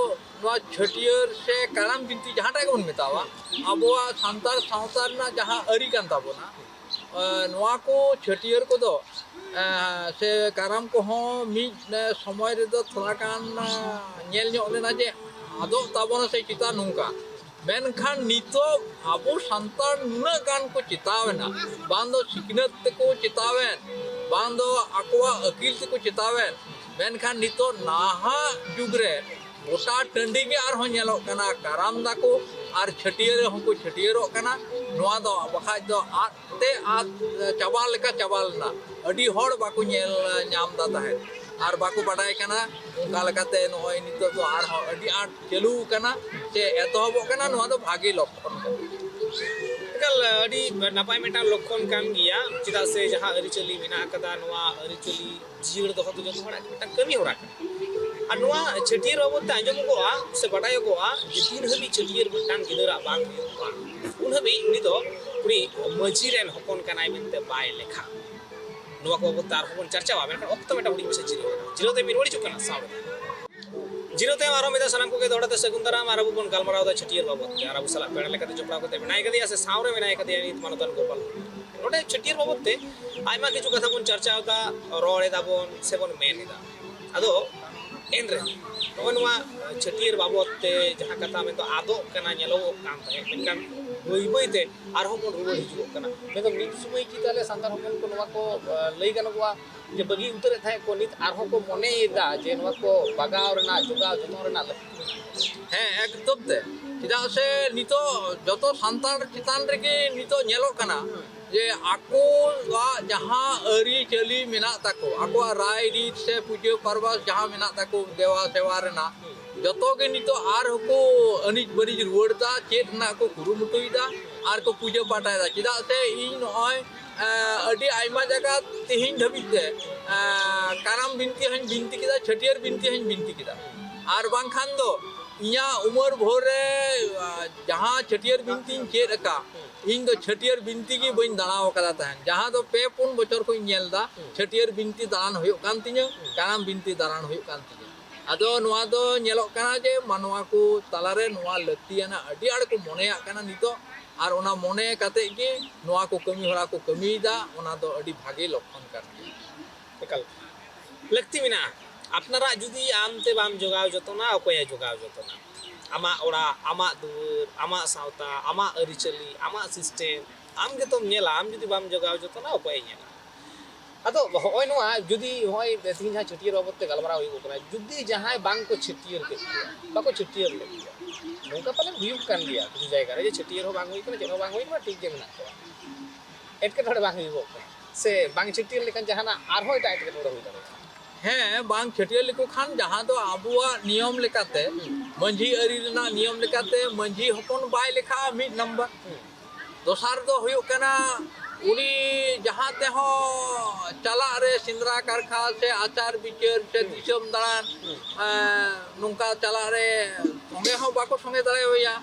ᱱᱚᱣᱟ ᱪᱷᱟᱹᱴᱭᱟᱹᱨ ᱥᱮ ᱠᱟᱨᱟᱢ ᱵᱤᱱᱛᱤ ᱡᱟᱦᱟᱸᱴᱟᱜ ᱜᱮᱵᱚᱱ ᱢᱮᱛᱟᱣᱟ, ᱟᱵᱚᱣᱟᱜ ᱥᱟᱱᱛᱟᱲ ᱥᱟᱶᱛᱟ ᱨᱮᱱᱟᱜ ᱡᱟᱦᱟᱸ ᱟᱹᱨᱤ ᱠᱟᱱ ᱛᱟᱵᱚᱱᱟ, ᱮᱸ, ᱱᱚᱣᱟ ᱠᱚ ᱪᱷᱟᱹᱴᱭᱟᱹᱨ ᱠᱚᱫᱚ, ᱮᱸ, ᱥᱮ ᱠᱟᱨᱟᱢ ᱠᱚᱦᱚᱸ ᱢᱤᱫ, ᱮᱸ, ᱥᱚᱢᱚᱭ ᱨᱮᱫᱚ ᱛᱷᱚᱲᱟ ᱜᱟᱱ, ᱮᱸ, ᱧᱮᱞ ᱧᱚᱜ ᱞᱮᱱᱟ ᱡᱮ ᱟᱫᱚᱜ ᱛᱟᱵᱚᱱᱟ ᱥᱮ ᱪᱮᱛᱟ ᱱᱚᱝᱠᱟ᱾ ᱢᱮᱱᱠᱷᱟᱱ ᱱᱤᱛᱚᱜ ᱟᱵᱚ ᱥᱟᱱᱛᱟᱲ ᱱᱩᱱᱟᱹᱜ ᱜᱟᱱ ᱠᱚ ᱪᱮᱛᱟᱣᱮᱱᱟ, ᱵᱟᱝ ᱫᱚ ᱥᱤᱠᱷᱱᱟᱹᱛ ᱛᱮᱠᱚ ᱪᱮᱛᱟᱣᱮᱱ, ᱵᱟᱝ ᱫᱚ ᱟᱠᱚᱣᱟᱜ ᱟᱹᱠᱤᱞ ᱛᱮᱠᱚ ᱪᱮᱛᱟᱣᱮᱱ, ᱢᱮᱱᱠᱷᱟᱱ ᱱᱤᱛᱚᱜ ᱱᱟᱦᱟᱜ ᱡᱩᱜᱽ ᱨᱮ ᱜᱚᱴᱟ ᱴᱟᱺᱰᱤ ᱜᱮ ᱟᱨᱦᱚᱸ ᱧᱮᱞᱚᱜ ᱠᱟᱱᱟ, ᱠᱟᱨᱟᱢ ᱫᱟᱠᱚ ᱟᱨ ᱪᱷᱟᱹᱴᱭᱟᱹᱨ ᱨᱮᱦᱚᱸ ᱠᱚ ᱪᱷᱟᱹᱴᱭᱟᱹᱨᱚᱜ ᱠᱟᱱᱟ᱾ ᱱᱚᱣᱟ ᱫᱚ ᱵᱟᱠᱷᱟᱡ ᱫᱚ ᱟᱫ ᱛᱮ ᱟᱫ ᱪᱟᱵᱟ ᱞᱮᱠᱟ ᱪᱟᱵᱟ ᱞᱮᱱᱟ᱾ ᱟᱹᱰᱤ ᱦᱚᱲ ᱵᱟᱠᱚ ᱧᱮᱞ ᱧᱟᱢ ᱮᱫᱟ ᱛᱟᱦᱮᱸᱫ ᱟᱨ ᱵᱟᱠᱚ ᱵᱟᱰᱟᱭ ᱠᱟᱱᱟ᱾ ᱚᱱᱠᱟ ᱞᱮᱠᱟᱛᱮ ᱱᱚᱜᱼᱚᱭ ᱱᱤᱛᱚᱜ ᱫᱚ ᱟᱨᱦᱚᱸ ᱟᱹᱰᱤ ᱟᱸᱴ ᱪᱟᱹᱞᱩ ᱟᱠᱟᱱᱟ ᱥᱮ ᱮᱛᱚᱦᱚᱵᱚᱜ ᱠᱟᱱᱟ, ᱱᱚᱣᱟ ᱫᱚ ᱵᱷᱟᱜᱮ ᱞᱚᱠᱠᱷᱚᱱ ᱠᱟᱱᱟ᱾ ᱮᱠᱟᱞ ᱟᱹᱰᱤ ᱱᱟᱯᱟᱭ ᱢᱤᱫᱴᱟᱝ ᱞᱚᱠᱠᱷᱚᱱ ᱠᱟᱱ ᱜᱮᱭᱟ᱾ ᱪᱮᱫᱟᱜ ᱥᱮ ᱡᱟᱦᱟᱸ ᱟᱹᱨᱤᱪᱟᱹᱞᱤ ᱢᱮᱱᱟᱜ ᱟᱠᱟᱫᱟ, ᱱᱚᱣᱟ ᱟᱹᱨᱤᱪᱟᱹᱞᱤ ᱡᱤᱭᱟᱹᱲ ᱫᱚᱦᱚ ᱫᱚ ᱡᱚᱛᱚ ᱦᱚᱲᱟᱜ ᱜᱮ ᱢᱤᱫᱴᱟᱝ ᱠᱟᱹᱢᱤ ᱦᱚᱨᱟ ᱠᱟᱱᱟ᱾ ᱟᱨ ᱱᱚᱣᱟ ᱪᱷᱟᱹᱴᱭᱟᱹᱨ ᱵᱟᱵᱚᱫ ᱛᱮ ᱟᱸᱡᱚᱢᱚᱜᱚᱜᱼᱟ ᱥᱮ ᱵᱟᱰᱟᱭᱚᱜᱚᱜᱼᱟ ᱡᱮ ᱛᱤᱱ ᱦᱟᱹᱵᱤᱡ ᱪᱷᱟᱹᱴᱭᱟᱹᱨ ᱢᱤᱫᱴᱟᱝ ᱜᱤᱫᱟᱹᱨᱟᱜ ᱵᱟᱝ ᱦᱩᱭᱩᱜᱼᱟ, ᱩᱱ ᱦᱟᱹᱵᱤᱡ ᱩᱱᱤ ᱫᱚ ᱩᱱᱤ ᱢᱟᱹᱡᱷᱤ ᱨᱮᱱ ᱦᱚᱯᱚᱱ ᱠᱟᱱᱟᱭ ᱢᱮᱱᱛᱮ ᱵᱟᱭ ᱞᱮᱠᱷᱟ᱾ ᱱᱚᱣᱟ ᱠᱚ ᱵᱟᱵᱚᱫ ᱛᱮ ᱟᱨᱦᱚᱸ ᱵᱚᱱ ᱪᱟᱨᱪᱟᱣᱟ, ᱢᱮᱱᱠᱷᱟᱱ ᱚᱠᱛᱚ ᱢᱤᱫᱴᱟᱝ ᱦᱩᱰᱤᱧ ᱢᱟᱪᱷᱟ ᱡᱤᱨᱟᱹᱣ ᱮᱱᱟ᱾ ᱡᱤᱨᱟᱹᱣ ᱛᱮ ᱢᱤᱫ ᱨᱩᱣᱟᱹᱲ ᱦᱤᱡᱩᱜ ᱠᱟᱱᱟ ᱥᱟᱶ ᱨᱮ᱾ ᱡᱤᱨᱟᱹᱣ ᱛᱟᱭᱚᱢ ᱟᱨᱦᱚᱸ ᱢᱤᱫ ᱫᱷᱟᱣ ᱥᱟᱱᱟᱢ ᱠᱚᱜᱮ ᱫᱚᱦᱲᱟ ᱛᱮ ᱥᱟᱹᱜᱩᱱ ᱫᱟᱨᱟᱢ ᱟᱨ ᱟᱵᱚ ᱵᱚᱱ ᱜᱟᱞᱢᱟᱨᱟᱣ ᱮᱫᱟ ᱪᱷᱟᱹᱴᱭᱟᱹᱨ ᱵᱟᱵᱚᱫ ᱛᱮ᱾ ᱟᱨ ᱟᱵᱚ ᱥᱟᱞᱟᱜ ᱯᱮᱲᱟ ᱞᱮᱠᱟᱛᱮ ᱡᱚᱯᱲᱟᱣ ᱠᱟᱛᱮ ᱢᱮᱱᱟᱭ ᱠᱟᱫᱮᱭᱟ ᱥᱮ ᱥᱟᱶ ᱨᱮ ᱢᱮᱱᱟᱭ ᱠᱟᱫᱮᱭᱟ ᱱᱤᱛ ᱢᱟᱱᱚᱛᱟᱱ ᱜᱳᱯᱟᱞ᱾ ᱱᱚᱰᱮ ᱪᱷᱟᱹᱴᱭᱟᱹᱨ ᱵᱟᱵᱚᱫ ᱛᱮ ᱟᱭᱢᱟ ᱠᱤᱪᱷᱩ ᱠᱟᱛᱷᱟ ᱵᱚᱱ ᱪᱟᱨᱪᱟᱣ ᱮᱫᱟ, ᱨᱚᱲ ᱮᱫᱟ ᱵᱚᱱ ᱥᱮ ᱵᱚᱱ ᱢᱮᱱ ᱮᱫᱟ᱾ ᱟᱫᱚ ᱮᱱᱨᱮᱦᱚᱸ ᱱᱚᱜᱼᱚᱭ ᱱᱚᱣᱟ ᱪᱷᱟᱹᱴᱭᱟᱹᱨ ᱵᱟᱵᱚᱫ ᱛᱮ ᱡᱟᱦᱟᱸ ᱠᱟᱛᱷᱟ ᱢᱮᱱᱫᱚ ᱟᱫᱚᱜ ᱠᱟᱱᱟ, ᱧᱮᱞᱚᱜᱚᱜ ᱠᱟᱱ ᱛᱟᱦᱮᱸᱫ, ᱢᱮᱱᱠᱷᱟᱱ ᱵᱟᱹᱭ ᱵᱟᱹᱭ ᱛᱮ ᱟᱨᱦᱚᱸ ᱵᱚᱱ ᱨᱩᱣᱟᱹᱲ ᱦᱤᱡᱩᱜᱚᱜ ᱠᱟᱱᱟ᱾ ᱢᱮᱱᱫᱚ ᱢᱤᱫ ᱥᱚᱢᱚᱭ ᱠᱤ ᱛᱟᱦᱞᱮ ᱥᱟᱱᱛᱟᱲ ᱦᱚᱯᱚᱱ ᱠᱚ ᱱᱚᱣᱟ ᱠᱚ, ᱟᱸ, ᱞᱟᱹᱭ ᱜᱟᱱᱚᱜᱚᱜᱼᱟ ᱡᱮ ᱵᱟᱹᱜᱤ ᱩᱛᱟᱹᱨᱮᱫ ᱛᱟᱦᱮᱸᱫ ᱠᱚ, ᱱᱤᱛ ᱟᱨᱦᱚᱸ ᱠᱚ ᱢᱚᱱᱮᱭᱮᱫᱟ ᱡᱮ ᱱᱚᱣᱟ ᱠᱚ ᱵᱟᱜᱟᱣ ᱨᱮᱱᱟᱜ, ᱡᱚᱜᱟᱣ ᱡᱚᱛᱚᱱ ᱨᱮᱱᱟᱜ ᱞᱟᱹᱠᱛᱤ ᱢᱮᱱᱟᱜᱼᱟ? ᱦᱮᱸ, ᱮᱠᱫᱚᱢ ᱛᱮ᱾ ᱪᱮᱫᱟᱜ ᱥᱮ ᱱᱤᱛᱚᱜ ᱡᱚᱛᱚ ᱥᱟᱱᱛᱟᱲ ᱪᱮᱛᱟᱱ ᱨᱮᱜᱮ ᱱᱤᱛᱚᱜ ᱧᱮᱞᱚᱜ ᱠᱟᱱᱟ ᱡᱮ ᱟᱠᱚᱣᱟᱜ ᱡᱟᱦᱟᱸ ᱟᱹᱨᱤᱪᱟᱹᱞᱤ ᱢᱮᱱᱟᱜ ᱛᱟᱠᱚ, ᱟᱠᱚᱣᱟᱜ ᱨᱟᱭ ᱨᱤᱛ ᱥᱮ ᱯᱩᱡᱟᱹ ᱯᱟᱨᱵᱟᱥ ᱡᱟᱦᱟᱸ ᱢᱮᱱᱟᱜ ᱛᱟᱠᱚ, ᱫᱮᱣᱟ ᱥᱮᱣᱟ ᱨᱮᱱᱟᱜ, ᱡᱚᱛᱚ ᱜᱮ ᱱᱤᱛᱚᱜ ᱟᱨᱦᱚᱸ ᱠᱚ ᱟᱹᱱᱤᱡ ᱵᱟᱹᱱᱤᱡ ᱨᱩᱣᱟᱹᱲ ᱫᱟ, ᱪᱮᱫ ᱨᱮᱱᱟᱜ ᱠᱚ ᱠᱩᱨᱩᱢᱩᱴᱩᱭ ᱫᱟ ᱟᱨ ᱠᱚ ᱯᱩᱡᱟᱹ ᱯᱟᱴᱟᱭ ᱫᱟ᱾ ᱪᱮᱫᱟᱜ ᱥᱮ ᱤᱧ ᱱᱚᱜᱼᱚᱭ, ᱮᱸ, ᱟᱹᱰᱤ ᱟᱭᱢᱟ ᱡᱟᱭᱜᱟ ᱛᱮᱦᱮᱧ ᱫᱷᱟᱹᱵᱤᱡ ᱛᱮ, ᱮᱸ, ᱠᱟᱨᱟᱢ ᱵᱤᱱᱛᱤ ᱦᱚᱸᱧ ᱵᱤᱱᱛᱤ ᱠᱮᱫᱟ, ᱪᱷᱟᱹᱴᱭᱟᱹᱨ ᱵᱤᱱᱛᱤ ᱦᱚᱸᱧ ᱵᱤᱱᱛᱤ ᱠᱮᱫᱟ᱾ ᱟᱨ ᱵᱟᱝᱠᱷᱟᱱ ᱫᱚ ᱤᱧᱟᱹᱜ ᱩᱢᱮᱨ ᱵᱷᱳᱨ ᱨᱮ, ᱮᱸ, ᱡᱟᱦᱟᱸ ᱪᱷᱟᱹᱴᱭᱟᱹᱨ ᱵᱤᱱᱛᱤᱧ ᱪᱮᱫ ᱟᱠᱟᱫ, ᱤᱧ ᱫᱚ ᱪᱷᱟᱹᱴᱭᱟᱹᱨ ᱵᱤᱱᱛᱤ ᱜᱮ ᱵᱟᱹᱧ ᱫᱟᱬᱟ ᱟᱠᱟᱫᱟ ᱛᱟᱦᱮᱸᱱ, ᱡᱟᱦᱟᱸ ᱫᱚ ᱯᱮ ᱯᱩᱱ ᱵᱚᱪᱷᱚᱨ ᱠᱷᱚᱱ ᱤᱧ ᱧᱮᱞ ᱮᱫᱟ, ᱦᱩᱸ᱾ ᱪᱷᱟᱹᱴᱭᱟᱹᱨ ᱵᱤᱱᱛᱤ ᱫᱟᱬᱟᱱ ᱦᱩᱭᱩᱜ ᱠᱟᱱ ᱛᱤᱧᱟᱹ, ᱦᱩᱸ᱾ ᱠᱟᱨᱟᱢ ᱵᱤᱱᱛᱤ ᱫᱟᱬᱟᱱ ᱦᱩᱭᱩᱜ ᱠᱟᱱ ᱛᱤᱧᱟᱹ᱾ ᱟᱫᱚ ᱱᱚᱣᱟ ᱫᱚ ᱧᱮᱞᱚᱜ ᱠᱟᱱᱟ ᱡᱮ ᱢᱟᱱᱣᱟ ᱠᱚ ᱛᱟᱞᱟᱨᱮ ᱱᱚᱣᱟ ᱞᱟᱹᱠᱛᱤᱭᱟᱱᱟᱜ ᱟᱹᱰᱤ ᱟᱸᱴ ᱠᱚ ᱢᱚᱱᱮᱭᱟᱜ ᱠᱟᱱᱟ ᱱᱤᱛᱚᱜ, ᱟᱨ ᱚᱱᱟ ᱢᱚᱱᱮ ᱠᱟᱛᱮ ᱜᱮ ᱱᱚᱣᱟ ᱠᱚ ᱠᱟᱹᱢᱤ ᱦᱚᱨᱟ ᱠᱚ ᱠᱟᱹᱢᱤᱭᱮᱫᱟ, ᱚᱱᱟ ᱫᱚ ᱟᱹᱰᱤ ᱵᱷᱟᱜᱮ ᱞᱚᱠᱠᱷᱚᱱ ᱠᱟᱱ ᱜᱮᱭᱟ᱾ ᱮᱠᱟᱞ ᱞᱟᱹᱠᱛᱤ ᱢᱮᱱᱟᱜᱼᱟ᱾ ᱟᱯᱱᱟᱨᱟᱜ ᱡᱩᱫᱤ ᱟᱢ ᱛᱮ ᱵᱟᱢ ᱡᱚᱜᱟᱣ ᱡᱚᱛᱚᱱᱟ, ᱚᱠᱚᱭᱮ ᱡᱚᱜᱟᱣ ᱡᱚᱛᱚᱱᱟ? ᱟᱢᱟᱜ ᱚᱲᱟᱜ, ᱟᱢᱟᱜ ᱫᱩᱣᱟᱹᱨ, ᱟᱢᱟᱜ ᱥᱟᱶᱛᱟ, ᱟᱢᱟᱜ ᱟᱹᱨᱤᱪᱟᱹᱞᱤ, ᱟᱢᱟᱜ system ᱟᱢ ᱜᱮᱛᱚᱢ ᱧᱮᱞᱟ᱾ ᱟᱢ ᱡᱩᱫᱤ ᱵᱟᱢ ᱡᱚᱜᱟᱣ ᱡᱚᱛᱚᱱᱟ, ᱚᱠᱚᱭᱮ ᱧᱮᱞᱟ? ᱟᱫᱚ ᱦᱚᱸᱜᱼᱚᱭ ᱱᱚᱣᱟ ᱡᱩᱫᱤ ᱦᱚᱸᱜᱼᱚᱭ ᱛᱮᱦᱮᱧ ᱡᱟᱦᱟᱸ ᱪᱷᱟᱹᱴᱭᱟᱹᱨ ᱵᱟᱵᱚᱫ ᱛᱮ ᱜᱟᱞᱢᱟᱨᱟᱣ ᱦᱩᱭᱩᱜ ᱠᱟᱱᱟ, ᱡᱩᱫᱤ ᱡᱟᱦᱟᱸᱭ ᱵᱟᱝ ᱠᱚ ᱪᱷᱟᱹᱴᱭᱟᱹᱨ ᱠᱮᱫ ᱠᱚᱣᱟ, ᱵᱟᱠᱚ ᱪᱷᱟᱹᱴᱭᱟᱹᱨ ᱞᱮᱫ ᱠᱚᱣᱟ, ᱱᱚᱝᱠᱟ ᱯᱟᱞᱮᱱ ᱦᱩᱭᱩᱜ ᱠᱟᱱ ᱜᱮᱭᱟ ᱠᱤᱪᱷᱩ ᱡᱟᱭᱜᱟ ᱨᱮ, ᱡᱮ ᱪᱷᱟᱹᱴᱭᱟᱹᱨ ᱦᱚᱸ ᱵᱟᱝ ᱦᱩᱭ ᱠᱟᱱᱟ, ᱪᱮᱫ ᱦᱚᱸ ᱵᱟᱝ ᱦᱩᱭ ᱠᱟᱱᱟ, ᱴᱷᱤᱠ ᱜᱮ ᱢᱮᱱᱟᱜ ᱠᱚᱣᱟ, ᱮᱴᱠᱮᱴᱚᱬᱮ ᱵᱟᱝ ᱦᱩᱭᱩᱜᱚᱜ ᱠᱟᱱᱟ, ᱥᱮ ᱵᱟᱝ ᱪᱷᱟᱹᱴᱭᱟᱹᱨ ᱞᱮᱠᱷᱟᱱ ᱡᱟᱦᱟᱱᱟᱜ ᱟᱨᱦᱚᱸ ᱮᱴᱟᱜ ᱮᱴᱠᱮᱴᱚᱬᱮ ᱦᱩᱭ ᱫᱟᱲᱮᱭᱟᱜᱼᱟ᱾ ᱦᱮᱸ, ᱵᱟᱝ ᱪᱷᱟᱹᱴᱭᱟᱹᱨ ᱞᱮᱠᱚ ᱠᱷᱟᱱ ᱡᱟᱦᱟᱸ ᱫᱚ ᱟᱵᱚᱣᱟᱜ ᱱᱤᱭᱚᱢ ᱞᱮᱠᱟᱛᱮ, ᱦᱩᱸ᱾ ᱢᱟᱹᱡᱷᱤ ᱟᱹᱨᱤ ᱨᱮᱱᱟᱜ ᱱᱤᱭᱚᱢ ᱞᱮᱠᱟᱛᱮ ᱢᱟᱹᱡᱷᱤ ᱦᱚᱯᱚᱱ ᱵᱟᱭ ᱞᱮᱠᱷᱟᱜᱼᱟ ᱢᱤᱫ ᱱᱟᱢᱵᱟᱨ᱾ ᱦᱩᱸ᱾ ᱫᱚᱥᱟᱨ ᱫᱚ ᱦᱩᱭᱩᱜ ᱠᱟᱱᱟ, ᱩᱱᱤ ᱡᱟᱦᱟᱸ ᱛᱮᱦᱚᱸ ᱪᱟᱞᱟᱜ ᱨᱮ, ᱥᱮᱸᱫᱽᱨᱟ ᱠᱟᱨᱠᱷᱟ ᱥᱮ ᱟᱪᱟᱨ ᱵᱤᱪᱟᱹᱨ ᱥᱮ ᱫᱤᱥᱚᱢ ᱫᱟᱬᱟᱱ, ᱮᱸ, ᱱᱚᱝᱠᱟ ᱪᱟᱞᱟᱜ ᱨᱮ ᱥᱚᱸᱜᱮ ᱦᱚᱸ ᱵᱟᱠᱚ ᱥᱚᱸᱜᱮ ᱫᱟᱲᱮᱭᱟᱭᱟ,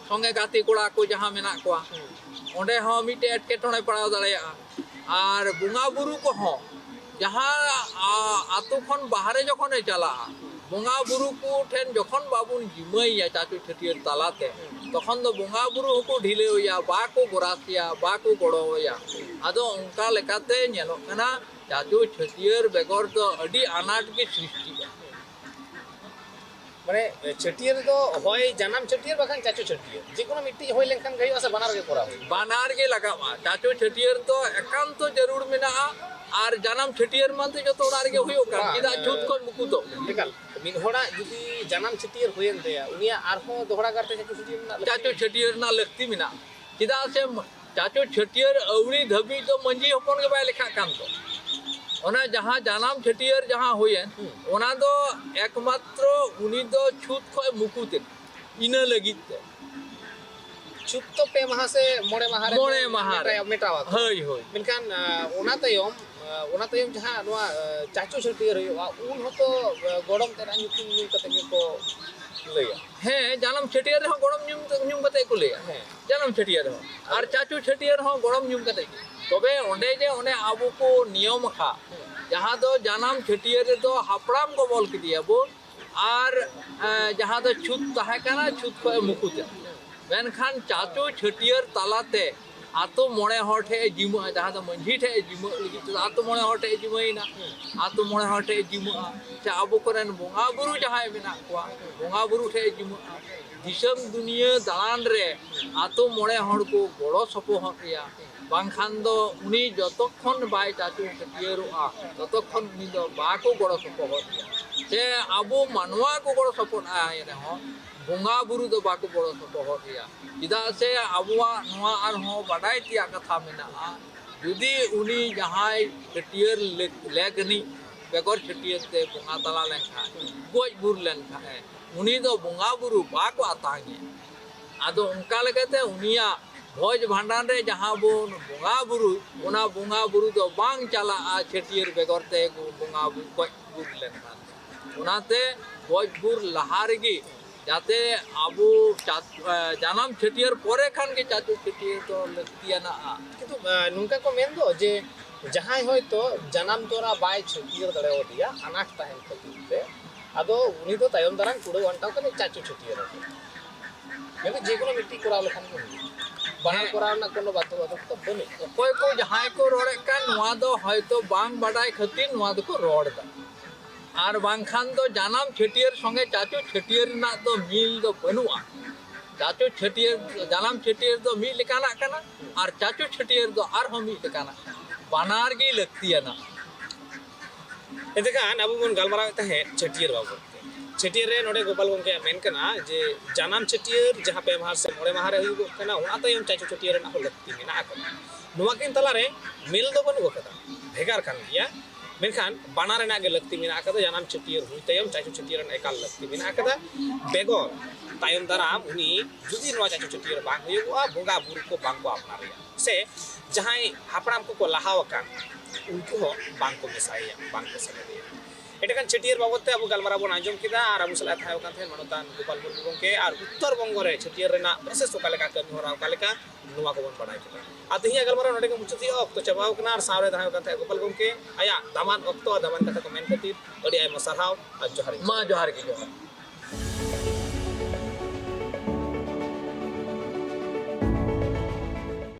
ᱥᱚᱸᱜᱮ ᱜᱟᱛᱮ ᱠᱚᱲᱟ ᱠᱚ ᱡᱟᱦᱟᱸ ᱢᱮᱱᱟᱜ ᱠᱚᱣᱟ, ᱚᱸᱰᱮ ᱦᱚᱸ ᱢᱤᱫᱴᱮᱡ ᱮᱴᱠᱮᱴᱚᱬᱮ ᱯᱟᱲᱟᱣ ᱫᱟᱲᱮᱭᱟᱜᱼᱟ᱾ ᱟᱨ ᱵᱚᱸᱜᱟ ᱵᱩᱨᱩ ᱠᱚᱦᱚᱸ ᱡᱟᱦᱟᱸ, ᱟ, ᱟᱛᱳ ᱠᱷᱚᱱ ᱵᱟᱦᱨᱮ ᱡᱚᱠᱷᱚᱱᱮ ᱪᱟᱞᱟᱜᱼᱟ, ᱵᱚᱸᱜᱟ ᱵᱩᱨᱩ ᱠᱚ ᱴᱷᱮᱱ ᱡᱚᱠᱷᱚᱱ ᱵᱟᱵᱚᱱ ᱡᱤᱢᱟᱹᱭᱟ ᱪᱟᱪᱳ ᱪᱷᱟᱹᱴᱭᱟᱹᱨ ᱛᱟᱞᱟᱛᱮ, ᱛᱚᱠᱷᱚᱱ ᱫᱚ ᱵᱚᱸᱜᱟ ᱵᱩᱨᱩ ᱦᱚᱸᱠᱚ ᱰᱷᱤᱞᱟᱹᱣᱮᱭᱟ, ᱵᱟᱠᱚ ᱜᱚᱨᱟᱥᱮᱭᱟ, ᱵᱟᱠᱚ ᱜᱚᱲᱚᱣᱟᱭᱟ᱾ ᱟᱫᱚ ᱚᱱᱠᱟ ᱞᱮᱠᱟᱛᱮ ᱧᱮᱞᱚᱜ ᱠᱟᱱᱟ, ᱪᱟᱪᱳ ᱪᱷᱟᱹᱴᱭᱟᱹᱨ ᱵᱮᱜᱚᱨ ᱫᱚ ᱟᱹᱰᱤ ᱟᱱᱟᱴ ᱜᱮ ᱥᱨᱤᱥᱴᱤᱜᱼᱟ᱾ ᱢᱟᱱᱮ, ᱪᱷᱟᱹᱴᱭᱟᱹᱨ ᱫᱚ ᱦᱚᱭ ᱡᱟᱱᱟᱢ ᱪᱷᱟᱹᱴᱭᱟᱹᱨ ᱵᱟᱠᱷᱟᱱ ᱪᱟᱪᱳ ᱪᱷᱟᱹᱴᱭᱟᱹᱨ, ᱡᱮ ᱠᱳᱱᱳ ᱢᱤᱫᱴᱤᱡ ᱦᱩᱭ ᱞᱮᱱᱠᱷᱟᱱ ᱜᱮ ᱦᱩᱭᱩᱜᱼᱟ ᱥᱮ ᱵᱟᱱᱟᱨ ᱜᱮ ᱠᱚᱨᱟᱣ ᱦᱩᱭᱩᱜᱼᱟ? ᱵᱟᱱᱟᱨ ᱜᱮ ᱞᱟᱜᱟᱜᱼᱟ᱾ ᱪᱟᱪᱳ ᱪᱷᱟᱹᱴᱭᱟᱹᱨ ᱫᱚ ᱮᱠᱟᱱᱛᱚ ᱡᱟᱹᱨᱩᱲ ᱢᱮᱱᱟᱜᱼᱟ, ᱟᱨ ᱡᱟᱱᱟᱢ ᱪᱷᱟᱹᱴᱭᱟᱹᱨ ᱢᱟᱱᱛᱮ ᱡᱚᱛᱚ ᱚᱲᱟᱜ ᱨᱮᱜᱮ ᱦᱩᱭᱩᱜ ᱠᱟᱱ, ᱵᱟᱝ, ᱪᱮᱫᱟᱜ ᱪᱷᱩᱛ ᱠᱷᱚᱱ ᱢᱩᱠᱩᱛᱚᱜ? ᱮᱠᱟᱞ, ᱢᱤᱫ ᱦᱚᱲᱟᱜ ᱡᱩᱫᱤ ᱡᱟᱱᱟᱢ ᱪᱷᱟᱹᱴᱭᱟᱹᱨ ᱦᱩᱭᱮᱱ ᱛᱟᱭᱟ, ᱩᱱᱤᱭᱟᱜ ᱟᱨᱦᱚᱸ ᱫᱚᱦᱲᱟ ᱠᱟᱨᱛᱮ ᱪᱟᱪᱳ ᱪᱷᱟᱹᱴᱭᱟᱹᱨ ᱨᱮᱱᱟᱜ ᱞᱟᱹᱠᱛᱤ ᱪᱟᱪᱳ ᱢᱮᱱᱟᱜᱼᱟ᱾ ᱪᱷᱟᱹᱴᱭᱟᱹᱨ ᱨᱮᱱᱟᱜ ᱞᱟᱹᱠᱛᱤ ᱢᱮᱱᱟᱜᱼᱟ, ᱪᱮᱫᱟᱜ ᱥᱮ ᱪᱟᱪᱳ ᱪᱷᱟᱹᱴᱭᱟᱹᱨ ᱟᱹᱣᱨᱤ ᱫᱷᱟᱹᱵᱤᱡ ᱫᱚ ᱢᱟᱹᱡᱷᱤ ᱦᱚᱯᱚᱱ ᱜᱮ ᱵᱟᱭ ᱞᱮᱠᱷᱟᱜ ᱠᱟᱱ ᱫᱚ᱾ ᱚᱱᱟ ᱡᱟᱦᱟᱸ ᱡᱟᱱᱟᱢ ᱪᱷᱟᱹᱴᱭᱟᱹᱨ ᱡᱟᱦᱟᱸ ᱦᱩᱭᱮᱱ, ᱦᱩᱸ᱾ ᱚᱱᱟ ᱫᱚ ᱮᱠᱢᱟᱛᱨᱚ ᱩᱱᱤ ᱫᱚ ᱪᱷᱩᱛ ᱠᱷᱚᱱ ᱢᱩᱠᱩᱛ ᱮᱱᱟ, ᱤᱱᱟᱹ ᱞᱟᱹᱜᱤᱫ ᱛᱮ᱾ ᱪᱷᱩᱛ ᱫᱚ ᱯᱮ ᱢᱟᱦᱟ ᱥᱮ ᱢᱚᱬᱮ ᱢᱟᱦᱟ ᱨᱮ ᱢᱚᱬᱮ ᱠᱚ ᱢᱟᱦᱟ ᱨᱮ᱾ ᱢᱮᱴᱟᱣ, ᱢᱮᱴᱟᱣ ᱟᱠᱚ᱾ ᱦᱳᱭ, ᱦᱳᱭ᱾ ᱢᱮᱱᱠᱷᱟᱱ, ᱟ, ᱚᱱᱟ ᱛᱟᱭᱚᱢ, ᱟ, ᱚᱱᱟ ᱛᱟᱭᱚᱢ ᱡᱟᱦᱟᱸ ᱱᱚᱣᱟ, ᱟ, ᱪᱟᱪᱳ ᱪᱷᱟᱹᱴᱭᱟᱹᱨ ᱦᱩᱭᱩᱜᱼᱟ, ᱩᱱ ᱦᱚᱸᱛᱚ, ᱟ, ᱜᱚᱲᱚᱢ ᱛᱮᱫ ᱨᱮᱱᱟᱜ ᱧᱩᱛᱩᱢ ᱧᱩᱢ ᱠᱟᱛᱮ ᱜᱮᱠᱚ ᱞᱟᱹᱭᱟ᱾ ᱦᱮᱸ, ᱡᱟᱱᱟᱢ ᱪᱷᱟᱹᱴᱭᱟᱹᱨ ᱨᱮᱦᱚᱸ ᱜᱚᱲᱚᱢ ᱧᱩᱢ, ᱧᱩᱢ ᱠᱟᱛᱮ ᱜᱮᱠᱚ ᱞᱟᱹᱭᱟ᱾ ᱦᱮᱸ᱾ ᱡᱟᱱᱟᱢ ᱪᱷᱟᱹᱴᱭᱟᱹᱨ ᱨᱮᱦᱚᱸ᱾ ᱟᱨ ᱪᱟᱪᱳ ᱪᱷᱟᱹᱴᱭᱟᱹᱨ ᱦᱚᱸ ᱜᱚᱲᱚᱢ ᱧᱩᱢ ᱠᱟᱛᱮ ᱜᱮ᱾ ᱛᱚᱵᱮ ᱚᱸᱰᱮ ᱡᱮ ᱚᱱᱮ ᱟᱵᱚ ᱠᱚ ᱱᱤᱭᱚᱢ ᱟᱠᱟᱫ, ᱦᱮᱸ᱾ ᱡᱟᱦᱟᱸ ᱫᱚ ᱡᱟᱱᱟᱢ ᱪᱷᱟᱹᱴᱭᱟᱹᱨ ᱨᱮᱫᱚ ᱦᱟᱯᱲᱟᱢ ᱠᱚ ᱵᱚᱞ ᱠᱮᱫᱮᱭᱟ ᱵᱚᱱ, ᱟᱨ, ᱮᱸ, ᱡᱟᱦᱟᱸ ᱫᱚ ᱪᱷᱩᱛ ᱛᱟᱦᱮᱸ ᱠᱟᱱᱟ, ᱪᱷᱩᱛ ᱠᱷᱚᱱ ᱮ ᱢᱩᱠᱩᱛ ᱮᱱᱟ᱾ ᱢᱮᱱᱠᱷᱟᱱ ᱪᱟᱪᱳ ᱪᱷᱟᱹᱴᱭᱟᱹᱨ ᱛᱟᱞᱟᱛᱮ ᱟᱛᱳ ᱢᱚᱬᱮ ᱦᱚᱲ ᱴᱷᱮᱱ ᱮ ᱡᱤᱢᱟᱹᱜᱼᱟ, ᱡᱟᱦᱟᱸ ᱫᱚ ᱢᱟᱹᱡᱷᱤ ᱴᱷᱮᱱ ᱮ ᱡᱤᱢᱟᱹᱜ ᱞᱟᱹᱜᱤᱫ ᱛᱮᱫᱚ ᱟᱛᱳ ᱢᱚᱬᱮ ᱦᱚᱲ ᱴᱷᱮᱱ ᱮ ᱡᱤᱢᱟᱹᱭᱮᱱᱟ, ᱟᱛᱳ ᱢᱚᱬᱮ ᱦᱚᱲ ᱴᱷᱮᱱ ᱮ ᱡᱤᱢᱟᱹᱜᱼᱟ, ᱥᱮ ᱟᱵᱚ ᱠᱚᱨᱮᱱ ᱵᱚᱸᱜᱟ ᱵᱩᱨᱩ ᱡᱟᱦᱟᱸᱭ ᱢᱮᱱᱟᱜ ᱠᱚᱣᱟ, ᱵᱚᱸᱜᱟ ᱵᱩᱨᱩ ᱴᱷᱮᱱ ᱮ ᱡᱤᱢᱟᱹᱜᱼᱟ᱾ ᱫᱤᱥᱚᱢ ᱫᱩᱱᱤᱭᱟᱹ ᱫᱟᱬᱟᱱ ᱨᱮ ᱟᱛᱳ ᱢᱚᱬᱮ ᱦᱚᱲ ᱠᱚ ᱜᱚᱲᱚ ᱥᱚᱯᱚᱦᱚᱫ ᱮᱭᱟ, ᱵᱟᱝᱠᱷᱟᱱ ᱫᱚ ᱩᱱᱤ ᱡᱚᱛᱚ ᱠᱷᱚᱱ ᱵᱟᱭ ᱪᱟᱪᱳ ᱪᱷᱟᱹᱴᱭᱟᱹᱨᱚᱜᱼᱟ, ᱛᱚᱛᱚ ᱠᱷᱚᱱ ᱩᱱᱤ ᱫᱚ ᱵᱟᱠᱚ ᱜᱚᱲᱚ ᱥᱚᱯᱚᱦᱚᱫ ᱮᱭᱟ᱾ ᱥᱮ ᱟᱵᱚ ᱢᱟᱱᱣᱟ ᱠᱚ ᱜᱚᱲᱚ ᱥᱚᱯᱚᱦᱚᱫ ᱟᱭ ᱨᱮᱦᱚᱸ, ᱵᱚᱸᱜᱟ ᱵᱩᱨᱩ ᱫᱚ ᱵᱟᱠᱚ ᱜᱚᱲᱚ ᱥᱚᱯᱚᱦᱚᱫ ᱮᱭᱟ᱾ ᱪᱮᱫᱟᱜ ᱥᱮ ᱟᱵᱚᱣᱟᱜ ᱱᱚᱣᱟ ᱟᱨᱦᱚᱸ ᱵᱟᱰᱟᱭ ᱛᱮᱭᱟᱜ ᱠᱟᱛᱷᱟ ᱢᱮᱱᱟᱜᱼᱟ, ᱡᱩᱫᱤ ᱩᱱᱤ ᱡᱟᱦᱟᱸᱭ ᱪᱷᱟᱹᱴᱭᱟᱹᱨ ᱞᱮ-, ᱞᱮᱜᱽᱱᱤᱡ ᱵᱮᱜᱚᱨ ᱪᱷᱟᱹᱴᱭᱟᱹᱨ ᱛᱮ ᱵᱚᱸᱜᱟ ᱛᱟᱞᱟ ᱞᱮᱱᱠᱷᱟᱱ, ᱜᱚᱡ ᱵᱩᱨ ᱞᱮᱱᱠᱷᱟᱱ, ᱩᱱᱤ ᱫᱚ ᱵᱚᱸᱜᱟ ᱵᱩᱨᱩ ᱵᱟᱠᱚ ᱟᱛᱟᱝ ᱮᱭᱟ᱾ ᱟᱫᱚ ᱚᱱᱠᱟ ᱞᱮᱠᱟᱛᱮ ᱩᱱᱤᱭᱟᱜ ᱵᱷᱚᱡᱽ ᱵᱷᱟᱸᱰᱟᱱ ᱨᱮ ᱡᱟᱦᱟᱸ ᱵᱚᱱ ᱵᱚᱸᱜᱟ ᱵᱩᱨᱩ, ᱚᱱᱟ ᱵᱚᱸᱜᱟ ᱵᱩᱨᱩ ᱫᱚ ᱵᱟᱝ ᱪᱟᱞᱟᱜᱼᱟ ᱪᱷᱟᱹᱴᱭᱟᱹᱨ ᱵᱮᱜᱚᱨ ᱛᱮ ᱵᱚᱸᱜᱟ ᱵᱩ-, ᱜᱚᱡ ᱜᱩᱨ ᱞᱮᱱᱠᱷᱟᱱ᱾ ᱚᱱᱟᱛᱮ ᱜᱚᱡ ᱜᱩᱨ ᱞᱟᱦᱟ ᱨᱮᱜᱮ ᱡᱟᱛᱮ ᱟᱵᱚ ᱪᱟ-, ᱮ, ᱡᱟᱱᱟᱢ ᱪᱷᱟᱹᱴᱭᱟᱹᱨ ᱯᱚᱨᱮ ᱠᱷᱟᱱ ᱜᱮ ᱪᱟᱪᱳ ᱪᱷᱟᱹᱴᱭᱟᱹᱨ ᱫᱚ ᱞᱟᱹᱠᱛᱤᱭᱟᱱᱟᱜᱼᱟ᱾ ᱠᱤᱱᱛᱩ, ᱮ, ᱱᱚᱝᱠᱟ ᱠᱚ ᱢᱮᱱ ᱫᱚ ᱡᱮ ᱡᱟᱦᱟᱸᱭ ᱦᱚᱭᱛᱳ ᱡᱟᱱᱟᱢ ᱛᱚᱨᱟ ᱵᱟᱭ ᱪᱷᱟᱹᱴᱭᱟᱹᱨ ᱫᱟᱲᱮᱭᱟᱫᱮᱭᱟ, ᱟᱱᱟᱴ ᱛᱟᱦᱮᱱ ᱠᱷᱟᱹᱛᱤᱨ ᱛᱮ, ᱟᱫᱚ ᱩᱱᱤ ᱫᱚ ᱛᱟᱭᱚᱢ ᱫᱟᱨᱟᱢ ᱠᱩᱲᱟᱹᱣ ᱟᱱᱴᱟᱣ ᱠᱟᱛᱮ ᱪᱟᱪᱳ ᱪᱷᱟᱹᱴᱭᱟᱹᱨ ᱟᱠᱚ᱾ ᱢᱮᱱᱫᱚ ᱡᱮᱠᱳᱱᱳ ᱢᱤᱫᱴᱤᱡ ᱠᱚᱨᱟᱣ ᱞᱮᱠᱷᱟᱱ ᱜᱮ ᱦᱩᱭᱩᱜᱼᱟ᱾ ᱵᱟᱱᱟᱨ ᱦᱮᱸ᱾ ᱠᱚᱨᱟᱣ ᱨᱮᱱᱟᱜ ᱠᱳᱱᱳ ᱵᱟᱫᱽᱫᱷᱚᱵᱟᱫᱷᱚᱠᱚᱛᱟ ᱵᱟᱹᱱᱩᱜ᱾ ᱚᱠᱚᱭ ᱠᱚ ᱡᱟᱦᱟᱸᱭ ᱠᱚ ᱨᱚᱲᱮᱫ ᱠᱟᱱ, ᱱᱚᱣᱟ ᱫᱚ ᱦᱚᱭᱛᱳ ᱵᱟᱝ ᱵᱟᱰᱟᱭ ᱠᱷᱟᱹᱛᱤᱨ ᱱᱚᱣᱟ ᱫᱚᱠᱚ ᱨᱚᱲ ᱮᱫᱟ᱾ ᱟᱨ ᱵᱟᱝᱠᱷᱟᱱ ᱫᱚ ᱡᱟᱱᱟᱢ ᱪᱷᱟᱹᱴᱭᱟᱹᱨ ᱥᱚᱸᱜᱮ ᱪᱟᱪᱳ ᱪᱷᱟᱹᱴᱭᱟᱹᱨ ᱨᱮᱱᱟᱜ ᱫᱚ ᱢᱤᱞ ᱫᱚ ᱵᱟᱹᱱᱩᱜᱼᱟ᱾ ᱪᱟᱪᱳ ᱪᱷᱟᱹᱴᱭᱟᱹᱨ, ᱡᱟᱱᱟᱢ ᱪᱷᱟᱹᱴᱭᱟᱹᱨ ᱫᱚ ᱢᱤᱫ ᱞᱮᱠᱟᱱᱟᱜ ᱠᱟᱱᱟ ᱟᱨ ᱪᱟᱪᱳ ᱪᱷᱟᱹᱴᱭᱟᱹᱨ ᱫᱚ ᱟᱨᱦᱚᱸ ᱢᱤᱫ ᱞᱮᱠᱟᱱᱟᱜ ᱠᱟᱱᱟ᱾ ᱵᱟᱱᱟᱨ ᱜᱮ ᱞᱟᱹᱠᱛᱤᱭᱟᱱᱟ᱾ ᱮᱱᱛᱮᱠᱷᱟᱱ ᱟᱵᱚ ᱵᱚᱱ ᱜᱟᱞᱢᱟᱨᱟᱣᱮᱫ ᱛᱟᱦᱮᱸᱫ ᱪᱷᱟᱹᱴᱭᱟᱹᱨ ᱵᱟᱵᱚᱫ ᱛᱮ᱾ ᱪᱷᱟᱹᱴᱭᱟᱹᱨ ᱨᱮ ᱱᱚᱰᱮ ᱜᱳᱯᱟᱞ ᱜᱚᱢᱠᱮᱭᱟᱜ ᱢᱮᱱ ᱠᱟᱱᱟ ᱡᱮ ᱡᱟᱱᱟᱢ ᱪᱷᱟᱹᱴᱭᱟᱹᱨ ᱡᱟᱦᱟᱸ ᱯᱮ ᱢᱟᱦᱟ ᱥᱮ ᱢᱚᱬᱮ ᱢᱟᱦᱟ ᱨᱮ ᱦᱩᱭᱩᱜᱚᱜ ᱠᱟᱱᱟ, ᱚᱱᱟ ᱛᱟᱭᱚᱢ ᱪᱟᱪᱳ ᱪᱷᱟᱹᱴᱭᱟᱹᱨ ᱨᱮᱱᱟᱜ ᱦᱚᱸ ᱞᱟᱹᱠᱛᱤ ᱢᱮᱱᱟᱜ ᱟᱠᱟᱫᱟ᱾ ᱱᱚᱣᱟ ᱠᱤᱱ ᱛᱟᱞᱟᱨᱮ ᱢᱤᱞ ᱫᱚ ᱵᱟᱹᱱᱩᱜ ᱟᱠᱟᱫᱟ, ᱵᱷᱮᱜᱟᱨ ᱠᱟᱱ ᱜᱮᱭᱟ᱾ ᱢᱮᱱᱠᱷᱟᱱ ᱵᱟᱱᱟᱨ ᱨᱮᱱᱟᱜ ᱜᱮ ᱞᱟᱹᱠᱛᱤ ᱢᱮᱱᱟᱜ ᱟᱠᱟᱫᱟ᱾ ᱡᱟᱱᱟᱢ ᱪᱷᱟᱹᱴᱭᱟᱹᱨ ᱦᱩᱭ ᱛᱟᱭᱚᱢ ᱪᱟᱪᱳ ᱪᱷᱟᱹᱴᱭᱟᱹᱨ ᱨᱮᱱᱟᱜ ᱮᱠᱟᱞ ᱞᱟᱹᱠᱛᱤ ᱢᱮᱱᱟᱜ ᱟᱠᱟᱫᱟ᱾ ᱵᱮᱜᱚᱨ ᱛᱟᱭᱚᱢ ᱫᱟᱨᱟᱢ ᱩᱱᱤ ᱡᱩᱫᱤ ᱱᱚᱣᱟ ᱪᱟᱪᱳ ᱪᱷᱟᱹᱴᱭᱟᱹᱨ ᱵᱟᱝ ᱦᱩᱭᱩᱜᱚᱜᱼᱟ, ᱵᱚᱸᱜᱟ ᱵᱩᱨᱩ ᱠᱚ ᱵᱟᱝ ᱠᱚ ᱟᱯᱱᱟᱨᱮᱭᱟ, ᱥᱮ ᱡᱟᱦᱟᱸᱭ ᱦᱟᱯᱲᱟᱢ ᱠᱚᱠᱚ ᱞᱟᱦᱟ ᱟᱠᱟᱱ ᱩᱱᱠᱩ ᱦᱚᱸ ᱵᱟᱝ ᱠᱚ ᱢᱮᱥᱟᱭᱮᱭᱟ, ᱵᱟᱝ ᱠᱚ ᱥᱮᱞᱮᱫᱮᱭᱟ᱾ ᱮᱸᱰᱮᱠᱷᱟᱱ ᱪᱷᱟᱹᱴᱭᱟᱹᱨ ᱵᱟᱵᱚᱫ ᱛᱮ ᱟᱵᱚ ᱜᱟᱞᱢᱟᱨᱟᱣ ᱵᱚᱱ ᱟᱸᱡᱚᱢ ᱠᱮᱫᱟ ᱟᱨ ᱟᱵᱚ ᱥᱟᱞᱟᱜ ᱛᱟᱦᱮᱸ ᱠᱟᱱ ᱛᱟᱦᱮᱸᱫ ᱢᱟᱱᱚᱛᱟᱱ ᱜᱳᱯᱟᱞ ᱢᱩᱨᱢᱩ ᱜᱚᱢᱠᱮ᱾ ᱟᱨ ᱩᱛᱛᱚᱨ ᱵᱚᱝᱜᱚ ᱨᱮ ᱪᱷᱟᱹᱴᱭᱟᱹᱨ ᱨᱮᱱᱟᱜ process ᱚᱠᱟ ᱞᱮᱠᱟ, ᱠᱟᱹᱢᱤ ᱦᱚᱨᱟ ᱚᱠᱟ ᱞᱮᱠᱟ, ᱱᱚᱣᱟ ᱠᱚᱵᱚᱱ ᱵᱟᱲᱟᱭ ᱠᱮᱫᱟ᱾ ᱟᱨ ᱛᱮᱦᱮᱧᱟᱜ ᱜᱟᱞᱢᱟᱨᱟᱣ ᱱᱚᱰᱮ ᱜᱮ ᱢᱩᱪᱟᱹᱫ ᱦᱩᱭᱩᱜᱼᱟ᱾ ᱚᱠᱛᱚ ᱪᱟᱵᱟᱣ ᱠᱟᱱᱟ ᱟᱨ ᱥᱟᱶᱨᱮ ᱛᱟᱦᱮᱸ ᱠᱟᱱ ᱛᱟᱦᱮᱸᱫ ᱜᱳᱯᱟᱞ ᱜᱚᱢᱠᱮ᱾ ᱟᱭᱟᱜ ᱫᱟᱢᱟᱱ ᱚᱠᱛᱚ ᱟᱨ ᱫᱟᱢᱟᱱ ᱠᱟᱛᱷᱟ ᱠᱚ ᱢᱮᱱ ᱠᱷᱟᱹᱛᱤᱨ ᱟᱹᱰᱤ ᱟᱭᱢᱟ ᱥᱟᱨᱦᱟᱣ ᱟᱨ ᱡᱚᱦᱟᱨ ᱜᱮ᱾ ᱢᱟ ᱡᱚᱦᱟᱨ ᱜᱮ, ᱡᱚᱦᱟᱨ᱾